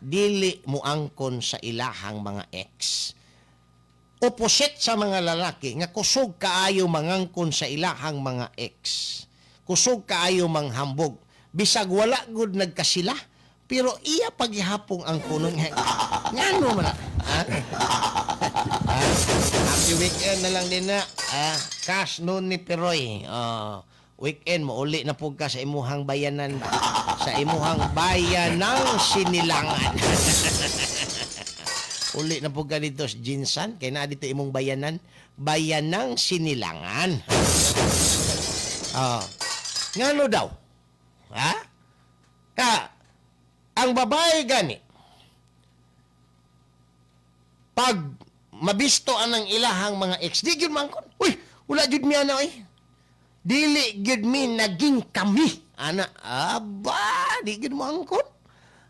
dili muangkon sa ilahang mga ex? Opposite sa mga lalaki nga kusog kaayo mangangkon sa ilahang mga ex. Kusog kaayo manghambog. Bisag wala gud nagkasila, pero iya paghihapong ang kunon. Ngano man na? Ha? Ha? Happy weekend na lang din na. Ah, cash noon ni Peroy. Oh, weekend mo uli na pug ka sa imuhang bayanan ba? Sa imuhang bayan ng Sinilangan. Uli na pug ka dito sa Jinsan kay naa dito imong bayanan, bayan ng Sinilangan. Oh. Ngano daw? Ha? Ka ang babae gani pag mabisto anang ilahang mga ex, di gyud mangkon. Uy, wala gyud mi ana oy. Dili gyud mi naging kami. Ana, aba, di gyud mo angkon.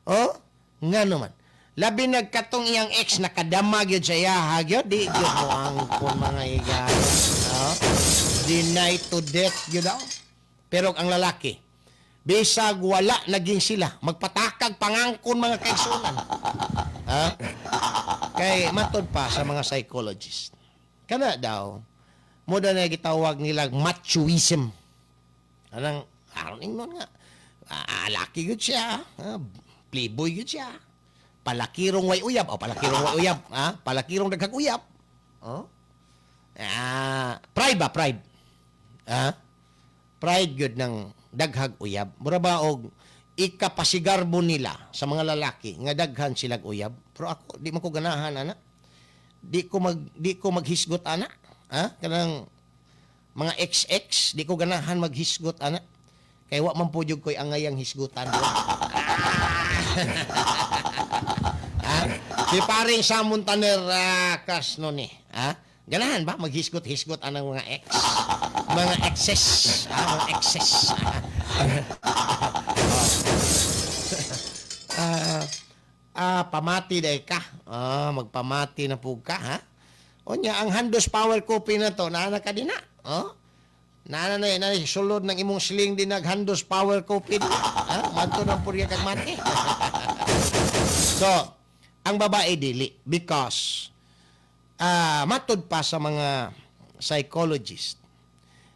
Oh, ngano man? Labi nagkatong iyang ex nakadama gyud sa iyaha gyud, di gyud mo angkon, mga higala. Oh, deny to death gyud daw. Pero ang lalaki, bisag wala naging sila, magpatakag pangangkon, mga kaigsunan. Ha? Kay matod pa sa mga psychologist, kana daw, mo na gitawag nila machoism. Anang, aron ingnon nga, laki gyud siya, playboy gyud siya. Palakirong way uyab, oh, palakirong way uyab, ha? Palakirong daghang uyab. Oh? Ah, pride ba, pride? Ha? Pride gyud ng daghag uyab. Mura ba og ikapasigarbo nila sa mga lalaki nga daghan silag uyab. Pero ako di man ko ganahan ana. Di ko maghisgot ana. Ha? Kanang mga XX di ko ganahan maghisgot ana. Kay wa man pud ko'y angayang hisgutan. Ha? Si paring Sam Montaner kas no ni. Ha? Ganahan ba maghisgot-hisgot anang mga ex? Mga exes, ha? Mga exes. Pamati day ka. Magpamati na pug ka, ha? Unya, ang Handos Power Coffee na to, naana ka din na. Oh? Naana na, na sulod ng imong sling din nag Handos Power Coffee din. Ha? Madto ng purya kag mati. So, ang babae dili because matod pa sa mga psychologist,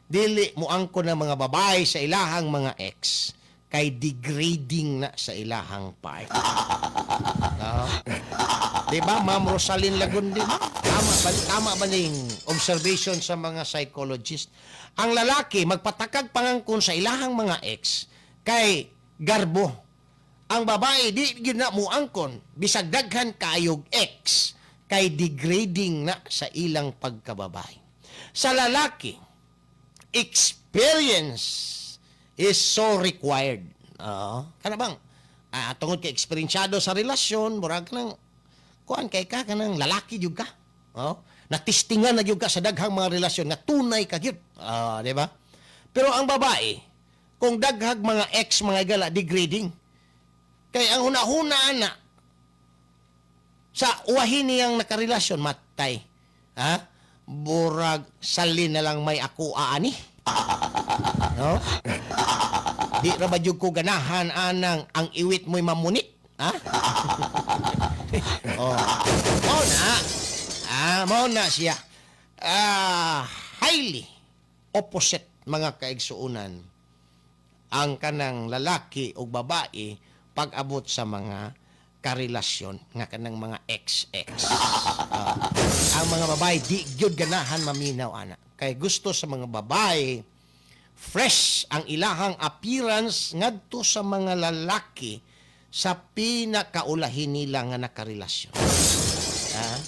dili moangkon ng mga babae sa ilahang mga ex kay degrading na sa ilahang part. No? Di ba, Ma'am Rosalyn Lagundi? Tama ba ning observation sa mga psychologist? Ang lalaki magpatakag pangangkon sa ilahang mga ex kay garbo. Ang babae di gyud na moangkon bisag daghan kaayog ex kay degrading na sa ilang pagkababae. Sa lalaki, experience is so required. Oo. Kana bang tungod kay eksperyensyado sa relasyon, murag nang kuan kay ka kanang lalaki jud ka. Oh. Natistingan na gyud ka sa daghang mga relasyon nga tunay ka gyud. Ah, di ba? Pero ang babae, kung daghag mga ex, mga higala, degrading. Kay ang huna-huna ana sa uwahin niyang nakarelasyon, matay. Ha? Burag salin na lang may ako aani. No? Di ra ba jud ko ganahan anang ang iwit mo'y mamunit? Ha? Oh. Mao na. Ah, mao na siya. Ah, highly opposite, mga kaigsuunan, ang kanang lalaki o babae pag-abot sa mga karelasyon nga kanang mga ex-ex. Ah, ang mga babae di gyud ganahan maminaw ana. Kay gusto sa mga babae fresh ang ilahang appearance ngadto sa mga lalaki sa pinakaulahin nila nga nakarelasyon. Ah?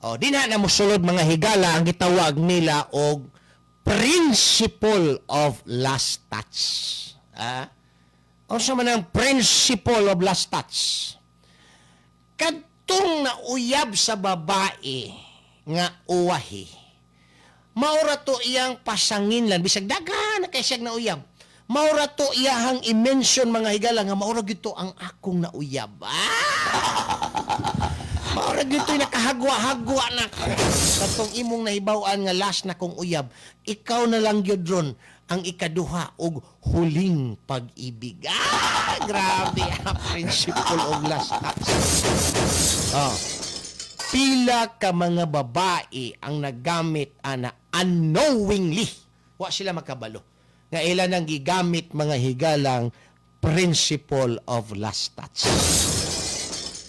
O, di na na mosulod, mga higala, ang gitawag nila og principle of last touch. Ah? Unsa man ang principle of last touch? Kadtong nauyab sa babae nga uwahi, maura to iyang pasanginlan, bisag daghan na kay siyang nauyab. Maura to iyahang i-mention, mga higala, nga maura gito ang akong nauyab. Ah! Maura gito nakahagwa-hagwa na. Katong imong nahibaw-an nga last na kong uyab, ikaw na lang gyud ron ang ikaduha og huling pag-ibig. Ah, grabe ang principle of last touch. Oh. Pila ka mga babae ang nagamit ana unknowingly. Wa sila makabalo nga ila nang gigamit, mga higalang, principle of last touch.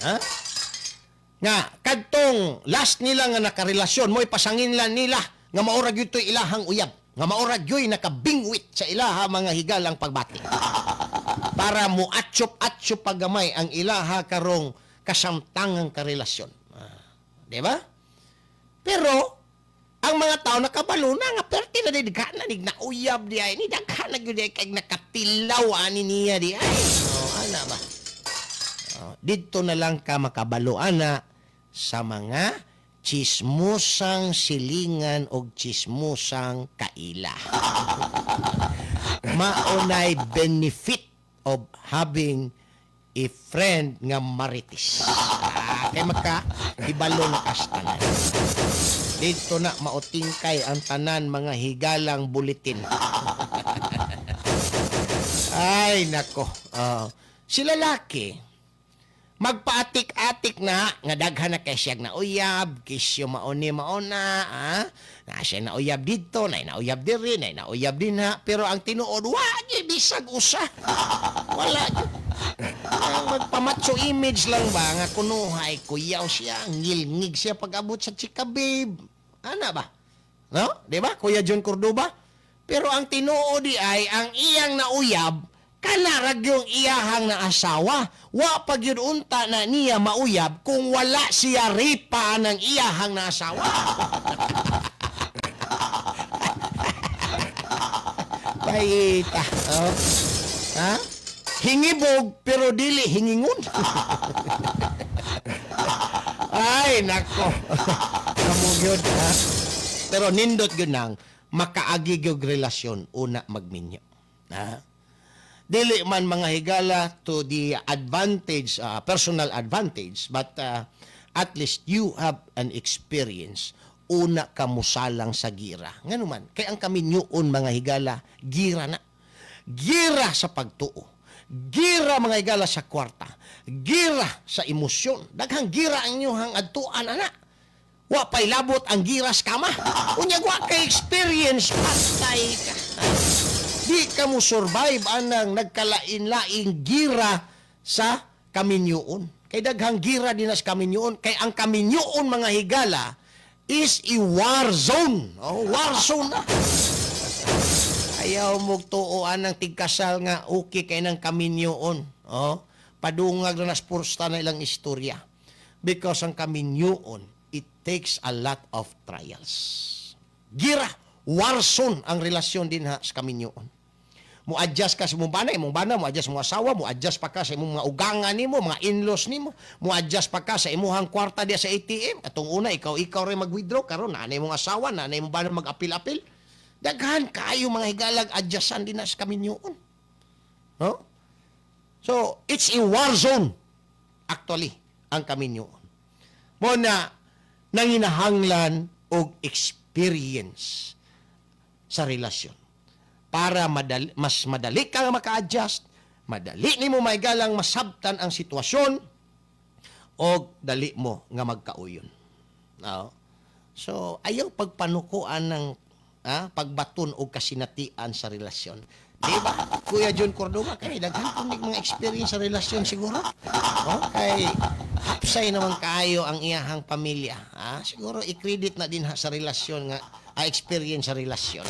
Ha? Nga kadtong last nila nga nakarelasyon, mo'y pasanginlan nila nga maura gyud to'y ilahang uyab, nga maura gyud nakabingwit sa ilaha, mga higalang, pagbati. Para mo atsyop-atsyop pagamay ang ilaha karong kasamtangang karelasyon. Ah, di ba? Pero ang mga tao nakabalo na nga perti na di na nig nauyab di ay ni daghan na gyud ay kay nakatilaw ani niya di ay. Oh, ana ba? Oh, didto na lang ka makabalo ana sa mga chismosang silingan og chismosang kaila. Maunay benefit of having a friend nga marites. Ah, kay maka hibalo na kas tanan. Dito na mautingkay ang tanan, mga higalang, bulitin. Ay, nako. Si lalaki, magpaatik-atik na nga daghan na kay siyag na uyab, kisyo mauni mauna, ah? Na siya na uyab dito, na nauyab diri, na nauyab dinha, pero ang tinuod wa gyud bisag usa. Wala gyud. Ang magpamacho image lang ba nga kunuhay kuyaw siya, ngilngig siya pag-abot sa chika babe. Ana ba? No? Di ba? Kuya John Cordoba? Pero ang tinuod di ay ang iyang nauyab kana ra gyung iyahang na asawa. Wa pa gyud unta na niya mauyab kung wala siya ripa ng iyahang na asawa. Paita. Oh. Ha? Hingibog pero dili hingingon. Ay nako. Kamo gyud ha. Pero nindot gyud nang makaagi gyud relasyon una magminyo. Ha? Dili man, mga higala, to the advantage, personal advantage, but at least you have an experience una ka musalang sa gira. Ngano man, kay ang kaminyoon, mga higala, gira na. Gira sa pagtuo. Gira, mga higala, sa kwarta. Gira sa emosyon. Daghang gira ang inyong adtuan ana. Wa pa'y labot ang giras kama. Unya wa kay experience, patay ka. Di ka mo survive anang nagkalain-laing gira sa kaminyoon. Kay daghang gira din sa kaminyoon. Kay ang kaminyoon, mga higala, is a war zone. Oh, war zone na. Ayaw mo tuo anang tigkasal nga okay kay ng kaminyoon. Oh, padungag na naspursta na ilang istorya. Because ang kaminyoon, it takes a lot of trials. Gira, war zone ang relasyon din ha sa kaminyoon. Mo adjust ka sa imong bana, imong bana mo adjust mo asawa, mo adjust pa ka sa imong mga ugangan nimo, mga in-laws nimo, mo adjust pa ka sa imuhang kwarta diya sa ATM. Atong una ikaw rin mag-withdraw karon naa na imong asawa, naa na imong bana mag-apil-apil. Daghan kaayo mga higalag adjustan din na sa kaminyoon. No? So, it's a war zone actually ang kaminyoon. Mo na nanginahanglan og experience sa relasyon para madali, mas madali ka nga maka-adjust, madali nimo maigalang masabtan ang sitwasyon o dali mo nga magkauyon. No? So, ayaw pagpanukuan ng pagbaton og kasinatian sa relasyon. Di ba? Kuya John Cordova, kay daghan po mga experience sa relasyon siguro. No? Kay hapsay naman kaayo ang iyahang pamilya. Ah, siguro i-credit na din ha, sa relasyon nga experience sa relasyon.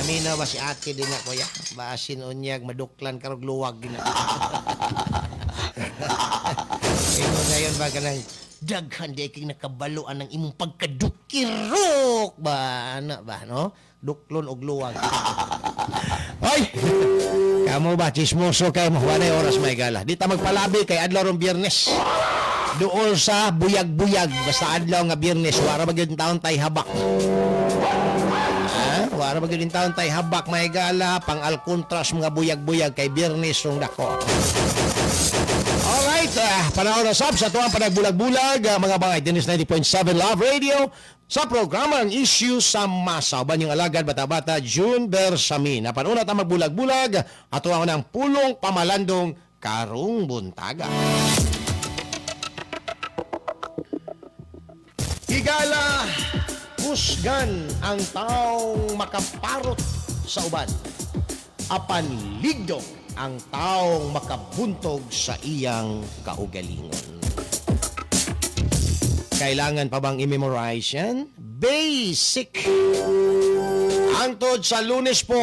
Naminaw ba si ate din na, kuya? Basin unyag, maduklan karog luwag din na. Ingon ngayon ba ka nang daghan di king nakabaluan ng imong pagkadukirok ba ana ba no? Duklon og luwag. Ay! Kamo ba chismoso kay mo walay oras may gala. Di ta magpalabi kay adlaw rong Biyernes. Dool sa buyag-buyag basta adlaw nga Biyernes wara ba gyud taon tay habak. Ha? Wara ba gyud taon tay habak may gala pang alkontras mga buyag-buyag kay Biyernes rong dako. Alright, panahon na sab sa tuwang panagbulag-bulag, mga bangay, Dennis 90.7 Love Radio sa programa ang Issue sa Masa. Uban yung alagad bata-bata June Bersamin. Panuna ta magbulag-bulag ato ang ng pulong pamalandong karong buntaga. Higala, husgan ang taong makaparot sa uban. Apan ligdong ang taong makabuntog sa iyang kaugalingon. Kailangan pa bang i-memorize yan? Basic! Hangtod sa Lunes po,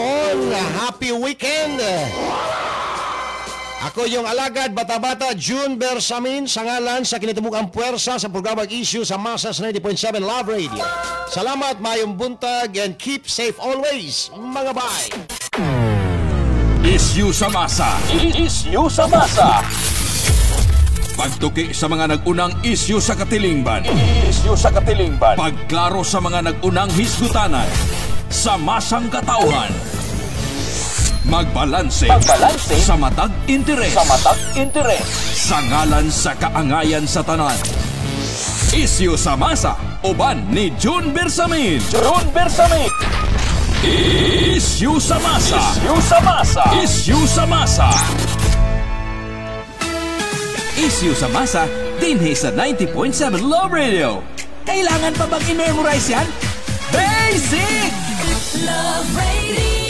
happy weekend! Ako yung alagad, bata-bata, June Bersamin, sa ngalan sa kinitumukang puwersa sa programang Issue sa Masas 90.7 Love Radio. Salamat, mayong buntag, and keep safe always, mga bye! Issue sa masa. Issue sa masa. Pagtuki sa mga nag-unang issue sa katilingban. Issue sa katilingban. Pagklaro sa mga nag-unang hisgutanan. Sa masang katauhan. Magbalanse. Magbalanse. Sa matag interes. Sa matag interes. Sa ngalan sa kaangayan sa tanan. Issue sa masa. Uban ni June Bersamin. June Bersamin. Issue sa masa. Issue sa masa. Issue sa masa. Issue sa masa dinhi sa 90.7 Love Radio. Kailangan pa bang i-memorize yan? Basic! Love Radio.